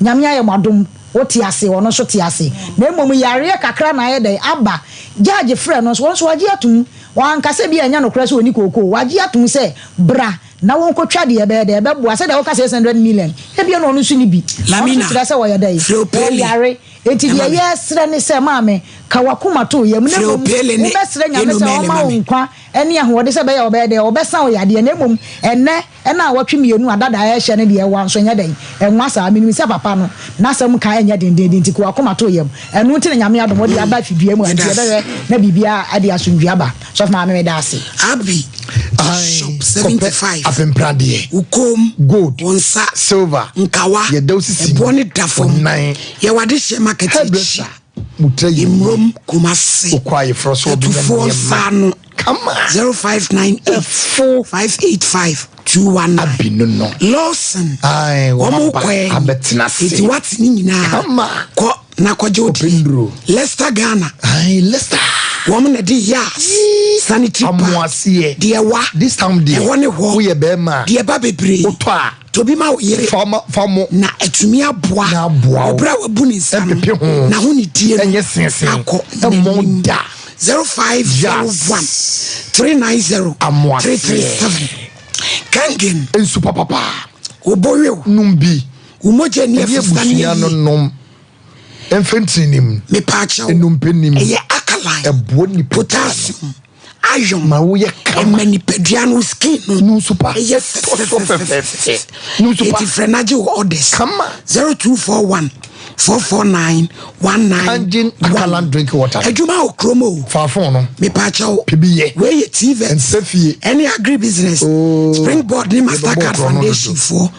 Nyame ayɛ mo adom, wote ase, ɔno nso te ase. Na mmom yareɛ kakra na ayɛ dɛn aba. Judge frɛɛ no nso, ɔno nso wagye atom. Wanka sɛ bi a ɛnyɛ nokorɛ sɛ ɔnni kookoo, wagye atom sɛ bra Na wɔnkɔtwa deɛ ɛbɛyɛ dɛ, ɛbɛboa. Sɛdeɛ woka 600 million, ebia na ɔno nso nni bi. Ɔno nso Lamina, kyerɛ sɛ ɔyɛ dɛn? frɛ Opele Ɔyare. Enti ma deɛ me. yɛresrɛ ne sɛ, maame, ka w'akoma to wo yam, na Frɛ mmom Opele ne wobɛsrɛ Nyame Eno sɛ Mele ɔmma ma wo me. nkwa ne ahoɔden sɛ ɛbɛyɛ a ɔbɛyɛ dɛn? Ɔbɛsa wo yadeɛ. Na mmom ɛnnɛ naawɔtwe mmienu a dada ɛrehyɛ no deɛ, ɛwa nso nyɛ dɛn? Ɛnwa saa. Menim sɛ papa no, n'asɛm ka ɛnyɛ dendeenden, nti ka w'akoma to wo yam. Ɛno nti na Nyame adom wode aba afidua mu a, nti yɛbɛhwɛ na biribiara de asomdwie aba. Sɔfo maame meda ase. Abi, Ae, Shop kɔpɛ 75, apempradeɛ, wo koom, gold, wo nsa, silver, nkawa, yɛda wo sisi ɛboɔ mu, ne da wo fam, nan, yɛwɔ adehyeɛ market akyi, hairdresser, mo tiri yɛ yie, Mmrom, Kumasi, wokɔ ayeforɔ so wobɛnya Atufoɔ nneɛma nsa ano, kama, 0598 ɛfo, 585 219. Abi no no. Lawson, Ae, wɔn wɔn aba kɔ ɛ, abɛtena ase. enti wate ne nyinaa, Kama. kɔ na kɔgye wo deɛ. Ɔpɛnduro. Leicester Ghana. Ae, Leicester. Wɔn na de yas, sanitary pad, Amoaseɛ. deɛ wa, This time deɛ. ɛhɔ ne hɔ, Woyɛ bɛrima a. deɛ ba bebree, Wotɔ a. tobi ma wo yere, Fa ma, fa mo. na atumi aboa Na aboa wo. ɔbrɛ a wabu ne nsa no, Ɛmpepe ho. n'ahonidie no Ɛnyɛ seesee. akɔ Ɛmmɔ n'anim. da. 0501 Yas. 390 Amoaseɛ. 337. Kangen. Nsu papapa. Wobɔwew. Nom bi. Wo mogya ni Ɛne afisane abusua no yie. nom. Mfa ntini nim. Mepaakyɛw. Nnompe nim. Ɛyɛ alkaline. Ɛboa nipadua no. Potassium. Iron. Ma woyɛ kama. Ɛma nipadua no skin no. Nu nsu pa. Ɛyɛ Tɔ so fɛfɛfɛfɛfɛ. fɛfɛɛfɛ. Nu nsu pa. Eti frɛ na gye wo orders. Kama. 0241. 449 19 Kangen Alkaline drinking water. Adwuma wɔ kurom o. Fa phone no. Mepaakyɛw. Pɛ bi yɛ. Wei yɛ TVET. Ɛnsɛ fie. Ɛne agri business. Oh. Springboard ne Mastercard Foundation foɔ.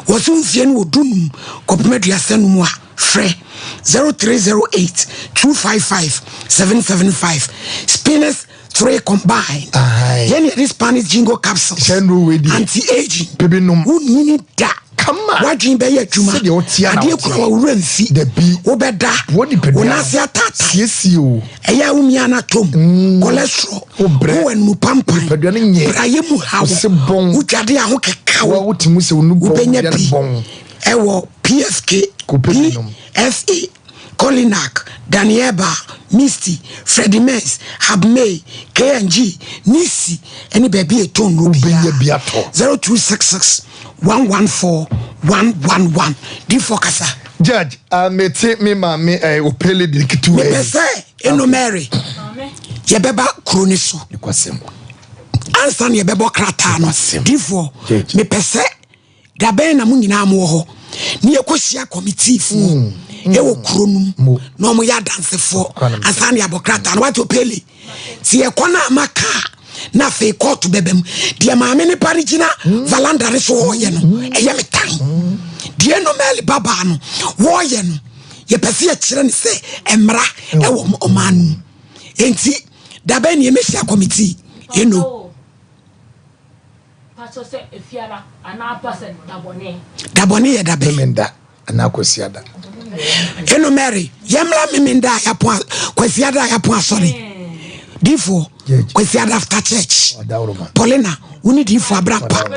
Wɔso mfie no wɔ dunum kɔpem aduasa num a frɛ 0308 255 775. Spinners 3 combined. Yɛne yɛde Spanish jingo capsules. Anti aging. Pɛ bi nom. Wonyini da. Kama. W'adwene bɛyɛ adwuma. Sɛdeɛ wote a na Adeɛ woteɛ. kura w'awura mfi. Dabi. Wobɛda. Wo nipadua Wo no. nan ase ataataa. Siesie o. Ɛyɛ a womia no atom. Cholesterol. Wobrɛ. Wowɔ animu pampan. Nipadua no nyɛ. Brayɛ mu haw. Wo se bɔn. Wodwade a ho keka Wo a wo. wote mu sɛ wo nu bɔn. Wobɛnya Wodua no bi. bɔn. Ɛwɔ PFK. Kɔpɛ bi nom. PFA. Kolinak, Danieba, Misty, Freddie Merz, Habmay, KNG, Nisi, ne baabi a ɛtɔn nnuro Wobɛnya bi atɔ. 0266 114 111. Difoɔ kasa. Judge, ah, mete me maame eh, Opele de ketewa yi. Mepɛ sɛ Eno Mary yɛbɛba kuro no so. Nokwasɛm. Ansa na yɛbɛbɔ krataa no. Nokwasɛm. Difoɔ, Judge. mepɛ sɛ Da bɛn na mo nyinaa mowɔ hɔ ne yɛkɔhyia kɔmitiifoɔ mm, mm. ɛwɔ kuro no mu na ɔmoyɛ adansefoɔ ansa ne yɛabɔ krataa no wate opele sɛ yɛkɔ no ama kaa na afei kɔɔto bɛba mu deɛ maame ne ba no gyina mm. valanda no so wɔɔyɛ no ɛyɛ me tan deɛ no mɛle babaa no wɔɔyɛ no yɛpɛ sɛ yɛkyerɛ no sɛ mmara ɛwɔ ɔman no mu enti da bɛn ne yɛmɛhyia kɔmitii ɛno Dabɔne yɛ dabɛn? Memenda anaa Kwasiada. Eno Mary, yɛmmra Memenda a yɛapɔn Kwasiada a yɛapɔn asɔre. Difoɔ, Kwasiada after church. Paulina, wo ne difoɔ abrampa.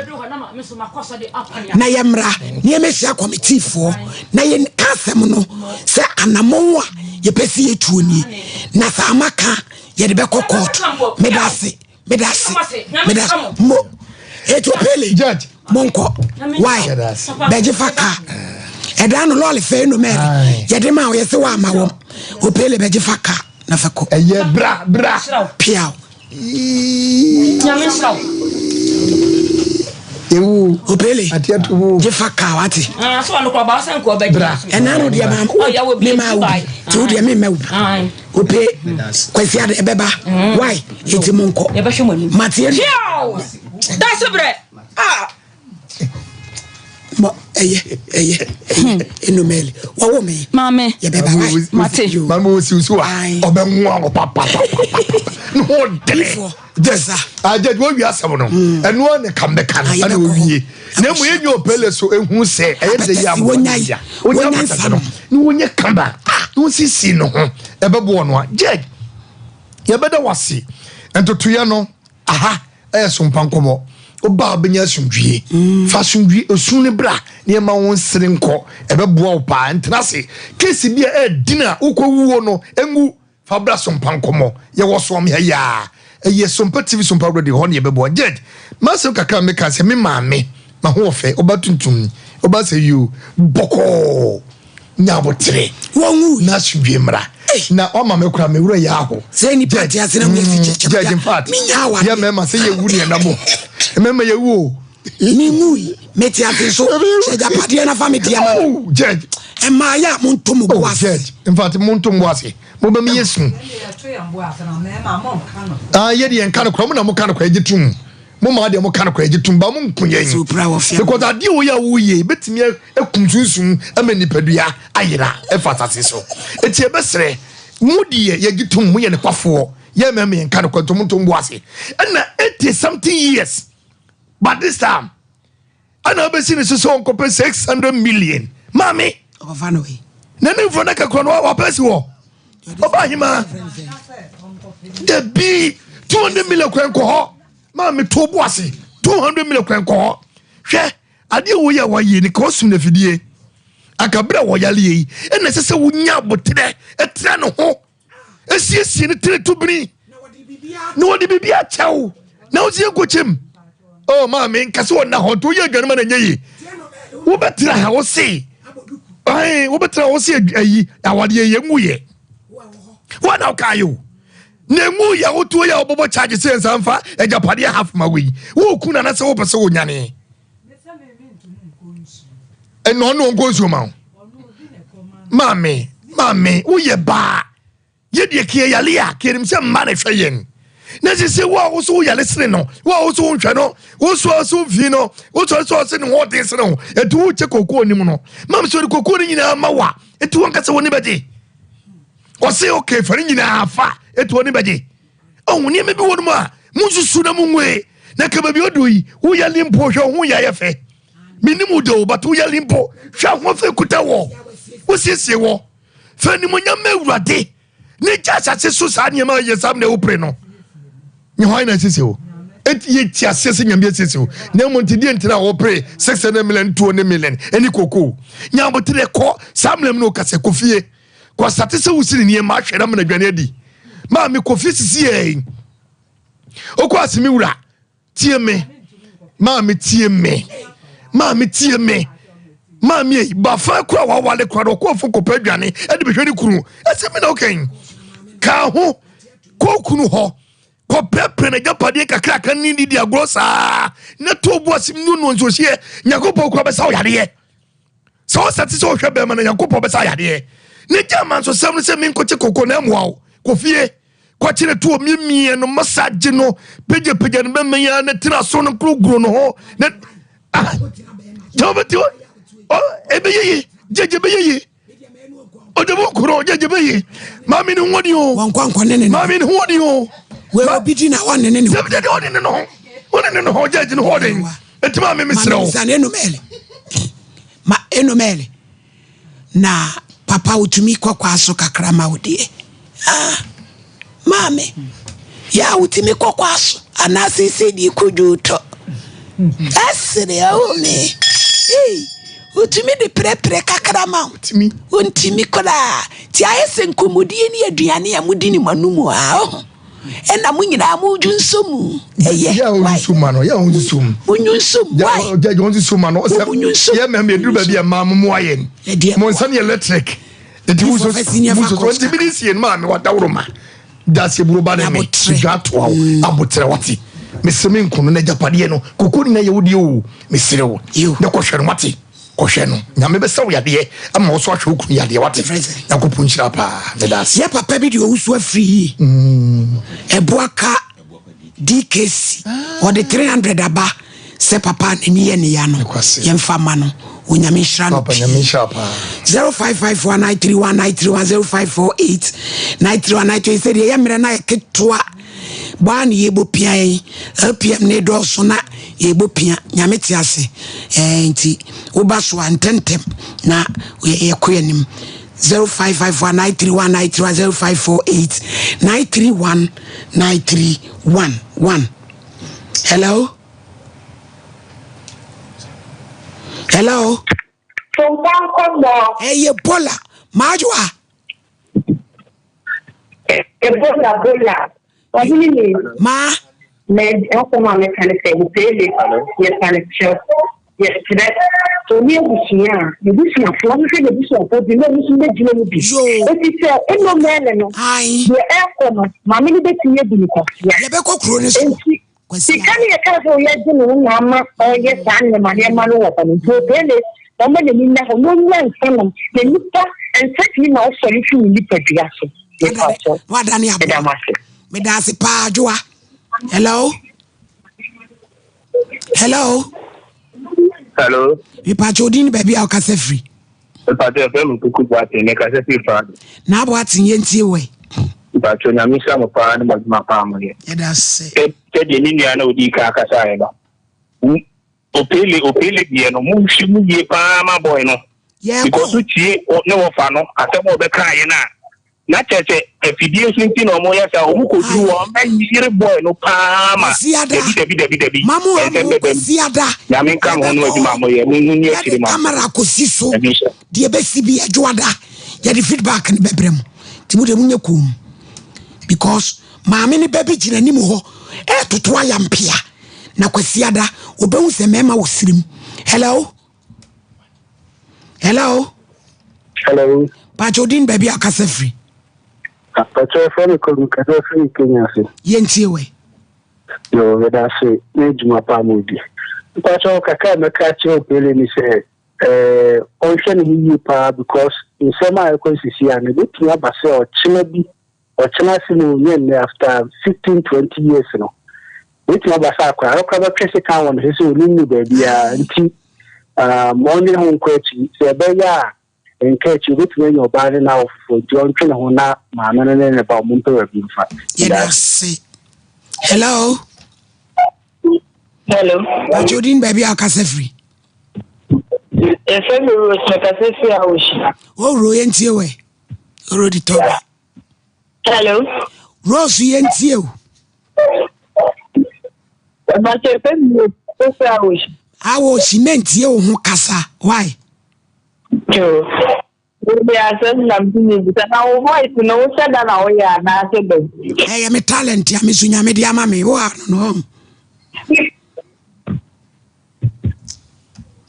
Na yɛmmra na yɛmmɛhyia kɔmitiifoɔ na yɛnka asɛm no sɛ anammɔn a yɛpɛ sɛ yɛtuo nie. Na sɛ ama ka yɛde bɛkɔ court. Meda ase. meda ase meda ase mo etopele judge monkɔ why bɛgye fa kaa ɛdan no lɔɔre fɛ no mɛri yɛde ma wɔyɛ sɛ wɔama wɔm opele bɛgye fa kaa na fɛ kɔ ɛyɛ bra bra piaw nyame nhyira wo ewu opele ateɛ gye fa kaa wate ah, ɛna no deɛ ma mema wo bi nti wo deɛ memma wo bi ope kwasi ade ɛbɛba mm. why eti mo nkɔ yɛbɛhwɛ mo anim mate ɛnu dase brɛ ah mɔ ɛyɛ ɛyɛ ɛyɛ enumɛli wɔwɔ mi maame yɛbɛba why mate maame wo siw so a ɔbɛ nwa wɔ papapapa ne ho dene jɛsa ajɛ wo wi asɛm no ɛnoa ne kam bɛka no ɛna owie na emu yɛ nyɛ opele so ehu sɛ ɛyɛ de yɛ amu ya wonya apɛtɛsɛ no ne wonyɛ kamba ne wosisi ne ho ɛbɛboɔ no a judge yɛbɛda wase ntotoyɛ no aha ɛyɛ sompa nkɔmɔ woba a wobɛnya asomdwie mm. fa asomdwie osu ne bra ne ɛma wo nsere nkɔ ɛbɛboa wo paa ntena ase kesi bi a ɛɛdin a wokɔ wuo no ɛngu Fa bra Sompa nkɔmmɔ. Yɛwɔ soam ha yi ara. Ɛyɛ Sompa TV Sompa Radio hɔ na yɛbɛboa. Judge, m'asɛm kakra a meka sɛ me maame, m'ahoɔfɛ, ɔba tuntum, ɔba sɛ yoo, bɔkɔɔ, nya abotere, na asomdwie mmra. Na wama me koraa me werɛ yɛ aho. Sɛ nipa te ase na mo efi kyɛkyɛ. Judge, in fact, yɛ mmarima sɛ yɛwu ne yɛnam o. Mmarima yɛwu o. Menwui, mete ase nso. Hyɛ agyapadeɛ na fa me deɛ ma me. Oh, judge. Mmaa yɛ a monto mo bo oh, ase. Judge, in fact, monto mo bo ase. Mo bɛ mi yɛ sun. Ah, yɛ deɛ nka no kora, mo na mo ka no kora, yɛgye tum. Mo maa deɛ mo ka no kora, yɛgye tum, ba mo nko yɛn. Because adeɛ wo yɛ a woyɛ, ebetumi akum sunsun ama nipadua ayera ɛfa asase so. Eti ɛbɛsrɛ, mo deɛ yɛgye tum, mo yɛ ne kwafoɔ, yɛ mɛmɛ yɛn ka no kora, nti mo nto mo bo ase. Ɛna 80 something years. But this time, ɛna abɛsi ne so sɛ ɔnkɔpɛ 600 million. Maame. Ɔkɔfa no wei. Na ne mfo na kakra no wapɛ si hɔ. Ɔba ahema. Dabi 200 million kwan kɔ hɔ. Maame to bo ase. 200 million kwan kɔ hɔ. Hwɛ adeɛ wo yɛ wɔyɛ ni ka ɔsum na fidie. Anka berɛ a wɔyale yi ɛna ɛsɛ sɛ wonya aboterɛ ɛtena ne ho. esiesie ne tiri to bini na wɔde biribi akyɛw na wosi nkɔkyɛm oh maame nkasa wɔ nna hɔ nti woyɛ aduane ma na nyɛ yie wobɛtena ha wo se ɛn wobɛtena wo se ayi awadeɛ yɛ ngu yɛ wɔn na wokaa yɛ o na ngu yɛ wotuo yɛ wobɔbɔ charge sɛ nsa mfa agyapadeɛ half ma wei woku na anasɛ wopɛ sɛ wonyane ɛna ɔno ɔnkɔ nsuo ma wo. Maame, maame, woyɛ baa. Yɛ deɛ kii yale a, kii nim sɛ mma na ɛhwɛ yɛn. Na sisi wo a wo so wo yale sene no, wo a wo so wo nhwɛ no, wo so a so mfii no, wo so so ɔse ne ho ɔden sene wo. Eti wo kyɛ kokoo nim no. Maame sɛ ɔde kokoo no nyinaa ma wa, eti wɔn kasa wɔn ni bɛgye. Ɔse okay fa ne nyinaa fa, eti wɔn ni bɛgye. Ɔho nneɛma bi wɔ no mu a, mo nsusu na mo nwe. Na ka baabi ɔdɔ yi, wo yale mpo hwɛ ho yɛ ayɛ fɛ. Menim wo de o, but wo yale mpo hwɛ ho fɛ kuta wɔ. Wosiesie wɔ. Fa animuonyam ma Awurade ne gya asase so saa nneɛma a yɛ saa na wopere no. Nyɛ hwan na asiesie wo? Eti yɛ ti aseɛ sɛ nyame asiesie wo. Na mmom nti deɛ nti na wopere 600 million 200 million ɛne koko. Nya abotere kɔ saa mmerɛ mu na wokasa kɔ fie. Kɔ sate sɛ wosi ne nneɛma ahwɛ na mena aduane adi. Maame kɔ fie sisi yɛ. Okɔ asemi wura. Tie me, maame tie me, maame tie me. Maame yi, bafa kura wawale kura no ɔkɔ fo kɔpɛ aduane ɛde bɛhwɛ ne kunu. Ɛsɛ mi na ɔkɛn. Ka ho kɔ kunu hɔ kɔpɛpɛ n'agyapadeɛ kakraka ne didi agorɔ saa na to bu ase nu no nsuohyeɛ Nyankopɔn kura bɛsa wo yadeɛ. Sɛ ɔsɛ te sɛ ɔhwɛ bɛrima no Nyankopɔn bɛsa yadeɛ. Ne gya amansosɛm no sɛ menkɔkye koko na ɛmmoa wo. Kɔ fie. Kɔkyere to omiamia no massage no pagyapagya no bɛma yi ara na tena so no guruguru no ho na ah gyɛ wobɛti hɔ ɛbɛyɛ yi gyegye bɛyɛ yi ɔde mu nkoro gyegye bɛyɛ yi maame ne ho ɔden o maame ne ho ɔden o wei obi di na ɔne ne ne ho sɛbi ɔne ne ne ho ɔne ne ne ho gyegye ne ho ɔden eti maame mesrɛ wo ma enomɛle Na papa wotumi kɔ kwaa so kakra ma wo deɛ ah maame yɛ a wotumi kɔ kwaa so anaa seesei deɛ kodwo tɔ ɛsere ɛwo me ei wotumi de prɛprɛ kakra ma wo wontumi koraa ti ayɛ sɛ nkɔmmɔdie ne aduane a modi ne mo anum a ɔho ɛna mo nyinaa mo dwu nso mu ɛyɛ yɛ a nsusu ma no yɛ a nsusu mu mo nyu nso mu why yɛ a nsusu ma no sɛ yɛ mɛm yɛ duru baabi a mmaa mo mo ayɛ mo nsa ne electric nti mo nso mo nso nti mi ni sie no maa mi wa dawuro ma daase buro ba ne mi dwa atoa wo mm. abotrɛ wate mesere me nkono na agyapadeɛ no koko nyina yɛ wo deɛ o mesere wo na kɔhwɛ no wate Kɔhwɛ no. Nyame bɛsa wo yadeɛ ama wo so ahwɛ wo kunu yadeɛ wate. Nyankopɔn nhyira paa. Meda ase. Yɛ papa bi deɛ ɔwusu afiri yi ɛboa ka DKC ɔde 300 aba sɛ papa n'ani yɛ ne ya no yɛmfa ma no onyame nhyira no pii 0554931931 0548 93193 sɛ deɛ yɛ mmerɛ no ayɛ ketewa Bɔ a na yɛbɔ pia yɛn LPM ne dɔɔso na yɛbɔ pia nyame te ase ɛɛ nti woba so a ntɛntɛm na yɛkɔ yɛn anim 0554 931 931 0548 931 931 1 hello hello ɛyɛ bola maajoa Ebola bola ɔhene ni. Maa. Na asɛm a mɛka ne sɛ wopele yɛfa no kyɛw yɛserɛ sɛ ɔne abusua a n'abusuafoɔ ɔhwehwɛ n'abusuafoɔ bi na ɔno nso bɛgyina mu bi ɛfiri sɛ ɛnɔ mɛɛlɛ no deɛ ɛrekɔ no maame no bɛtumi abu no kwasea yɛbɛkɔ kuro no so nti Sika no yɛkaa sɛ ɔyɛ gye ne ho na ama ɔyɛ saa nneɛma nneɛma no wɔ hɔ no nti Opele ɔma n'ani nna hɔ na ɔnya nsa nom na nipa nsa tumi ma ɔsɔre fi ne nipadua so. Mepakyɛw. Wadane aboa. Meda mo ase. Meda ase paa Adwoa. Hello. Hello. Hello. Mepakyɛw odin ne baabi a ɔkasa firi. Mepakyɛw yɛfrɛ me Kuku Boateng mekasa firi Prado. Naa Boateng yɛntie wo ɛ. Mepakyɛw Nyame nhyira mo paa ne mo adwuma paa mo yɛ. Yɛda ase. Sɛdeɛ me nua na odii kan kasaeɛ no, Opele Opele deɛ no monhwɛ mu yie paa ma boy no. Because wotie ne wɔfa no asɛm a ɔbɛkaeɛ no a Na kyerɛ sɛ afidie nso nti na wɔyɛ saa, wɔn kɔduru hɔ wɔn bɛyere boy no paa ma dabi dabi dabi dabi ɛnsɛm bɛba mu. Nyame nka mo ho no adwuma a moyɛ, mo nni akyire ma. Camera kɔsi so Nyame nhyira. deɛ ɛbɛsi bi adwoada yɛde feedback no bɛbrɛ mo nti mo deɛ monyɛ koom because maame ne ba bi gyina anim hɔ ɛɛtoto ayampea na kwasiada ɔbɛhu sɛ mmarima wɔ sirim hello hello. hello. pàtó odin baabi a ɔkasa firi. Pàtó ɛfɛ mi kɔ mi kasa firi Kenya ase. Yɛn tie wɛ. Yoo yɛda ase ne adwuma pa mo di. Pàtó kakra a mɛka akyerɛ Opele ni sɛ ɛɛ ɔnhwɛ ne ho yie paa because. nsɛm a ɛkɔ sisi a no, ebetumi aba sɛ ɔkyena bi, ɔkyena ase no nyɛ nnɛ after 15, 20 years no, ebetumi aba sɛ akwadaa no koraa bɛtwe sekan wɔ ne ho sɛ onim no baabiara nti, um, ɔnwene ho nkɔ akyi. Sɛ ɛbɛyɛ a, nka akyi, obetumi anya ɔbaa ne n'awo foforɔ nti ɔntwe ne ho na maame no ne ne ba ɔmo mpɛ baabi mfa. Yɛda ase. Hello. Hello. Bàtò odin baabi a ɔkasa firi. Yɛfrɛ me Rose, mekasa firi Awohyi. Owuro yɛn tie wɛ. Owuro di tɔba. Hello. Rose yɛn tie o. Bàtò yɛfrɛ me Rose, mekasa firi Awohyi. Awohyi mɛntie wo ho kasa why? Yoo. Wode asɛm na mede mebisa na wo voice no wohyɛ da na woyɛ anaasɛ dɛn? Ɛyɛ me talent a me so nyame de ama me wo ha no no.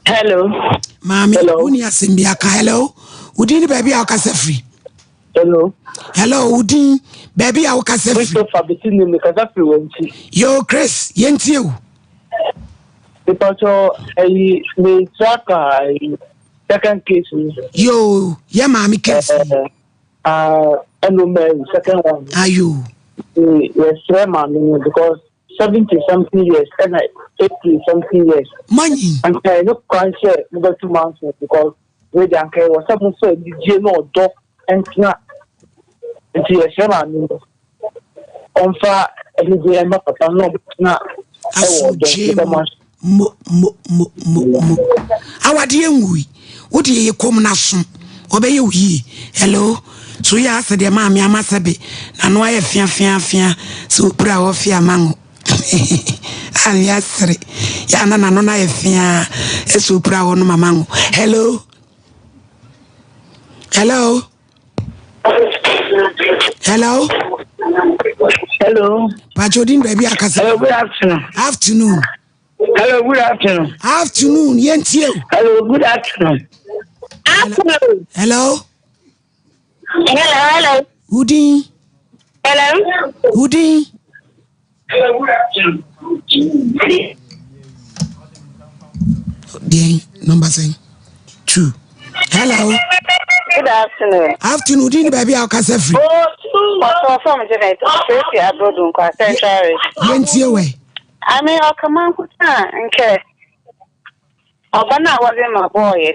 Hello. Maame, woni asɛm bi aka hello. Wodin ne baabi a wokasa firi? Hello. Hello, wodin baabi a wokasa firi? Christopher Betini, mekasa firi wɔn ti. Yo, Chris, yɛntie wo. Mepatɔ ɛyi metra ka ɛyi second case ni. Yoo, yɛ maame case. Ɛɛ ɛnu mɛri second one. Ayo. Yɛsrɛ maame no because 70 something years ɛna 80 something years. Manyi. Anka ɛno kwan sɛ mobɛtu manso because wei de anka ɛwɔ sɛ mo sɛ anigye na ɔdɔ ntena nti yɛsrɛ maame no ɔmfa anigye ɛma papa no na ɔbɛtena ɛwɔ ɔdɔ asomdwoe mu mo mo mo mo mo awadeɛ nwui wo deɛ yɛ kom no aso ɔbɛyɛ wo yie hello so yɛ asɛ deɛ maame ama sɛ be n'ano ayɛ fea fea fea sɛ opira a ɔfe ama ngo ane asere yɛ ana n'ano no ayɛ fea ɛsɛ opira a ɔnom ama ngo hello hello hello hello pàtó din baabi akasa hello good afternoon afternoon hello good afternoon afternoon yɛn tie o hello good afternoon afternoon hello hello hello wudin hello wudin. Deɛn number sɛn two hello. Good afternoon. Afternoon di ni baabi a ɔkasa firi. Ɔsɔ fam gyina Tracy Abrodu nkwa Central Region. Yɛn tie wɛ. Ame ɔkama nkuta nkɛ ɔba no a wɔdze ma bɔɔyɛ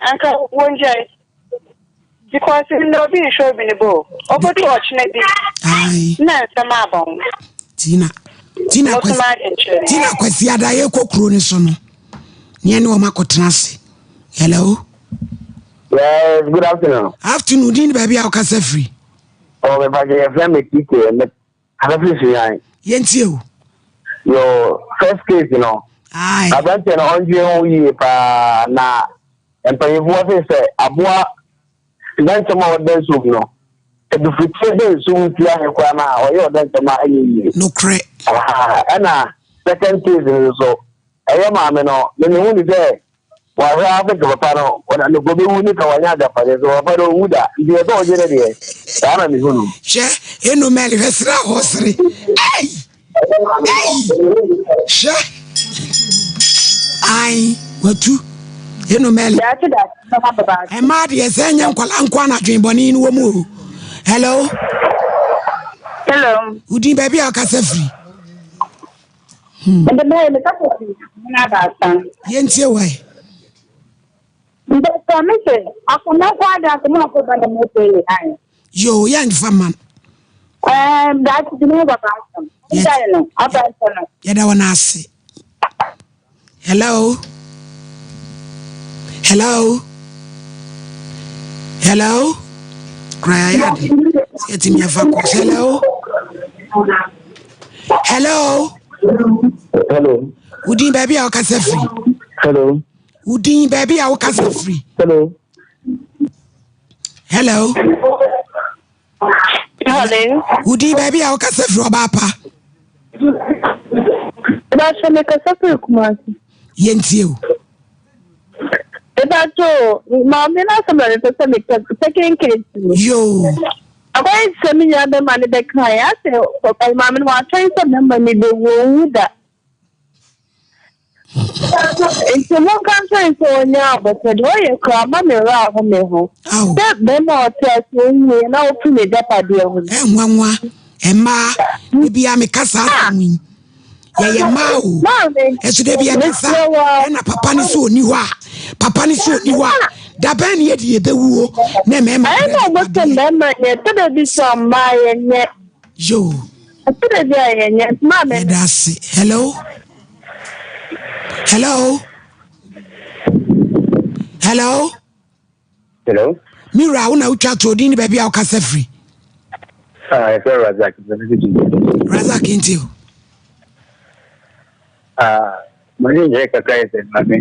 anka wongyae Because ndɛ obi nnhwɛ obi ne ba o, obodu ɔkyena bi nna nsɛm aba ho. Tina Tina Moso Kwasi m'adwenkyerɛ ni. Tina Kwasi ada yɛkɔ kuro no so no ne ɛne wɔn akɔtena ase. Hello. Yes, good afternoon. Afternoon, din ne baabi a wokasa firi. Oh, me pa yɛ fɛ me tike me kasa firi suyan. Yɛntie o. Yo, first case no. Aye. Aberanteɛ no ɔndwen ho yie paa na Mpanyimfoɔ se sɛ aboa dɛnkyɛm a ɔda nsuom no, adufuteɛ da nsuom ti ahe koraa no a, ɔyɛ ɔdɛnkyɛm a ɛnyɛ yie. Nokorɛ. Ahaa, ɛna second case no nso, ɛyɛ maame no, me mehu ne sɛ wahwɛ ara sɛ nka papa no, ɔda no kɔbɛwu ne ka wanya agyapadeɛ, so papa no ɔnwu da, nti ɛsɛ ɔgye ne deɛ, saa na mehu no. Hwɛ, eno Mary hwɛ sere a ɔsere. Ei! Ei! Hwɛ! Ai, watu. Eno Mary. Ɛmaa deɛ sɛ ɛnyɛ nkwadaa nko a na adwenbɔne no wɔ mu o. Hello? Hello. Wodin baabi a ɔkasa firi? Mede bɛyɛ mekasa firi Abaasa. Yɛntie wae. Mpɛsɛ me se akoma kɔ ada akoma akɔ ba na mo pele ai. Yoo yɛ nfa man. Ɛɛm daakye bi ne baba asɛm. Ntae no aba nkyɛ no. Yɛda wɔn ase. Hello. Hello. Hello. Kura yɛ ade. Yɛtumi afa kɔ. Hello. Hello. Hello. Wodin baabi a ɔkasa firi. Hello. Wo din baabi a wokasa firi. Hello. Hello. Hello. Wo din baabi a wokasa firi ɔbaa pa. Ìbáṣọ mi kasa firi Kumasi. Yɛntie o. Ìbáṣọ maame n'asɛm na mepɛ sɛ meka second case. Yoo. Akɔyɛ sɛ me nua bɛma ne bɛka yɛ asɛ maame no watwɛn sɛ bɛma ne bɛwu owu da. Nti monka nkyerɛ no sɛ ɔnya abɔsɛ deɛ ɔyɛ koraa ma me werɛ aho me ho sɛ bɛrima a ɔte ase ɔnwuiɛ na ɔpere n'agyapadeɛ ho. Ɛnwanwa mmaa da biara meka saa asɛm yi yɛyɛ mmaa o ɛso da bi ɛkasa ɛna papa ne sɛ ɔni hɔ a papa ne sɛ ɔni hɔ a da bɛn ne yɛde yɛbɛwuo na mmarima ɛna ɔmo sɛ mmarima nyɛ ɛtɔ da bi so a mmaa yɛnyɛ yoo ɛtɔ da bi a yɛnyɛ maame yɛda ase hello hello hello Hello. Me wura, wo na wotwa to odin ne baabi a wokasa firi. Ah, yɛfrɛ Razak. Razak nti o. Ah, mane nyɛ kakra yɛ sɛ maame.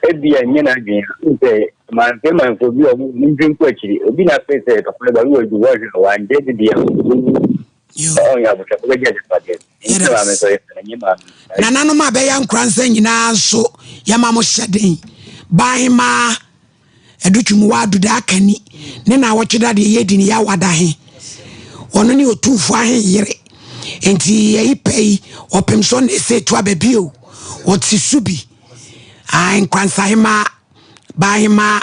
Ebi a nyɛ n'adwene a, n sɛ manfɛ manfo bi a ɔmo ndwen kɔ akyiri. Obi na afei sɛ papa no ba wɔ adu hɔ ahwɛ a wangye de deɛ ɔnyɛ abotwa bɛgye agyapadeɛ. Nti maame sɛ ɔyɛ sɛ nyɛ maame. Nananom a bɛyɛ nkoransa nyinaa nso yɛma mo hyɛden. Baahemaa Adutwum wa Aduda Akani ne naawɔtwe da deɛ yɛdi ne Yawada he. Ɔno ne Otumfoɔ ahe yere. Nti yɛyi pɛ yi ɔpem so na ɛsɛ etu aba bio. Ɔte su bi. Ae Nkransahemaa, Baahemaa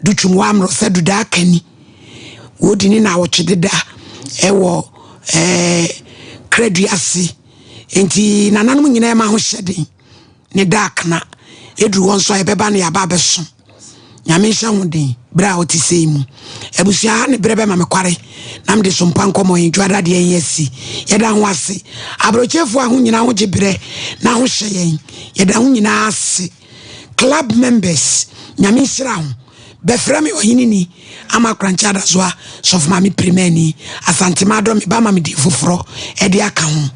Dutwum wa Amrɔ sɛ Duda Akani. Wɔdi ne naawɔtwe deda ɛwɔ ɛɛ Kradua ase. Nti nananom nyinaa ma ho hyɛden. Ne da akena ɛduru hɔ nso a yɛbɛba no yɛaba abɛsom Nyame nhyɛ ho den berɛ a ɔte sei mu. Abusua ha ne berɛ bɛma me kware na mede sompa nkɔmmɔ yɛn dwuada deɛ yɛn asi. Yɛda ho ase. Abrɔkyefoɔ a ho nyina ho gye berɛ na ho hyɛ yɛn. Yɛda ho nyinaa ase. Club members, Nyame nhyira ho. Bɛfrɛ me ɔhene ni ama Korankye Adazoa, Sɔfo Maame Pirimani, Asantema adɔ me ba ma me din foforɔ ɛde aka ho.